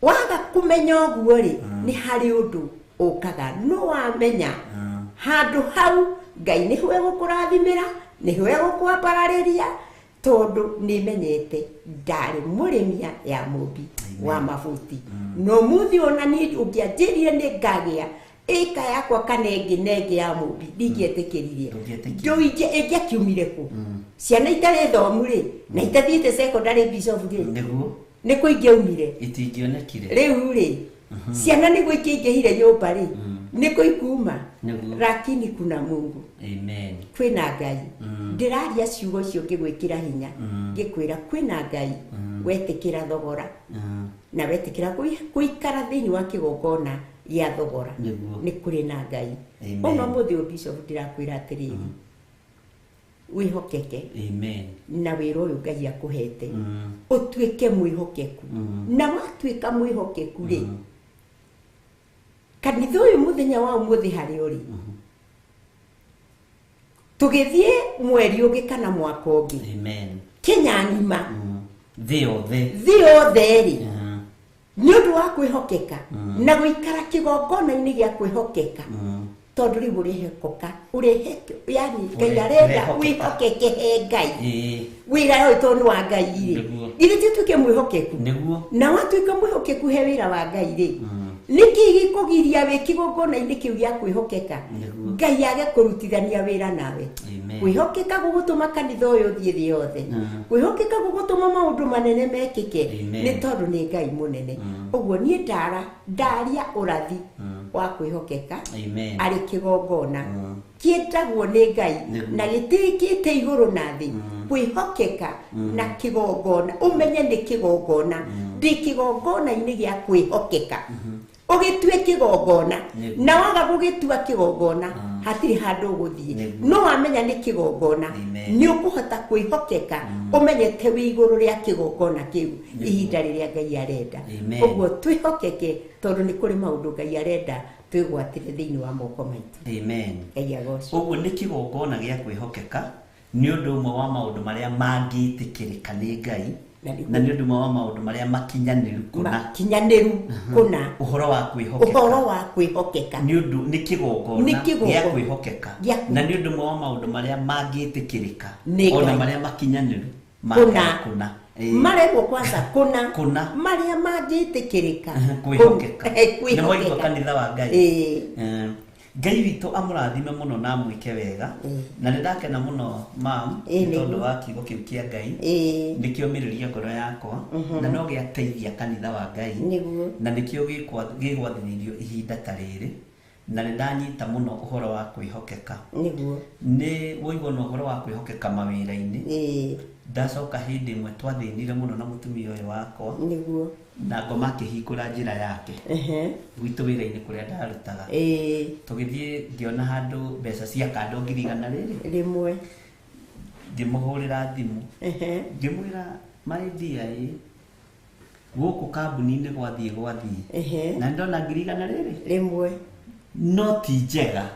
Waga kũmenya ũguo rĩ, nĩ harĩ ũndũ ũkaga. No wamenya handũ hau Ngai nĩho egũkũrathimĩra, nĩho egũkwambararĩria, tondũ nĩmenyete ndarĩ mũrĩmia ya mũmbi wa mabuti. No mũthĩ ona niĩ ũngĩanjĩrire nĩ ngagĩa ĩka yakwa kana ĩngĩ na ĩngĩ ya mũmbi, ndingĩetĩkĩririe. Ndũngĩetĩkĩririe. Ndũingĩ, ĩngĩakiumire kũ? Ciana itarĩ thomu rĩ, na itathiĩte secondary Bishop rĩ, Nĩguo. nĩ kũ ingĩaumire? Itingĩonekire. Rĩu rĩ, ciana nĩguo ikĩingĩhire nyũmba rĩ, nĩ kũ ikuma? Nĩguo. Lakini kuna Mungu. Amen. Kwĩna Ngai. Ndĩraria ciugo icio ngĩgwĩkĩra hinya, ngĩkwĩra kwĩna Ngai, wetĩkĩra thogora. Na wetĩkĩra gũikara thĩinĩ wa kĩgongona gĩa thogora. Nĩguo. Nĩ kũrĩ na Ngai. Amen. Ona ũmũthĩ ũyũ Bishop ndĩrakwĩra atĩrĩrĩ, wĩhokeke. Amen. Na wĩra ũyũ Ngai akũhete. Ũtuĩke mwĩhokeku. Na watuĩka mwĩhokeku rĩ, kanitha ũyũ mũthenya wa ũmũthĩ harĩa ũrĩ, tũgĩthiĩ mweri ũngĩ kana mwaka ũngĩ. Amen. Kenya ng'ima. Thĩ yothe. Thĩ yothe rĩ, nĩ ũndũ wa kwĩhokeka na gũikara kĩgongona-inĩ gĩa kwĩhokeka. Tondũ rĩu ũrehoka, ũrehe, yani Ngai arenda Ũrehokeka. wĩhokeke he Ngai. Ĩĩ. Wĩra ũyũ tondũ nĩ wa Ngai rĩ. Nĩguo. Githĩ ti ũtuĩke mwĩhokeku? Nĩguo. Na watuĩka mwĩhokeku he wĩra wa Ngai rĩ, nĩkĩ gĩkũgiria wĩ kĩgongona-inĩ kĩu gĩa kwĩhokeka? Nĩguo. Ngai age kũrutithania wĩra nawe. Amen. Kwĩhokeka gũgũtũma kanitha ũyũ ũthiĩ thĩ yothe. Kwĩhokeka gũgũtũma maũndũ manene mekĩke. Amen. Nĩ tondũ nĩ Ngai mũnene. Ũguo niĩ ndaria ũrathi. Wa kwĩhokeka. Amen. Arĩ kĩgongona kĩendagwo nĩ Ngai na gĩtĩkĩte igũrũ na thĩ. Kwĩhokeka na kĩgongona, ũmenye nĩ kĩgongona, ndĩ kĩgongona-inĩ gĩa kwĩhokeka. Ũgĩtue kĩgongona, na waga gũgĩtua kĩgongona hatirĩ handũ ũgũthiĩ. No wamenya nĩ kĩgongona, nĩ ũkũhota kwĩhokeka ũmenyete wĩ igũrũ rĩa kĩgongona kĩu ihinda rĩrĩa Ngai arenda. Ũguo twĩhokeke, tondũ nĩ kũrĩ maũndũ Ngai arenda twĩgwatĩre thĩinĩ wa moko maitũ. Amen. Ngai agocwo. Ũguo nĩ kĩgongona gĩa kwĩhokeka nĩ ũndũ ũmwe wa maũndũ marĩa mangĩtĩkĩrĩka nĩ Ngai, na nĩ ũndũ ũmwe wa maũndũ marĩa makinyanĩru kũna. Makinyanĩru kũna. Ũhoro wa kwĩhokeka. Ũhoro wa kwĩhokeka. Nĩ ũndũ nĩ kĩgongona gĩa kwĩhokeka, na nĩ ũndũ ũmwe wa maũndũ marĩa mangĩtĩkĩrĩka ona marĩa makinyanĩru kũna. Kũna. Marerwo kwanza kũna. Kũna. Marĩa mangĩtĩkĩrĩka. Kwĩhokeka. Kwĩhokeka. Nĩ mwaigua kanitha wa Ngai. Ngai witũ amũrathime mũno na amwĩke wega. Na nĩ ndakena mũno mam nĩ tondũ wa kiugo kĩu kĩa Ngai. Nĩkĩo ngoro yakwa na no gĩateithia kanitha wa Ngai. Na nĩkĩo gĩgwathĩrĩrio ihinda ta rĩrĩ. Na nĩ ndanyita mũno ũhoro wa kwĩhokeka. Nĩ woigwo na ũhoro wa kwĩhokeka mawĩra-inĩ. Ndacoka hĩndĩ ĩmwe twathĩnire mũno na mũtumia ũyũ wakwa. Na ngoma akĩhingũra njĩra yake. Gwitũ wĩra-inĩ kũrĩa ndarutaga. Tũgĩthiĩ ngĩona handũ mbeca cia kando 100,000 rĩrĩ. Rĩmwe. Ngĩmũhũrĩra thimũ. Ngĩmwĩra my dear ĩ gũkũ kambuni-inĩ gwathiĩ. Na ndona 100,000 rĩrĩ. Rĩmwe. No ti njega.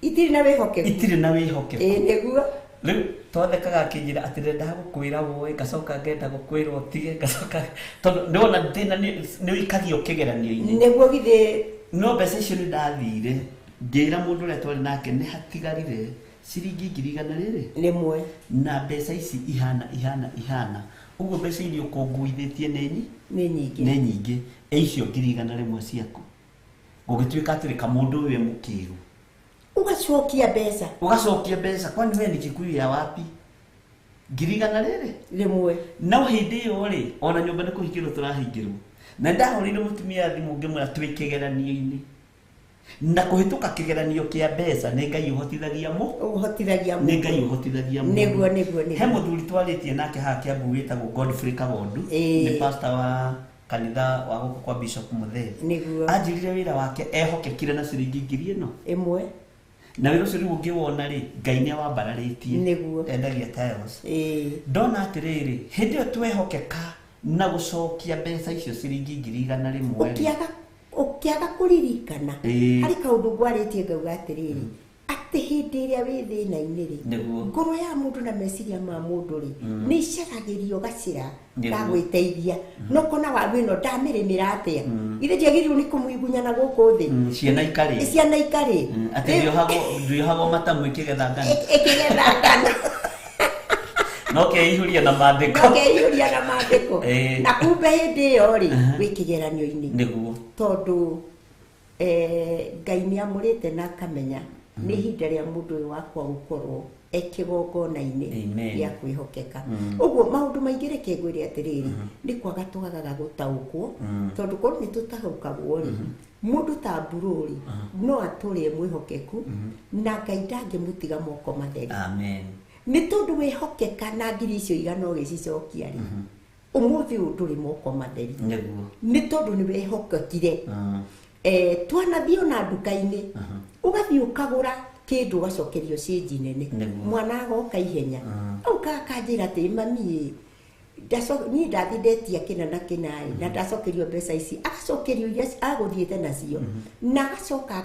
Itirĩ na wĩhokeku. Itirĩ na wĩhokeku. Nĩguo. Rĩu twathekaga akĩnjĩra atĩ ndĩrenda gũkwĩra woe, ngacoka ngenda gũkwĩra ũtige, ngacoka tondũ nĩwona thĩna nĩ ũikagio kĩgeranio-inĩ. Nĩguo githĩ. No mbeca icio nĩ ndathire ngĩra mũndũ ũrĩa twarĩ nake nĩ hatigarire ciringi 100,000 rĩrĩ. Rĩmwe. Na mbeca ici ihana ihana ihana. Ũguo mbeca iria ũkũnguithĩtie nĩ nyingĩ. Nĩ nyingĩ. Icio 100,000 ciaku. Gũgĩtuĩka atĩrĩ kamũndũ ũyũ e mũkĩru. Ugacokia mbeca. Ugacokia mbeca. Kwani we ni Kikuyu ya wapi? 100,000 rĩrĩ. Rĩmwe. No hĩndĩ ĩyo rĩ, ona nyũmba nĩ kũhingĩrwo tũrahingĩrwo. Na ndahũrĩire mũtumia thimũ ngĩmwĩra twĩ kĩgeranio-inĩ. Na kũhĩtũka kĩgeranio kĩa mbeca nĩ Ngai ũhotithagia mũ. Ũhotithagia mũ. Nĩ Ngai ũhotithagia mũ. Nĩguo nĩguo. He mũthuri twarĩtie nake haha Kiambu wĩtagwo Godfrey Kagondu. Nĩ pastor wa kanitha wa gũkũ kwa Bishop Muthee. Nĩguo. Anjĩrire wĩra wake ehokekire na ciringi 1,000. Ĩmwe. Na wĩra ũcio rĩu ũngĩwona rĩ, Ngai nĩ awambararĩtie. Nĩguo. Endagia tiles. Ndona atĩrĩrĩ, hĩndĩ ĩyo twehokeka na gũcokia mbeca icio ciringi 100,000. Ũkĩaga kũririkana. Harĩ kaũndũ ngwarĩtie ngauga atĩrĩrĩ, atĩ hĩndĩ ĩrĩa wĩ thĩna-inĩ rĩ, ngoro ya mũndũ na meciria ma mũndũ rĩ, nĩ icaragĩrio gacĩra ga gwĩteithia. No kona waru ĩno ndamĩrĩmĩra atĩa? Ithe ndiagĩrĩirwo nĩ kũmũigunyana gũkũ thĩ. Ciana ikarĩ. Ciana ikarĩ. Atĩ ndiohagwo matamu ĩkĩgetha ngano. Ĩkĩgetha ngano. No keihũria na maandĩko. No keihũria na maandĩko. Na kumbe hĩndĩ ĩyo rĩ, wĩ kĩgeranio-inĩ. Nĩguo. Tondũ Ngai nĩ amũrĩte na akamenya nĩ ihinda rĩa mũndũ ũyũ wakwa gũkorwo e kĩgongona-inĩ gĩa kwĩhokeka. Ũguo maũndũ maingĩ reke ngwĩre atĩrĩrĩ, nĩ kwaga twagaga gũtaũkwo, tondũ korwo nĩ tũtaũkagwo rĩ, mũndũ ta Mburu rĩ, no atũre mwĩhokeku na Ngai ndangĩmũtiga moko matheri. Amen. Nĩ tondũ wĩhokeka na 100,000 ũgĩcicokia rĩ, ũmũthĩ ũyũ ndũrĩ moko matheri. Nĩguo. Nĩ tondũ nĩ wehokekire. Twanathiĩ ona nduka-inĩ, ũgathiĩ ũkagũra kĩndũ ũgacokerio cĩnji nene. Mwana agoka ihenya. Auka akanjĩra atĩ mami niĩ ndathiĩ ndetia kĩna na kĩna ĩ, na ndacokerio mbeca ici, agacokerio iria agũthiĩte nacio, na agacoka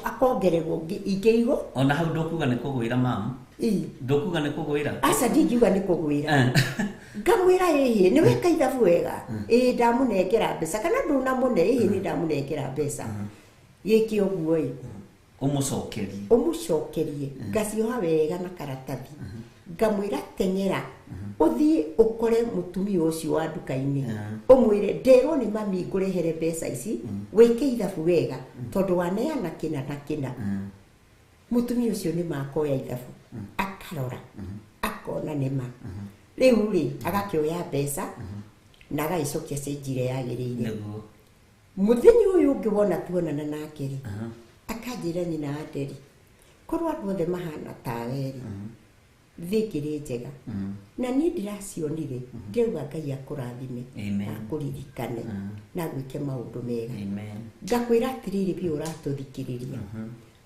akongererwo ingĩ igũ. Ona hau ndũkuga nĩ kũgwĩra mamu. Ndũkuga nĩ kũgwĩra? Aca ndingiuga nĩ kũgwĩra. Ngamwĩra ĩhĩ, nĩ weka ithabu wega. Ĩĩ ndamũnengera mbeca kana ndũnamũne, ĩhĩ nĩ ndamũnengera mbeca. Gĩke ũguo ĩ. Ũmũcokerie. Ũmũcokerie. Ngacioha wega na karatathi. Ngamwĩra teng'era. Ũthiĩ ũkore mũtumia ũcio wa nduka-inĩ. Ũmwĩre nderwo nĩ mami ngũrehere mbeca ici, wĩke ithabu wega tondũ waneana kĩna na kĩna. Mũtumia ũcio nĩ makoya ithabu. Akarora. Akona nĩ ma. Rĩu rĩ, agakĩoya mbeca na agagĩcokia cĩnji ĩrĩa yagĩrĩire. Nĩguo. Mũthenya ũyũ ũngĩ wona tuonana nake rĩ, akanjĩra nyina wa Nderi, korwo andũ othe mahana tawe rĩ, thĩ ĩkĩrĩ njega. Na niĩ ndĩracionire, ndĩrauga Ngai akũrathime, Amen. akũririkane, na agwĩke maũndũ mega. Amen. Ngakwĩra atĩrĩrĩ biũ ũratũthikĩrĩria,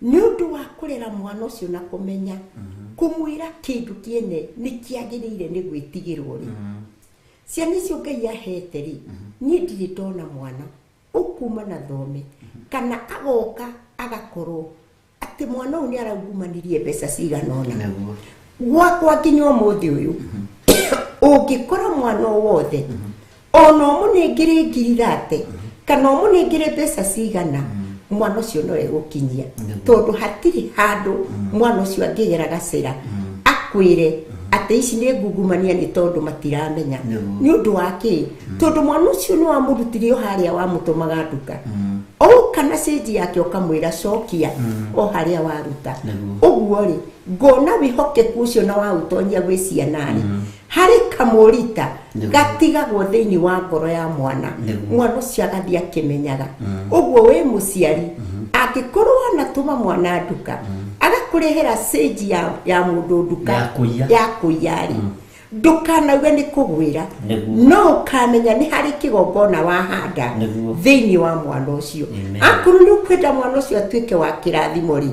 nĩ ũndũ wa kũrera mwana ũcio na kũmenya kũmwĩra kĩndũ kĩene nĩ kĩagĩrĩire nĩ gwĩtigĩrwo rĩ, ciana icio Ngai ahete rĩ, niĩ ndirĩ ndona mwana ũkuma na thome kana agoka agakorwo atĩ mwana ũyũ nĩ araungumanirie mbeca cigana ũna. Nĩguo. Gwakwa nginya ũmũthĩ ũyũ ũngĩkora mwana o wothe ona ũmũnengere ngiri thate kana ũmũnengere mbeca cigana, mwana ũcio no egũkinyia, tondũ hatirĩ handũ mwana ũcio angĩgera gacĩra akwĩre atĩ ici nĩ ngungumania nĩ tondũ matiramenya. Nĩguo. Nĩ ũndũ wa kĩ? Tondũ mwana ũcio nĩ wamũrutire o harĩa wamũtũmaga nduka, oka na cĩnji yake ũkamwĩra cokia o harĩa waruta. Nĩguo. Ũguo rĩ, ngona wĩhokeku ũcio na waũtonyia gwĩ ciana rĩ, harĩ kamũrita Nĩguo. gatigagwo thĩinĩ wa ngoro ya mwana. Nĩguo. Mwana ũcio agathiĩ akĩmenyaga. Ũguo wĩ mũciari, angĩkorwo wanatũma mwana nduka agakũrehera cĩnji ya mũndũ nduka Ya kũiya. ya kũiya rĩ, ndũkanauge nĩ kũgwĩra, Nĩguo. no ũkamenya nĩ harĩ kĩgongona wahanda Nĩguo. thĩinĩ wa mwana ũcio. Amen. Akorwo nĩ ũkwenda mwana ũcio atuĩke wa kĩrathimo rĩ,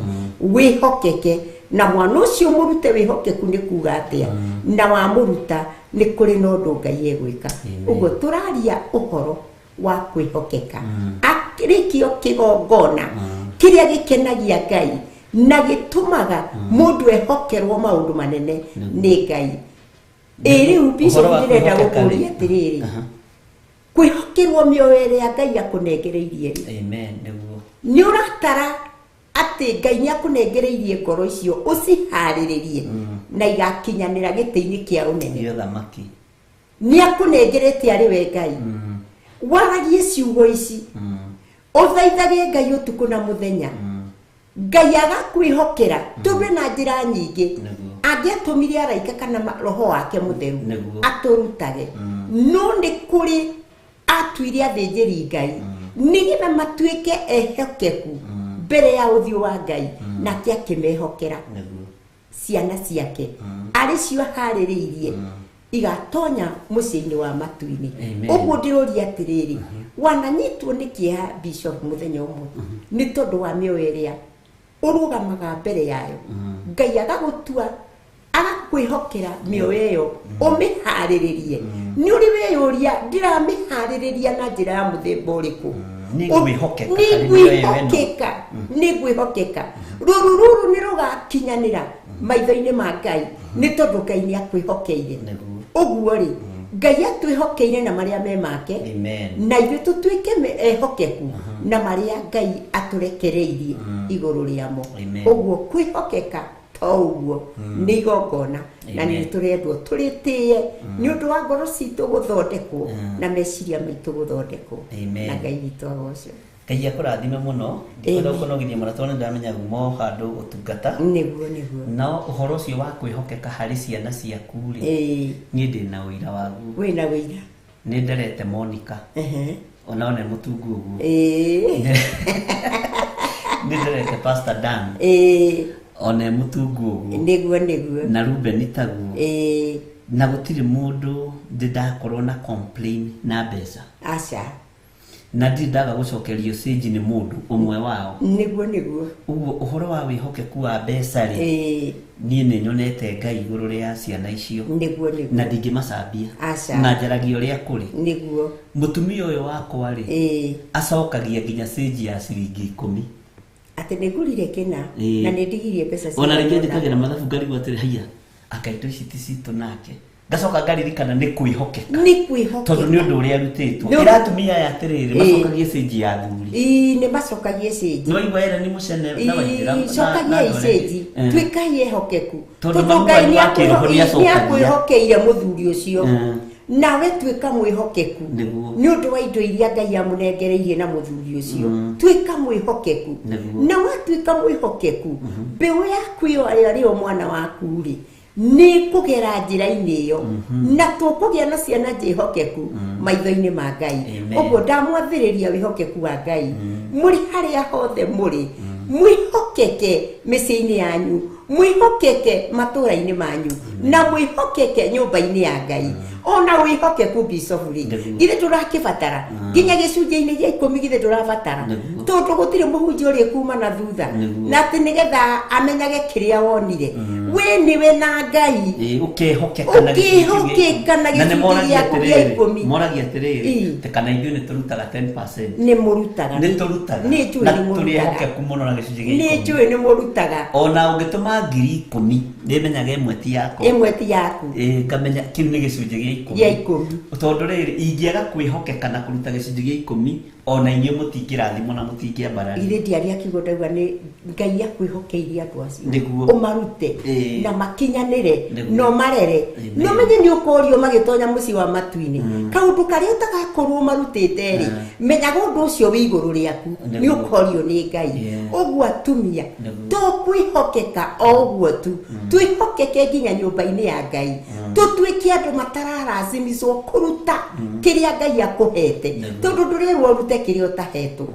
wĩhokeke na mwana ũcio, mũrute wĩhokeku nĩ kuga atĩa, na wamũruta nĩ kũrĩ na ũndũ Ngai egwĩka. Amen. Ũguo tũraria ũhoro wa kwĩhokeka, akĩrĩkio kĩgongona kĩrĩa gĩkenagia Ngai na gĩtũmaga mũndũ ehokerwo maũndũ manene nĩ Ngai. Ĩ rĩu Bishop, Ũhoro wa ndĩrenda kwĩhokeka rĩ. gũkũria atĩrĩrĩ, kwĩhokerwo mĩoyo ĩrĩa Ngai akũnengereirie rĩ, Amen. Nĩguo. nĩ ũratara atĩ Ngai nĩ akũnengereirie ngoro icio ũciharĩrĩrie na igakinyanĩra gĩtĩ-inĩ kĩa ũnene. Nĩ ũthamaki. Nĩ akũnengerete arĩ we Ngai. Waragie ciugo ici, ũthaithage Ngai ũtukũ na mũthenya, Ngai agakwĩhokera tondũ na njĩra nyingĩ Nĩguo. angĩatũmire araika kana roho wake mũtheru Nĩguo. atũrutage, no nĩ kũrĩ atuire athĩnjĩri Ngai nĩgetha matuĩke ehokeku mbere ya ũthiũ wa Ngai, nake akĩmehokera Nĩguo. ciana ciake arĩ cio aharĩrĩirie igatonya mũciĩ-inĩ wa matu-inĩ. Amen. Ũguo ndĩroria atĩrĩrĩ, wananyitwo nĩ kĩeha Bishop mũthenya ũmwe nĩ tondũ wa mĩoyo ĩrĩa ũrũgamaga mbere yayo, Ngai agagũtua agakwĩhokera mĩoyo ĩyo ũmĩharĩrĩrie, nĩ ũrĩ weyũria ndĩramĩharĩrĩria na njĩra ya mũthemba ũrĩkũ? Nĩ ngwĩhokeka harĩ mĩoyo ĩno. Nĩ ngwĩhokeka, nĩ ngwĩhokeka rũru rũrũ nĩ rũgakinyanĩra maitho-inĩ ma Ngai nĩ tondũ Ngai nĩ akwĩhokeire. Nĩguo. Ũguo rĩ, Ngai atwĩhokeire na marĩa me make, Amen. na ithuĩ tũtuĩke ehokeku na marĩa Ngai atũrekereirie igũrũ rĩamo. Amen. Ũguo kwĩhokeka to ũguo nĩ igongona, na Amen. nĩ tũrendwo tũrĩtĩe nĩ ũndũ wa ngoro citũ gũthondekwo na meciria maitũ gũthondekwo. Amen. Na Ngai witũ agocwo. Ngai akũrathime mũno. Ndikwenda Amen. gũkũnogithia mũno tondũ nĩndamenya uma o handũ ũtungata. Nĩguo, nĩguo. No ũhoro ũcio wa kwĩhokeka harĩ ciana ciaku rĩ, Ĩĩ. niĩ ndĩ na ũira waguo. Wĩna ũira. Nĩ nderete Monica. Onao nĩ mũtungu ũguo. Ĩĩ. Nĩ nderete Pastor Dan. Ĩĩ. Ona e mũtungu ũguo. Nĩguo, nĩguo. Na Ruben taguo. Ĩĩ. Na gũtirĩ mũndũ ndĩ ndakorwo na complain na mbeca. Aca. Na ndirĩ ndaga gũcokerio cĩnji nĩ mũndũ ũmwe wao. Nĩguo, nĩguo. Ũguo ũhoro wa wĩhokeku wa mbeca rĩ, Ĩĩ. niĩ nĩ nyonete Ngai igũrũ rĩa ciana icio. Nĩguo, nĩguo. Na ndingĩmacambia. Aca. Na njaragia ũrĩa kũrĩ. Nĩguo. Mũtumia ũyũ wakwa rĩ, Ĩĩ. acokagia nginya cĩnji ya ciringi 10. Atĩ nĩ ngũrire kĩna Ĩĩ. na nĩ ndigirie mbeca Ona rĩngĩ cigana ũna. njĩkagĩra mathabu ngarigwo atĩrĩ, haiya anga indo ici ti citũ nake, ngacoka ngaririkana nĩ kwĩhokeka. Nĩ kwĩhokeka. Tondũ nĩ ũndũ ũrĩa arutĩtwo. Nĩ ũndũ- Ĩra atumia aya atĩrĩrĩ, Ĩĩ. macokagie cĩnji ya athuri. Ĩĩ, nĩ macokagie cĩnji. Nĩ waigua ĩra nĩ mũcene na waithĩra Ĩĩ, cokagiai cĩnji, tuĩkai ehokeku Tondũ tondũ mamu Ngai wanyu wa kĩroho nĩ acokagia. nĩ akwĩhokeire mũthuri ũcio, nawe tuĩka mwĩhokeku Nĩguo. nĩ ũndũ wa indo iria Ngai amũnengereirie na mũthuri ũcio. Tuĩka mwĩhokeku, Nĩguo. na watuĩka mwĩhokeku, mbeũ yaku ĩyo arĩo mwana waku rĩ, Nĩ kũgera njĩra-inĩ ĩyo na tũkũgĩa na ciana njĩhokeku maitho-inĩ ma Ngai. Ũguo ndamwathĩrĩria wĩhokeku wa Ngai mũrĩ harĩa hothe mũrĩ, mwĩhokeke mĩciĩ-inĩ yanyu, mwĩhokeke matũũra-inĩ manyu, na mwĩhokeke nyũmba-inĩ ya Ngai. Ona wĩhokeku bicobu rĩ, githĩ tũrakĩbatara nginya gĩcunjĩ-inĩ gĩa 10, githĩ tũrabatara, tondũ gũtirĩ mũhunjia ũrĩ kuma na thutha na atĩ nĩgetha amenyage kĩrĩa wonire. We nĩwe na Ngai ũkĩhokeka na ũkĩhokeka na gĩcunjĩ gĩaku gĩa 10. Moragia atĩrĩrĩ, atĩ kana ithuĩ nĩ tũrutaga 10%. Nĩ mũrutaga. Nĩ tũrutaga. Nĩ njũĩ Na nĩ tũrĩ mũrutaga. ehokeku mũno na gĩcunjĩ gĩa Nĩ 10. njũĩ nĩ mũrutaga. Ona ũngĩtũma 10,000 nĩ menyaga ĩmwe ti yakwa. Ĩmwe ti yaku. Ngamenya kĩu nĩ gĩcunjĩ gĩa 10. Gĩa 10. Tondũ rĩrĩ, ingĩaga kwĩhokeka na kũruta gĩcunjĩ gĩa 10, ona inyuĩ mũtingĩrathimwo na mũtingĩambarario. Ithe ndiaria kiugo ndauga nĩ Ngai akwĩhokeirie andũ acio. Nĩguo. Ũmarute na makinyanĩre Nĩguo. na ũmarere. Amen. Na ũmenye nĩ ũkorio magĩtonya mũciĩ wa matu-inĩ. Kaũndũ karĩa ũtagakorwo ũmarutĩte rĩ, menyaga ũndũ ũcio wĩ igũrũ rĩaku, nĩ Nĩguo. ũkorio nĩ Ngai. Ũguo atumia Nĩguo. to kwĩhokeka o ũguo tu, twĩhokeke nginya nyũmba-inĩ ya Ngai. Tũtuĩke andũ matararacimicwo kũruta kĩrĩa Ngai akũhete. Nĩguo. Tondũ ndũrerwo ũrute kĩrĩa ũtahetwo.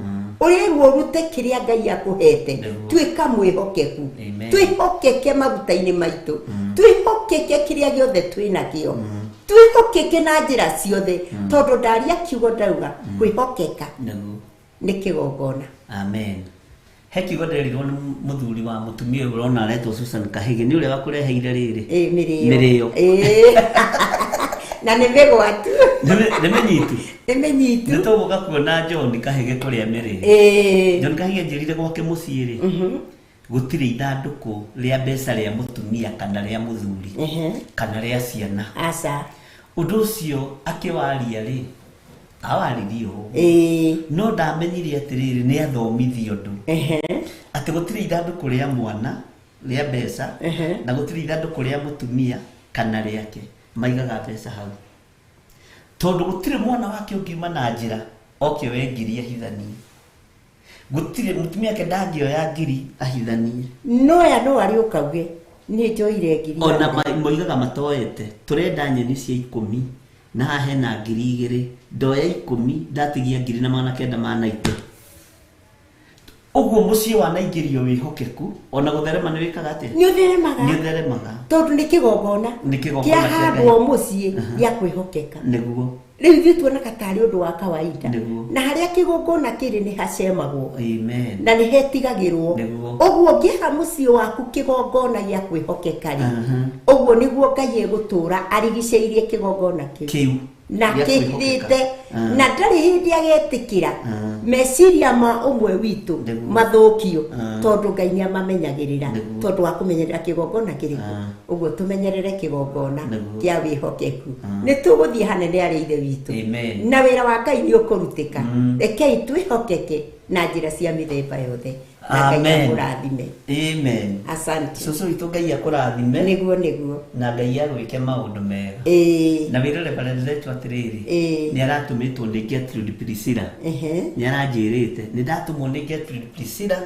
Ũrerwo ũrute kĩrĩa Ngai akũhete. Nĩguo. Tuĩka mwĩhokeku. Amen. Twĩhokeke maguta-inĩ maitũ. Twĩhokeke kĩrĩa gĩothe twĩnakĩo. Twĩhokeke na njĩra ciothe. Tondũ ndaria kiugo ndauga kwĩhokeka Nĩguo. nĩ kĩgongona. Amen. He kiugo ndĩrerirwo nĩ mũthuri wa mũtumia ũyũ ũrona aretwo Susan Kahĩgĩ, nĩ ũrĩa wakũreheire rĩrĩ. Mĩrĩo. Mĩrĩo. Na nĩ mĩgwatu. Nĩ mĩnyitu. Nĩ mĩnyitu. Nĩ tũgũka kuona John Kahĩgĩ kũrĩa mĩrĩo. John Kahĩgĩ anjĩrire gwake mũciĩ rĩ, gũtirĩ ithandũkũ rĩa mbeca rĩa mũtumia kana rĩa mũthuri kana rĩa ciana. Aca. Ũndũ ũcio akĩwaria rĩ, awaririe ũũ. No ndamenyire atĩrĩrĩ, nĩ athomithio ũndũ. Atĩ gũtirĩ ithandũkũ rĩa mwana rĩa mbeca na gũtirĩ ithandũkũ rĩa mũtumia kana rĩake, maigaga mbeca hau. Tondũ gũtirĩ mwana wake ũngiuma na njĩra oke oe ngiri ahithanie. Gũtirĩ mũtumia wake ndangĩoya ngiri ahithanie. No ya no arĩ ũkauge nĩ njoire ngiri. Ona moigaga matoete, tũrenda nyeni cia 10 na haha hena 2,000, ndoya 10 ndatigia 1,990. Ũguo mũciĩ wanaingĩrio wĩhokeku, ona gũtherema nĩ wĩkaga atĩa? Nĩ ũtheremaga. Nĩ ũtheremaga. Tondũ nĩ kĩgongona. Nĩ kĩgongona kĩa Kĩahandwo Ngai. mũciĩ gĩa kwĩhokeka. Nĩguo. Rĩu ithuĩ tuonaga tarĩ ũndũ wa kawaida. Nĩguo. Na harĩa kĩgongona kĩrĩ nĩ hacemagwo. Amen. Na nĩ hetigagĩrwo. Nĩguo. Ũguo ũngĩaga mũciĩ waku kĩgongona gĩa kwĩhokeka rĩ, ũguo nĩguo Ngai egũtũũra arigicĩirie kĩgongona kĩu. Kĩu. Na Gĩa kĩhithĩte. kwĩhokeka. Na ndarĩ hĩndĩ agetĩkĩra meciria ma ũmwe witũ mathũkio, tondũ Ngai nĩ amamenyagĩrĩra, tondũ wa kũmenyerera kĩgongona kĩrĩkũ. Ũguo tũmenyerere kĩgongona kĩa wĩhokeku. Nĩ tũgũthiĩ hanene arĩ Ithe witũ. Amen. Na wĩra wa Ngai nĩ ũkũrutĩka. Rekei twĩhokeke na njĩra cia mĩthemba yothe. Na Ngai Amen. akũrathime. Amen. Asante. Cũcũ witũ Ngai akũrathime. Nĩguo, nĩguo. Na Ngai agwĩke maũndũ mega. Na wĩre Reverend Rachel atĩrĩrĩ, nĩ aratũmĩtwo nĩ Gertrude Priscilla. Nĩ aranjĩrĩte, nĩ ndatũmwo nĩ Gertrude Priscilla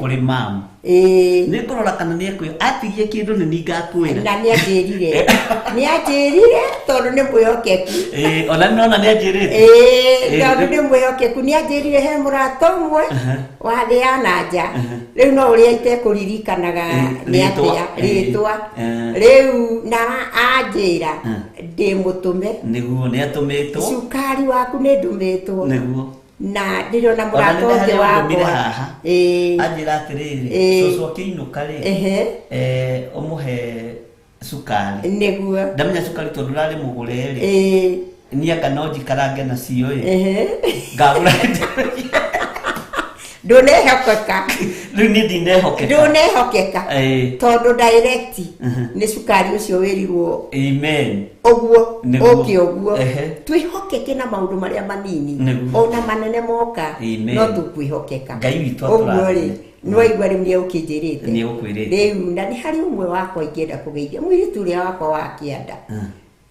kũrĩ mamu. Nĩ ngũrora kana nĩ ekwĩra, atigie kĩndũ nĩ niĩ ngakwĩra. Na nĩ anjĩrire. Nĩ anjĩrire tondũ nĩ mwĩhokeku. Ona nĩ nona nĩ anjĩrĩte. Tondũ nĩ mwĩhokeku, nĩ anjĩrire he mũrata ũmwe wa thĩ ya na nja. Rĩu no ũrĩa itekũririkanaga nĩ atĩa rĩtwa. Rĩu na anjĩra ndĩmũtũme. Nĩguo, nĩ atũmĩtwo. Cukari waku nĩ ndũmĩtwo. Nĩguo. Na ndĩrona Ona mũrata nĩ ũngĩ harĩa ũndũmire wakwa. haha. Anjĩra atĩrĩrĩ, cũcũ akĩinũka rĩ, ũmũhe cukari. Nĩguo. Ndamenya cukari tondũ ũrarĩ mũgũre rĩ. Niĩ anga no njikarange nacio ĩ. Ngagũra. Ndũnehokeka. Rĩu niĩ ndinehokeka. Ndũnehokeka. Tondũ direct nĩ cukari ũcio wĩrirwo. Amen. Ũguo Nĩguo. ũke ũguo. Twĩhokeke na maũndũ marĩa manini. Nĩguo. Ona manene moka Amen. no tũkwĩhokeka. Ngai witũ Ũguo rĩ, atũrathime. nĩ waigua rĩu nĩ ũkĩnjĩrĩte. Nĩ ũkwĩrĩte. Rĩu na nĩ harĩ ũmwe wakwa ingĩenda kũgeithia, mũirĩtu ũrĩa wakwa wa kĩanda.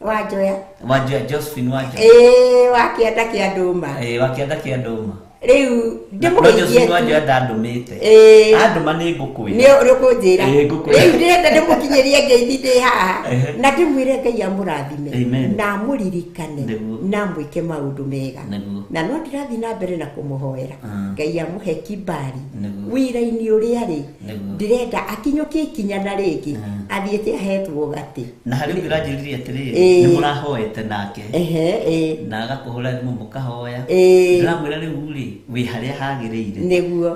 Wanjoya. Wanjoya, Josephine Wanjoya. Ĩĩ, wa kĩanda kĩa ndũma. Ĩĩ, wa kĩanda kĩa ndũma. Rĩu No ndĩmũgeithie Josephine tu. Wanjoya ndandũmĩte. Ĩĩ. Andũma nĩ ngũkwĩra. Nĩ ũkũnjĩra. Ĩĩ, ngũkwĩra. Rĩu ndĩrenda ndĩmũkinyĩrie ngeithi ndĩ haha. Ehe. Na ndĩmwĩre Ngai amũrathime. Amen. Na amũririkane. Nĩguo. Na amwĩke maũndũ mega. Nĩguo. Na no ndĩrathiĩ na mbere na kũmũhoera. Ngai amũhe kibali. Nĩguo. Wĩra-inĩ ũrĩa rĩ. Nĩguo. Ndĩrenda akinyũkie ikinya na rĩngĩ. Athiĩte ahetwo gatĩ. Na harĩ ũngĩ ũranjĩrire atĩrĩrĩ, Ĩĩ. nĩ mũrahoete nake. Ehe, ĩĩ. Na agakũhũra thimũ mũkahoya. Ĩĩ. Ndĩramwĩra rĩu rĩ, wĩ harĩa hagĩrĩire. Nĩguo.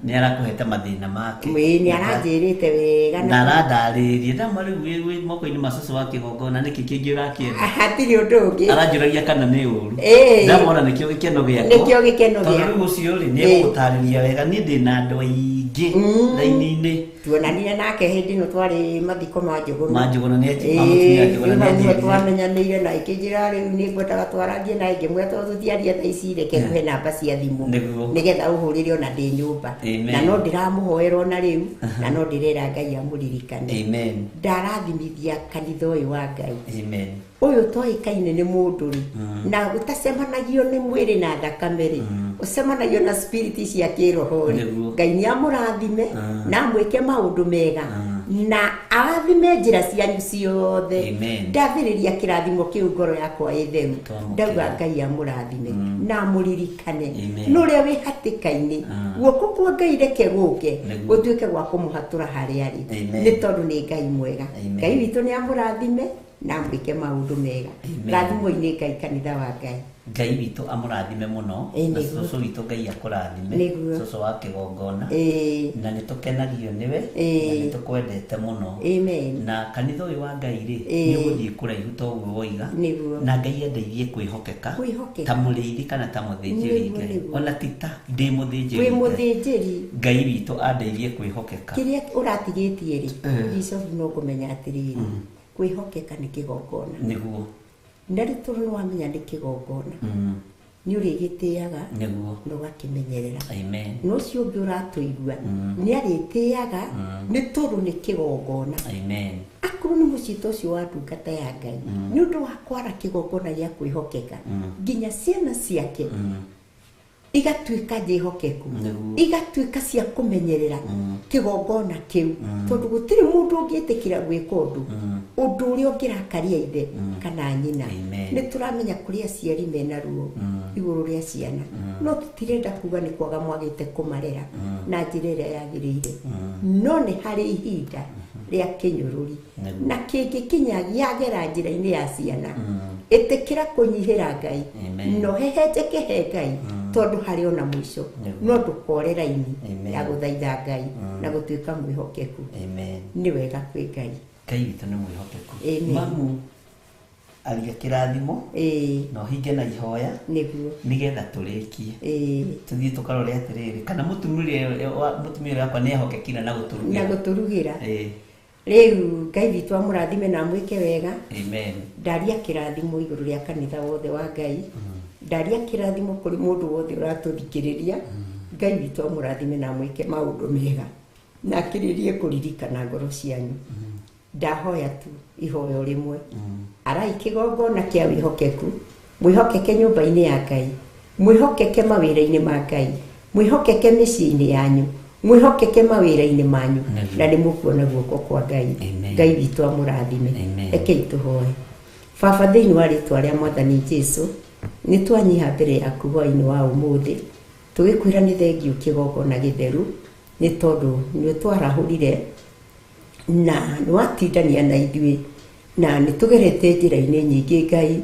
Nĩ arakũhete mathĩna make. Ĩĩ, nĩ aranjĩrĩte wega Na arandarĩria. Ndamwĩra rĩu wĩ moko-inĩ ma cũcũ wa kĩgongona nĩkĩ kĩngĩ ũrakĩenda? Hatirĩ ũndũ ũngĩ. Aranjũragia kana nĩ ũru. Ĩĩ. Ndamwona nĩkĩo gĩkeno gĩakwa. Nĩkĩo gĩkeno Tondũ gĩaku. rĩu ũcio rĩ, nĩ Ĩĩ. egũgũtarĩria wega. Niĩ ndĩna andũ aingĩ raini-inĩ. Tuonanire nake hĩndĩ ĩno twarĩ mathiko ma Njũgũna. Ma Njũgũna nĩ ma mũtumia Njũgũna nĩ Ĩĩ, anjĩrire. twamenyanĩire na ĩkĩnjĩra rĩu nĩ ngwendaga twarangie naye, ngĩmwĩra tondũ tũtiaria thaa ici reke ngũhe namba cia thimũ. Nĩguo. Nĩgetha ũhũrĩre ona ndĩ nyũmba. Amen. Na no ndĩramũhoera ona rĩu, na no ndĩrera Ngai amũririkane. Amen. Ndarathimithia kanitha ũyũ wa Ngai. Amen. Ũyũ toĩkaine nĩ mũndũ rĩ, na ũtacemanagio nĩ mwĩrĩ na thakame rĩ, ũcemanagio na spirit cia kĩroho rĩ. Nĩguo. Ngai nĩ amũrathime na amwĩke maũndũ mega na arathime njĩra cianyu ciothe. Amen. Ndathĩrĩria kĩrathimo kĩu ngoro yakwa ĩtheru. Twamũkĩra. Ndauga Ngai amũrathime na amũririkane. Amen. Na ũrĩa wĩ hatĩka-inĩ, guoko kwa Ngai reke gũke Nĩguo. gũtuĩke gwa kũmũhatũra harĩa arĩ. Amen. Nĩ tondũ nĩ Ngai mwega. Amen. Ngai witũ nĩ amũrathime na amwĩke maũndũ mega. Amen. Rathimwo-inĩ Ngai kanitha wa Ngai. Ngai witũ amũrathime mũno. Ĩĩ, Na nĩguo. cũcũ witũ Ngai akũrathime. Nĩguo. Cũcũ wa kĩgongona. Ĩĩ. Na nĩ tũkenagio nĩwe. Ĩĩ. Na nĩ tũkwendete mũno. Amen. Na kanitha ũyũ wa Ngai rĩ, Ĩĩ. nĩ ũgũthiĩ kũraihu ta ũguo woiga. Nĩguo. Na Ngai andeithie kwĩhokeka. Kwĩhokeka. Ta mũrĩithi kana ta mũthĩnjĩri Nĩguo, Ngai. nĩguo. Ona ti ta ndĩ mũthĩnjĩri Wĩ Ngai. mũthĩnjĩri. Ngai witũ andeithie kwĩhokeka. Kĩrĩa ũratigĩtie rĩ, Eh. Bishop no kũmenya atĩrĩrĩ, kwĩhokeka nĩ kĩgongona. Nĩguo. Na rĩ tondũ nĩ wamenya nĩ kĩgongona, nĩ ũrĩgĩtĩaga Nĩguo. na ũgakĩmenyerera. Amen. Na ũcio ũngĩ ũratũigua nĩ arĩtĩaga nĩ tondũ nĩ kĩgongona. Amen. Akorwo nĩ mũciĩ ta ũcio wa ndungata ya Ngai, nĩ ũndũ wa kwara kĩgongona gĩa kwĩhokeka, nginya ciana ciake igatuĩka njĩhokeku, Nĩguo. igatuĩka cia kũmenyerera kĩgongona kĩu, tondũ gũtirĩ mũndũ ũngĩtĩkĩra gwĩka ũndũ ũndũ ũrĩa ũngĩrakaria ithe kana nyina. Amen. Nĩ tũramenya kũrĩ aciari mena ruo igũrũ rĩa ciana, no tũtirenda kuga nĩ kwaga mwagĩte kũmarera na njĩra ĩrĩa yagĩrĩire, no nĩ harĩ ihinda rĩa kĩnyũrũri. Nĩguo. Na kĩngĩkinya gĩagera njĩra-inĩ ya ciana, ĩtĩkĩra kũnyihĩra Ngai Amen. no hehenjeke he Ngai, tondũ harĩ ona mũico. Nĩguo. No ndũkore raini Amen. ya gũthaitha Ngai na gũtuĩka mwĩhokeku. Amen. Nĩ wega kwĩ Ngai. Ngai witũ nĩ mwĩhokeku. Amen. Mamu aria kĩrathimo Ĩĩ, na ũhinge na ihoya nĩguo. nĩgetha tũrĩkie. Ĩĩ. Tũthiĩ tũkarore atĩrĩrĩ kana mũtumia ũrĩa wakwa nĩ ehokekire na Na gũtũrugĩra. gũtũrugĩra. Ĩĩ. Rĩu Ngai witũ amũrathime na amwĩke wega. Amen. Ndaria kĩrathimo igũrũ rĩa kanitha wothe wa Ngai. Ndaria kĩrathimo kũrĩ mũndũ wothe ũratũthikĩrĩria. Ngai witũ amũrathime na amwĩke maũndũ mega na akĩrĩrie kũririkana ngoro cianyu. Ndahoya tu ihoyo rĩmwe. Arai kĩgongona kĩa wĩhokeku, mwĩhokeke nyũmba-inĩ ya Ngai, mwĩhokeke mawĩra-inĩ ma Ngai, mwĩhokeke mĩciĩ-inĩ yanyu, mwĩhokeke mawĩra-inĩ manyu, Nĩguo. na nĩ mũkuona guoko kwa Ngai. Amen. Ngai witũ amũrathime. Amen. Rekei tũhoe. Baba, thĩinĩ wa rĩtwa rĩa Mwathani Jesu, nĩ twanyiha mbere yaku hwaĩ-inĩ wa ũmũthĩ, tũgĩkwĩra nĩ thengiũ kĩgongona gĩtheru, nĩ tondũ nĩ ũtwarahũrire na nĩ watindania na ithuĩ, na nĩ tũgerete njĩra-inĩ nyingĩ Ngai,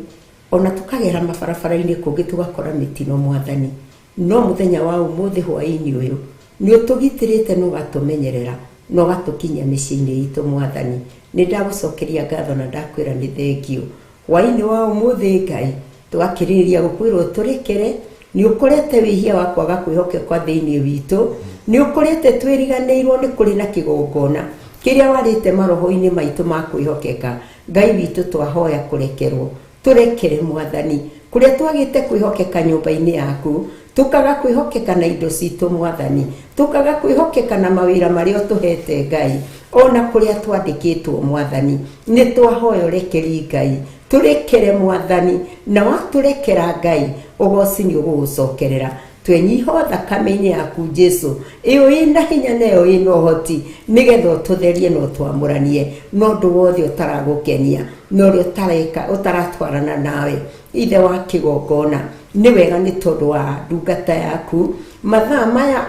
ona tũkagera mabarabara-inĩ kũngĩ tũgakora mĩtino Mwathani, no mũthenya wa ũmũthĩ hwaĩ-inĩ ũyũ nĩ ũtũgitĩrĩte na ũgatũmenyerera na ũgatũkinyia mĩciĩ-inĩ itũ Mwathani. Nĩ ndagũcokeria ngatho na ndakwĩra nĩ thengiũ. Hwaĩ-inĩ wa ũmũthĩ Ngai, tũgakĩrĩrĩria gũkwĩrwo tũrekere, nĩ ũkorete wĩhia wa kwaga kwĩhokeka thĩinĩ witũ, nĩ ũkorete twĩriganĩirwo nĩ kũrĩ na kĩgongona kĩrĩa warĩte maroho-inĩ maitũ ma kwĩhokeka. Ngai witũ twahoya kũrekerwo, tũrekere Mwathani. Kũrĩa twagĩte kwĩhokeka nyũmba-inĩ yaku, tũkaga kwĩhokeka na indo citũ Mwathani, tũkaga kwĩhokeka na mawĩra marĩa ũtũhete Ngai, ona kũrĩa twandĩkĩtwo Mwathani, nĩ twahoya ũrekeri Ngai, tũrekere Mwathani, na watũrekera Ngai, ũgoci nĩ ũgũgũcokerera. Twenyiha thakame-inĩ yaku Jesu, ĩyo ĩna hinya na ĩyo ĩna ũhoti, nĩgetha ũtũtherie na ũtwamũranie na ũndũ wothe ũtaragũkenia na ũrĩa ũtareka ũtaratwarana nawe. Ithe wa kĩgongona, nĩ wega nĩ tondũ wa ndungata yaku mathaa maya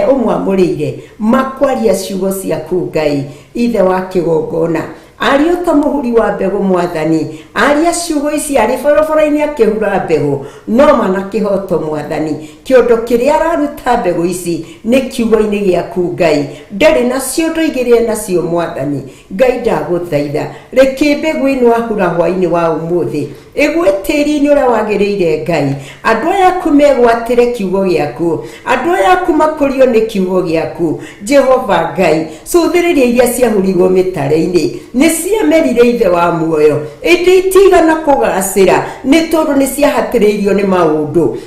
ũmwamũrĩire makwaria ciugo ciaku Ngai. Ithe wa kĩgongona, aria ta mũhuri wa mbegũ Mwathani, aria ciugo ici arĩ barabara-inĩ akĩhura mbegũ, no mana kĩhoto Mwathani, kĩondo kĩrĩa araruta mbegũ ici nĩ kiugo-inĩ gĩaku Ngai, ndarĩ na ciondo igĩrĩ nacio Mwathani. Ngai ndagũthaitha, reke mbegũ ĩno ahura hwaĩ-inĩ wa ũmũthĩ ĩgwe tĩri-inĩ ũrĩa wagĩrĩire Ngai, andũ aya aku megwatĩre kiugo gĩaku, andũ aya aku makũrio nĩ kiugo gĩaku Jehova Ngai. Cũthĩrĩria iria ciahurirwo mĩtare-inĩ, nĩ ciamerire Ithe wa muoyo, ĩndĩ itigana kũgacĩra nĩ tondũ nĩ ciahatĩrĩirio nĩ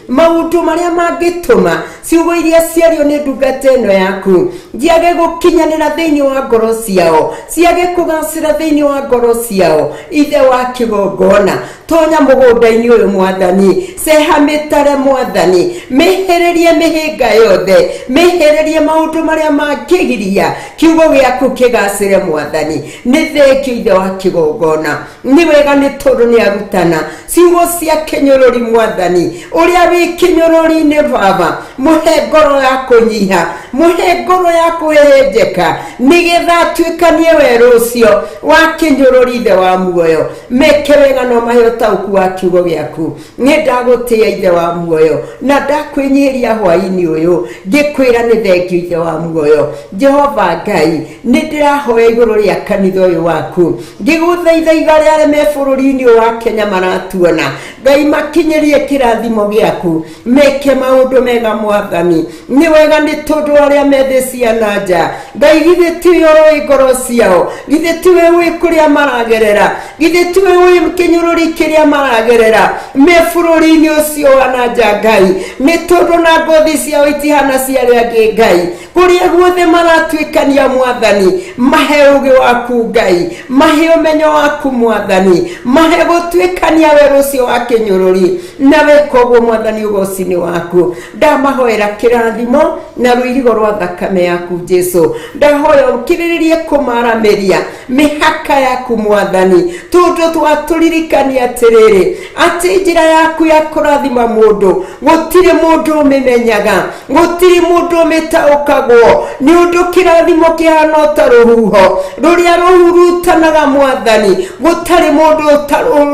maũndũ marĩa mangĩtũma ciugo iria ciario nĩ ndungata ĩno yaku ciage gũkinyanĩra thĩinĩ wa ngoro ciao, ciage kũgacĩra thĩinĩ wa ngoro ciao. Ithe wa kĩgongona, tonya mũgũnda-inĩ ũyũ Mwathani, ceha mĩtare Mwathani, mĩhĩrĩrie mĩhĩnga yothe, mĩhĩrĩrie maũndũ marĩa mangĩgiria kiugo gĩaku kĩgacĩre Mwathani. Nĩ thengio Ithe wa kĩgongona, nĩ wega nĩ tondũ nĩ arutana ciugo cia kĩnyũrũri Mwathani, ũrĩa wĩ kĩnyũrũri-inĩ Baba, mũhe ngoro ya kũnyiha, mũhe ngoro ya kũhehenjeka, nĩgetha atuĩkanie werũ ũcio wa kĩnyũrũri Ithe wa muoyo. Meke wega no mahe ũtaũku wa kiugo gĩaku. Nĩ ndagũtĩĩa Ithe wa muoyo na ndakwĩnyihĩria hwaĩ-inĩ ũyũ, ngĩkwĩra nĩ thengio Ithe wa muoyo. Jehova Ngai, nĩ ndĩrahoya igũrũ rĩa kanitha ũyũ waku, ngĩgũthaitha iga arĩa me bũrũri-inĩ ũyũ wa Kenya maratuona, Ngai makinyĩrie kĩrathimo gĩaku, meke maũndũ mega Mwathani. Nĩ wega nĩ tondũ arĩa me thĩ cia na nja, Ngai githĩ tiwe ũĩ ngoro ciao, githĩ tiwe ũĩ kũrĩa maragerera, githĩ tiwe ũĩ kĩnyũrũri kĩrĩa maragerera me bũrũri-inĩ ũcio wa na nja Ngai, nĩ tondũ na ngothi ciao itihana cia arĩa angĩ Ngai, kũrĩa guothe maratuĩkania Mwathani, mahe ũũgĩ waku Ngai, mahe ũmenyo waku Mwathani, mahe gũtuĩkania werũ ũcio wa kĩnyũrũri, na weka ũguo Mwathani ũgoci-inĩ waku. Ndamahoera kĩrathimo na rũirigo rwa thakame yaku Jesu, ndahoya ũkirĩrĩrie kũmaramĩria mĩhaka yaku Mwathani, tondũ twatũririkania atĩrĩrĩ, atĩ njĩra yaku ya kũrathima mũndũ gũtirĩ mũndũ ũmĩmenyaga, gũtirĩ mũndũ ũmĩtaũkagwo, nĩ ũndũ kĩrathimo kĩhana o ta rũhuho rũrĩa rũhurutanaga Mwathani, gũtarĩ mũndũ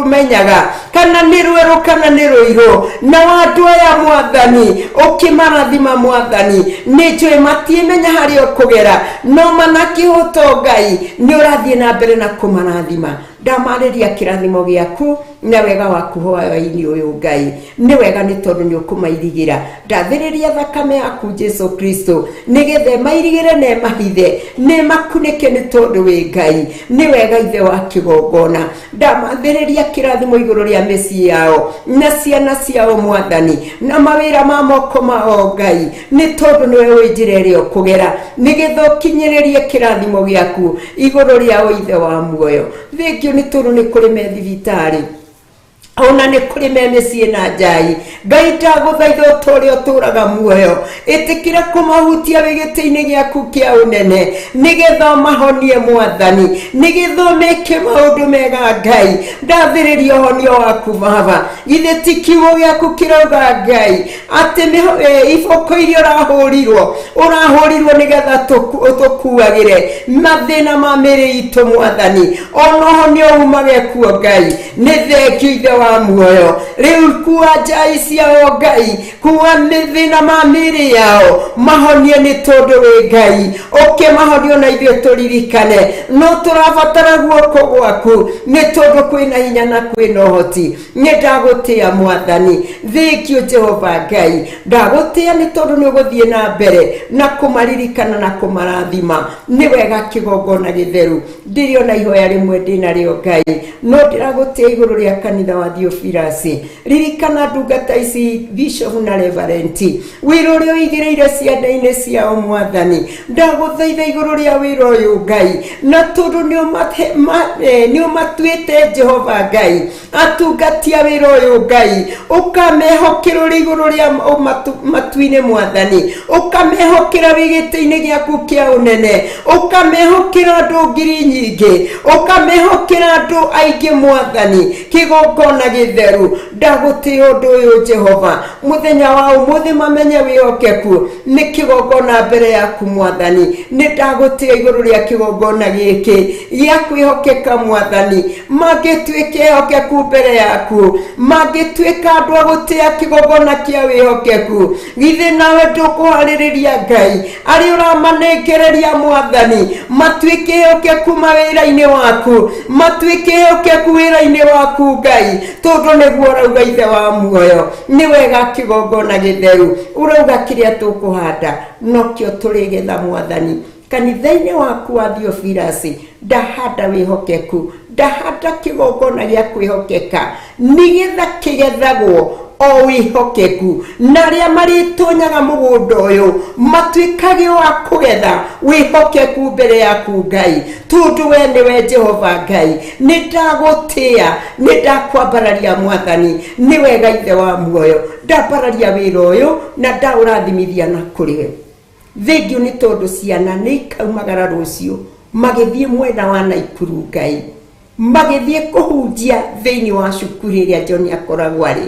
ũmenyaga kana nĩ rwerũ kana nĩ rũirũ. Na andũ aya Mwathani ũkĩmarathima Mwathani, nĩ njũĩ matiĩmenya harĩa ũkũgera, no mana kĩhoto Ngai nĩ ũrathiĩ na mbere na kũmarathima. Ndamarĩria kĩrathimo gĩaku na wega waku hwaĩ-inĩ ũyũ Ngai, nĩ wega nĩ tondũ nĩ ũkũmairigĩra. Ndathĩrĩria thakame yaku Jesu Kristo, nĩgetha ĩmairigĩre na ĩmahithe, na ĩmakunĩke nĩ tondũ wĩ Ngai. Nĩ wega Ithe wa kĩgongona, ndamathĩrĩria kĩrathimo igũrũ rĩa mĩciĩ yao na ciana ciao Mwathani, na mawĩra ma moko mao Ngai, nĩ tondũ nĩwe wĩ njĩra ĩrĩa ũkũgera nĩgetha ũkinyĩrĩrie kĩrathimo gĩaku igũrũ rĩao Ithe wa muoyo. Thengio nĩ tondũ nĩ kũrĩ me thibitarĩ, ona nĩ kũrĩ me mĩciĩ na njai. Ngai ndagũthaitha ũta ũrĩa ũtũũraga muoyo, ĩtĩkĩra kũmahutia wĩ gĩtĩ-inĩ gĩaku kĩa ũnene, nĩgetha ũmahonie Mwathani, nĩgetha ũmeke maũndũ mega Ngai. Ndathĩrĩria ũhonio waku Baba, githĩ ti kiugo gĩaku kĩrauga Ngai atĩ iboko iria ũrahũrirwo nĩgetha ũtũkuagĩre mathĩna ma mĩĩrĩ itũ Mwathani, ona ũhonio umage kuo Ngai. Nĩ thengio Ithe wa muoyo, rĩu kua njai ciao Ngai, kua mĩthĩna ma mĩĩrĩ yao, mahonie nĩ tondũ wĩ Ngai. Ũkĩmahonia na ithuĩ tũririkane no tũrabatara guoko gwaku, nĩ tondũ kwĩna hinya na kwĩna ũhoti. Nĩ ndagũtĩĩa Mwathani, thengio Jehova Ngai, ndagũtĩĩa nĩ tondũ nĩ ũgũthiĩ na mbere na kũmaririkana na kũmarathima. Nĩ wega kĩgongona gĩtheru, ndĩrĩ ona ihoya rĩmwe ndĩnarĩo Ngai, no ndĩragũtĩĩa igũrũ rĩa kanitha wa Theophilus. Ririkana ndungata ici bishop na reverend, wĩra ũrĩa ũigĩrĩire ciana-inĩ ciao mwathani, ndagũthaitha igũrũ rĩa wĩra ũyũ Ngai, na tondũ nĩ ũmatuĩte Jehova Ngai atungatia wĩra ũyũ Ngai, ũkamehokera ũrĩ igũrũ rĩa matu-inĩ mwathani, ũkamehokera wĩ gĩtĩ-inĩ gĩaku kĩa ũnene, ũkamehokera andũ ngiri nyingĩ, ũkamehokera andũ aingĩ mwathani, kĩgongona gĩtheru. Ndagũtĩĩa ũndũ ũyũ Jehova, mũthenya wa ũmũthĩ mamenye wĩhokeku nĩ kĩgongona mbere yaku mwathani. Nĩ ndagũtĩĩa igũrũ rĩa kĩgongona gĩkĩ gĩa kwĩhokeka mwathani, mangĩtuĩka ehokeku mbere yaku, mangĩtuĩka andũ a gũtĩĩa kĩgongona kĩa wĩhokeku, githĩ nawe ndũkũharĩrĩria Ngai arĩa ũramanengereria mwathani, matuĩke ehokeku mawĩra-inĩ waku, matuĩke ehokeku wĩra-inĩ waku Ngai, tondũ nĩguo ũrauga Ithe wa muoyo. Nĩ wega kĩgongona gĩtheru ũrauga kĩrĩa tũkũhanda nokĩo tũrĩgetha mwathani. Kanitha-inĩ waku wa Theophilus ndahanda wĩhokeku, ndahanda kĩgongona gĩa kwĩhokeka, nĩgetha kĩgethagwo o wĩhokeku, na arĩa marĩtonyaga mũgũnda ũyũ matuĩkage wa kũgetha wĩhokeku mbere yaku Ngai, tondũ we nĩwe Jehova Ngai. Nĩ ndagũtĩĩa, nĩ ndakwambararia mwathani, nĩ wega Ithe wa muoyo. Ndambararia wĩra ũyũ na ndaũrathimithia na kũrĩ we. Thengiũ nĩ tondũ ciana nĩ ikaumagara rũciũ magĩthiĩ mwena wa Naikuru Ngai, magĩthiĩ kũhunjia thĩinĩ wa cukuru ĩrĩa John akoragwo arĩ,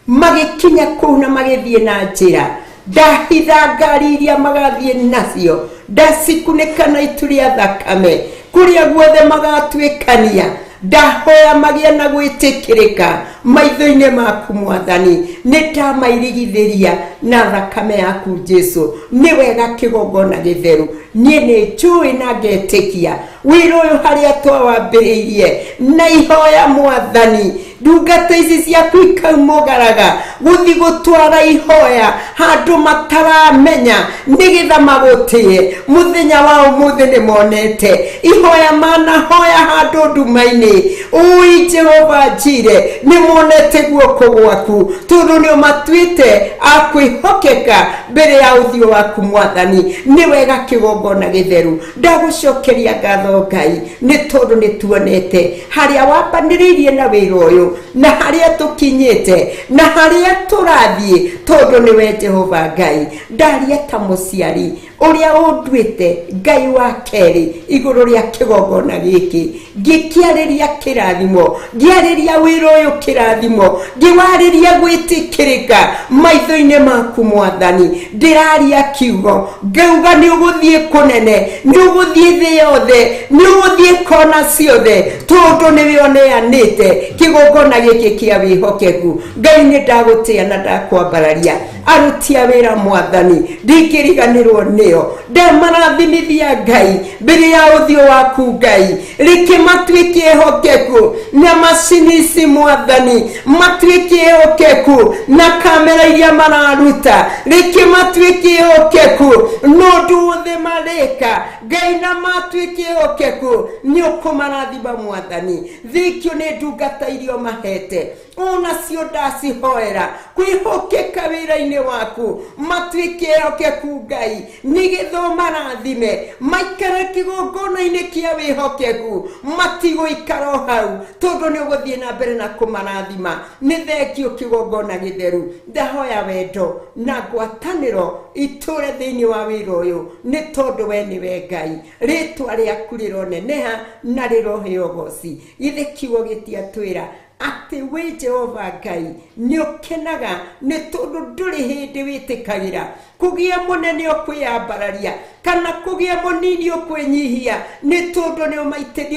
magĩkinya kũu na magĩthiĩ na njĩra, ndahitha ngari iria magathiĩ nacio, ndacikunĩka na itu rĩa thakame, kũrĩa guothe magatuĩkania, ndahoya magĩe na gwĩtĩkĩrĩka maitho-inĩ maku mwathani. Nĩ ndamairigithĩria na thakame yaku Jesu. Nĩ wega kĩgongona gĩtheru, niĩ nĩ njũĩ na ngetĩkia wĩra ũyũ harĩa twawambĩrĩirie na ihoya mwathani, ndungata ici ciaku ikaumũgaraga gũthiĩ gũtwara ihoya handũ mataramenya nĩgetha magũtĩe. Mũthenya wa ũmũthĩ nĩ monete ihoya manahoya handũ nduma-inĩ, ũi Jehova Njire, nĩ monete guoko gwaku, tondũ nĩ ũmatuĩte a kwĩhokeka mbere ya ũthiũ waku mwathani. Nĩ wega kĩgongona gĩtheru, ndagũcokeria ngatho Ngai, nĩ tondũ nĩ tuonete harĩa wambanĩrĩirie na wĩra ũyũ, na harĩa tũkinyĩte, na harĩa tũrathiĩ, tondũ nĩwe Jehova Ngai. Ndaria ta mũciari ũrĩa ũnduĩte Ngai wa kerĩ igũrũ rĩa kĩgongona gĩkĩ, ngĩkĩarĩria kĩrathimo, ngĩarĩria wĩra ũyũ kĩrathimo, ngĩwarĩria gwĩtĩkĩrĩka maitho-inĩ maku mwathani. Ndĩraria kiugo ngauga nĩ ũgũthiĩ kũnene, nĩ ũgũthiĩ thĩ yothe, nĩ ũgũthiĩ kona ciothe, tondũ nĩwe ũneanĩte kĩgongona gĩkĩ kĩa wĩhokeku. Ngai nĩ ndagũtĩĩa na ndakwambararia. Aruti a wĩra mwathani, ndingĩriganĩrwo nĩo, ndamarathimithia Ngai mbere ya ũthiũ waku Ngai, reke matuĩke ehokeku na macini ici mwathani, matuĩke ehokeku na kamera iria mararuta, reke matuĩke ehokeku na ũndũ wothe mareka Ngai, na matuĩke ehokeku nĩ ũkũmarathima mwathani. Thengio nĩ ndungata iria ũmahete, onacio ndacihoera kwĩhokeka wĩra-inĩ waku, matuĩke ehokeku Ngai, nĩgetha ũmarathime maikare kĩgongona-inĩ kĩa wĩhokeku, matigũikara o hau, tondũ nĩ ũgũthiĩ na mbere na kũmarathima. Nĩ thengio kĩgongona gĩtheru, ndahoya wendo na ngwatanĩro itũre thĩinĩ wa wĩra ũyũ, nĩ tondũ we nĩwe Ngai. Rĩtwa rĩaku rĩroneneha na rĩroheo ũgoci. Githĩ kiugo gĩtiatwĩra atĩ wĩ Jehova Ngai nĩ ũkenaga nĩ tondũ ndũrĩ hĩndĩ wĩtĩkagĩra kũgĩa mũnene ũkwĩyambararia kana kũgĩa mũnini ũkwĩnyihia, nĩ tondũ nĩ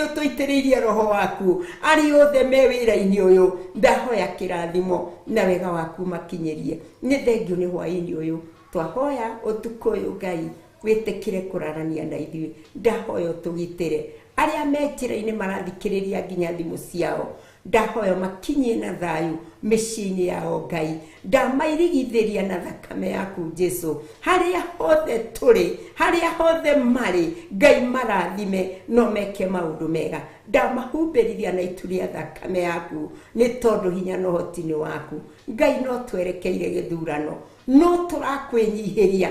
ũtũitĩrĩirie roho waku. Arĩa othe me wĩra-inĩ ũyũ ndahoya kĩrathimo na wega waku makinyĩrie. Nĩ thengio nĩ hwaĩ-inĩ ũyũ twahoya ũtukũ ũyũ Ngai wĩtĩkĩre kũrarania na ithuĩ. Ndahoya ũtũgitĩre arĩa me njĩra-inĩ marathikĩrĩria nginya thimũ ciao, Ndahoya makinyie na thayũ mĩciĩ-inĩ yao Ngai. Ndamairigithĩria na thakame yaku Jesu. Harĩa hothe tũrĩ, harĩa hothe marĩ, Ngai marathime no meke maũndũ mega. Ndamahumbĩrithia na itu rĩa thakame yaku, nĩ tondũ hinya na ũhoti nĩ waku. Ngai no twerekeire gĩthurano, no tũrakwĩnyihĩria.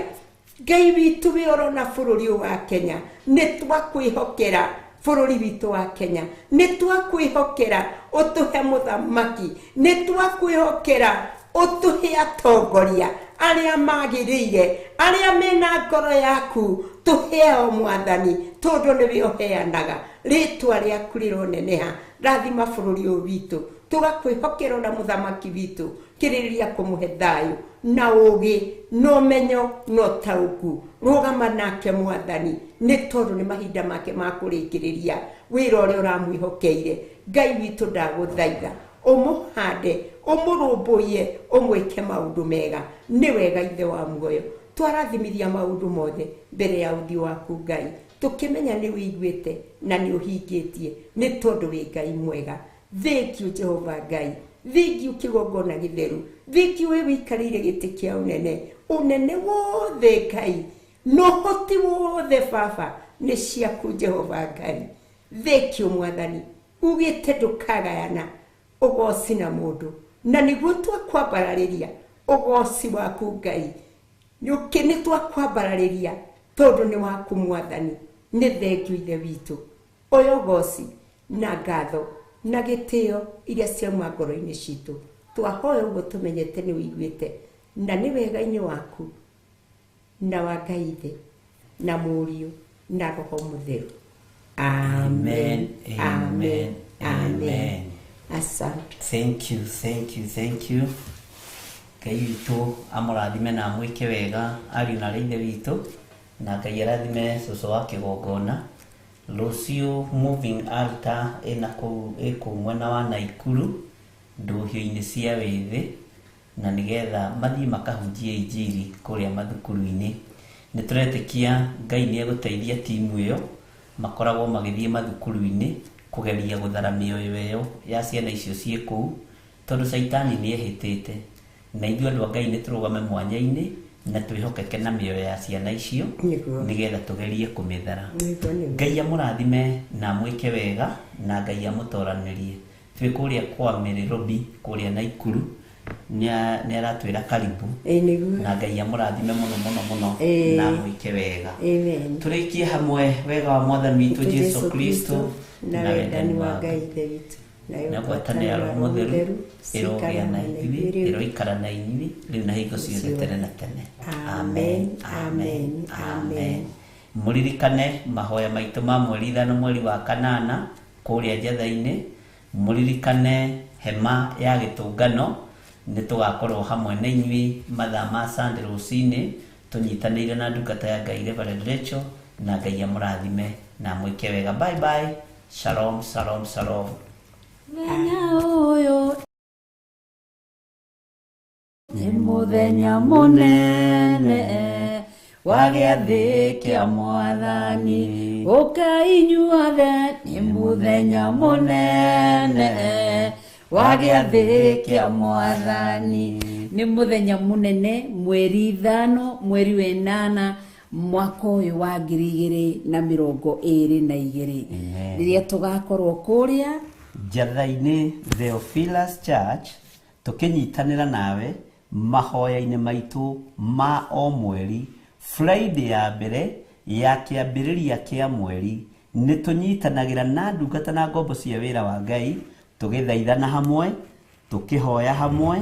Ngai witũ wĩ orona bũrũri ũyũ wa Kenya, nĩ twakwĩhokera bũrũri witũ wa Kenya, nĩ twakwĩhokera ũtũhe mũthamaki, nĩ twakwĩhokera ũtũhe atongoria arĩa magĩrĩire, arĩa mena ngoro yaku, tũheo Mwathani, tondũ nĩwe ũheanaga. Rĩtwa rĩaku rĩroneneha. Rathima bũrũri ũyũ witũ, tũgakwĩhokera ona mũthamaki witũ, kĩrĩrĩria kũmũhe thayũ na ũũgĩ na ũmenyo na ũtaũku. Rũgama nake Mwathani, nĩ tondũ nĩ mahinda make ma kũrĩkĩrĩria wĩra ũrĩa ũramwĩhokeire. Ngai witũ ndagũthaitha ũmũhande, ũmũrũmbũiye, ũmwĩke maũndũ mega. Nĩ wega Ithe wa muoyo, twarathimithia maũndũ mothe mbere ya ũthiũ waku Ngai, tũkĩmenya nĩ wĩiguĩte na nĩ ũhingĩtie, nĩ tondũ wĩ Ngai mwega. Thank you Jehova Ngai, thank you kĩgongona gĩtheru, thank you wĩ wĩikarĩire gĩtĩ kĩa ũnene, ũnene wothe Ngai na ũhoti wothe Baba nĩ ciaku Jehova Ngai. Thank you Mwathani, ugĩte ndũkagayana ũgoci na mũndũ, na nĩguo twakwambararĩria ũgoci waku Ngai. Nĩ twakwambararĩria tondũ nĩ waku Mwathani. Nĩ thank you Ithe witũ, ũyũ ũgoci na ngatho na gĩtĩo iria ciauma ngoro-inĩ citũ. Twahoya ũguo tũmenyete nĩ wĩiguĩte, na nĩ wega-inĩ waku na wa Ngai Ithe na Mũriũ na Roho Mũtheru. Amen. Amen. Amen. Asante. Thank you, thank you, thank you. Ngai witũ amũrathime na amwĩke wega ariũ na arĩa ithe witũ, na Ngai arathime cũcũ wa kĩgongona. Rũciũ moving altar ĩna kũu ĩ kũu mwena wa Naikuru ndũhio-inĩ cia wĩthĩ, na nĩgetha mathiĩ makahunjie injiri kũrĩa mathukuru-inĩ. Nĩ tũretĩkia Ngai nĩ egũteithia timu ĩyo, makoragwo magĩthiĩ mathukuru-inĩ kũgeria gũthara mĩoyo ĩyo ya ciana icio ciĩ kũu, tondũ caitani nĩ ehĩtĩte, na ithuĩ andũ a Ngai nĩ tũrũgame mwanya-inĩ na twĩhokeke na mĩoyo ya ciana icio, nĩgetha tũgerie kũmĩthara. Ngai amũrathime na amwĩke wega, na Ngai amũtoranĩrie. Twĩ kũrĩa kwa Mĩrĩrũbi kũrĩa Naikuru, nĩ aratwĩra karibu, na Ngai amũrathime mũno mũno mũno na amwĩke wega. Tũrĩkie hamwe wega wa Mwathani witũ Jesu Kristo na wendani wa Ngai Ithe witũ na ngwatanĩro ya Roho Mũtheru ĩrogĩa na ithuĩ, ĩroikara na inyuĩ rĩu na hingo ciothe tene na tene. Amen. Amen. Amen. Mũririkane mahoya maitũ ma mweri 5 mweri wa 8 kũrĩa Njatha-inĩ. Mũririkane hema ya gĩtũngano, nĩ tũgakorwo hamwe na inyuĩ mathaa ma Sunday rũcinĩ, tũnyitanĩire na ndungata ya Ngai Reverend Rachel, na Ngai amũrathime na amwĩke wega. Bye bye. Shalom, shalom, shalom. Mũthenya ũyũ nĩ mũthenya mũnene wa gĩathĩ kĩa Mwathani. Ũkai inyuothe, nĩ mũthenya mũnene wa gĩathĩ kĩa Mwathani. Nĩ mũthenya mũnene, mweri 5 mweri wa 8 mwaka ũyũ wa 2022, rĩrĩa tũgakorwo kũrĩa Njatha-inĩ Theophilus Church, tũkĩnyitanĩra nawe mahoya-inĩ maitũ ma o mweri. Friday ya mbere ya kĩambĩrĩria kĩa mweri nĩ tũnyitanagĩra na ndungata na ngombo cia wĩra wa Ngai, tũgĩthaithana hamwe, tũkĩhoya hamwe,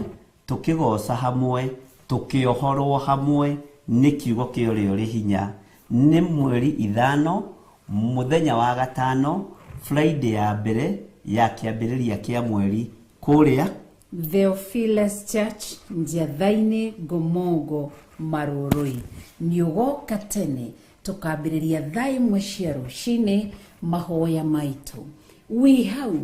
tũkĩgoca hamwe, tũkĩohorwo hamwe nĩ kiugo kĩa ũrĩa ũrĩ hinya. Nĩ mweri 5 mũthenya wa 5 Friday ya mbere ya kĩambĩrĩria kĩa mweri kũrĩa Theophilus Church Njatha-inĩ Ngomongo Marũrũi. Nĩ ũgoka tene tũkambĩrĩria thaa 1 cia rũcinĩ mahoya maitũ. Wĩ hau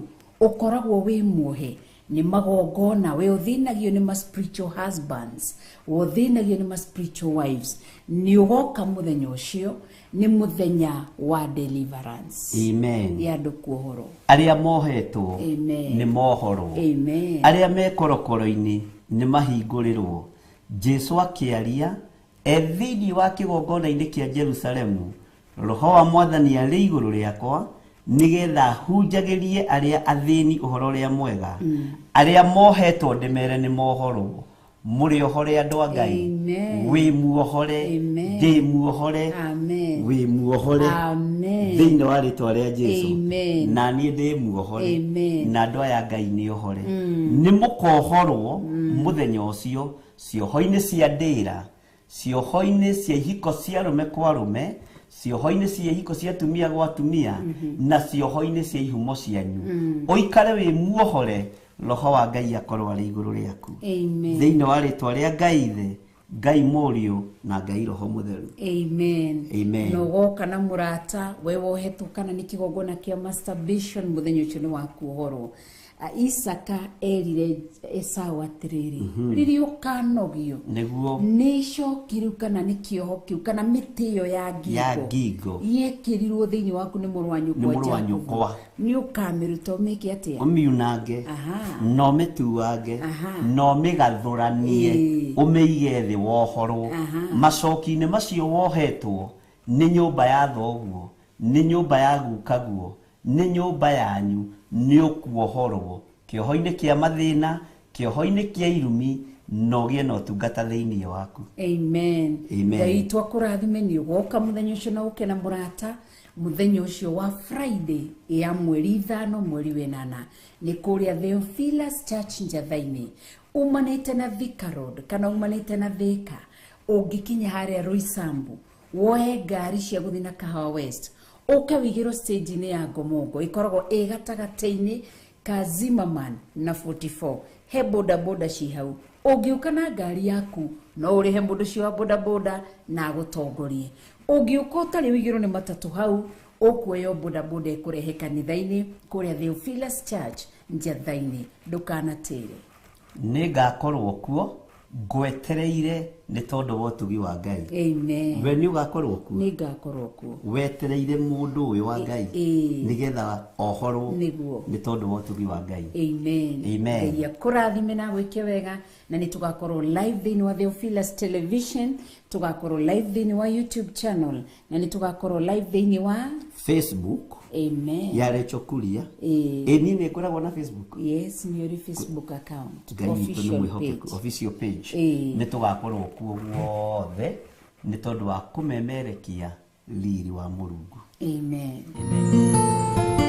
ũkoragwo wĩ muohe Nĩ magongona we ũthĩnagio nĩ ma spiritual husbands, we ũthĩnagio nĩ ma spiritual wives, nĩ ũgoka mũthenya ũcio, nĩ mũthenya wa deliverance. Amen. Ya andũ kuohorwo. Arĩa mohetwo Amen. nĩ mohorwo. Amen. Arĩa me korokoro-inĩ nĩ mahingũrĩrwo. Jesu akĩaria e thĩinĩ wa kĩgongona-inĩ kĩa Jerusalemu, roho wa mwathani arĩ igũrũ rĩakwa nĩgetha hunjagĩrie arĩa athĩni ũhoro ũrĩa mwega, arĩa mohetwo ndĩmere nĩ mohorwo. Mũrĩ ohore andũ a Ngai. Amen. Wĩ muohore, Amen. ndĩ muohore, Amen. wĩ muohore. Amen. Thĩinĩ wa rĩtwa rĩa Jesu. Amen. Na niĩ ndĩ muohore. Amen. Na andũ aya Ngai nĩ ohore. Nĩ mũkohorwo mũthenya ũcio cioho-inĩ cia ndĩra, cioho-inĩ cia ihiko cia arũme kwa arũme, cioho-inĩ cia ihiko cia atumia gwa atumia, na cioho-inĩ cia ihumo cianyu. Ũikare wĩ muohore, roho wa Ngai akorwo arĩ igũrũ rĩaku. Amen. Thĩinĩ wa rĩtwa rĩa Ngai Ithe, Ngai Mũriũ na Ngai Roho Mũtheru. Amen. Amen. Na ũgoka na mũrata we wohetwo kana nĩ kĩgongona kĩa masturbation, mũthenya ũcio nĩ wa kuohorwo. Isaka erire Esau atĩrĩrĩ, rĩrĩa ũkanogio Nĩguo nĩ icoki rĩu kana nĩ kĩoho kĩu kana mĩtĩ ĩyo ya ngingo Ya ngingo. yekĩrirwo thĩinĩ waku nĩ mũrũ wa Nĩ nyũkwa mũrũ wa Jakubu. nyũkwa. Nĩ ũkamĩruta ũmĩke atĩa? Ũmiunange Aha. na ũmĩtuange Aha. na ũmĩgathũranie, Ĩĩ. ũmĩige thĩ wohorwo. Aha. Macoki-inĩ macio wohetwo nĩ nyũmba ya thoguo, nĩ nyũmba ya gukaguo, nĩ nyũmba yanyu, nĩ ũkuohorwo kĩoho-inĩ kĩa mathĩna, kĩoho-inĩ kĩa irumi, na ũgĩe na ũtungata thĩinĩ waku. Amen. Amen. Ngai witũ akũrathime nĩ ũgoka mũthenya ũcio na ũke na mũrata mũthenya ũcio wa Friday ya mweri 5 mweri 8 nĩ kũrĩa Theophilus Church Njatha-inĩ, umanĩte na Thika Road kana umanĩte na Thika, ũngĩkinya harĩa Roysambu woe ngari cia gũthiĩ na Kahawa West, ũke wĩigĩrwo stage-inĩ ya Ngomongo ĩkoragwo ĩ gatagatĩ-inĩ ka Zimmerman na 44, he bodaboda ci hau. Ũngĩũka na ngari yaku no ũrĩhe mũndũ ũcio wa bodaboda na agũtongorie. Ũngĩũka ũtarĩ ũigĩrwo nĩ matatũ hau, ũkuoya bodaboda ĩkũrehe kanitha-inĩ kũrĩa Theophilus Church Njatha-inĩ. Ndũkanatĩre. Nĩ ngakorwo kuo ngwetereire nĩ tondũ wa ũtugi wa Ngai. Amen. We nĩ ũgakorwo kuo? Nĩ ngakorwo kuo. Wetereire mũndũ ũyũ wa Ngai nĩgetha ohorwo Nĩguo. nĩ tondũ wa ũtugi wa Ngai. Amen. Amen. Ngai akũrathime na gwĩke wega, na nĩ tũgakorwo live thĩinĩ wa Theophilus Television, tũgakorwo live thĩinĩ wa YouTube channel, na nĩ tũgakorwo live thĩinĩ wa Facebook. Amen. Ya Rachel Kuria. Ĩĩ. Ĩ niĩ nĩ ngoragwo na Facebook. Yes, nĩ ũrĩ Facebook account. Ngai witũ nĩ Official mwĩhokeku. page. Official page. Ĩĩ. Nĩ tũgakorwo kuo guothe nĩ tondũ wa kũmemerekia riri wa Mũrungu. Amen. Amen.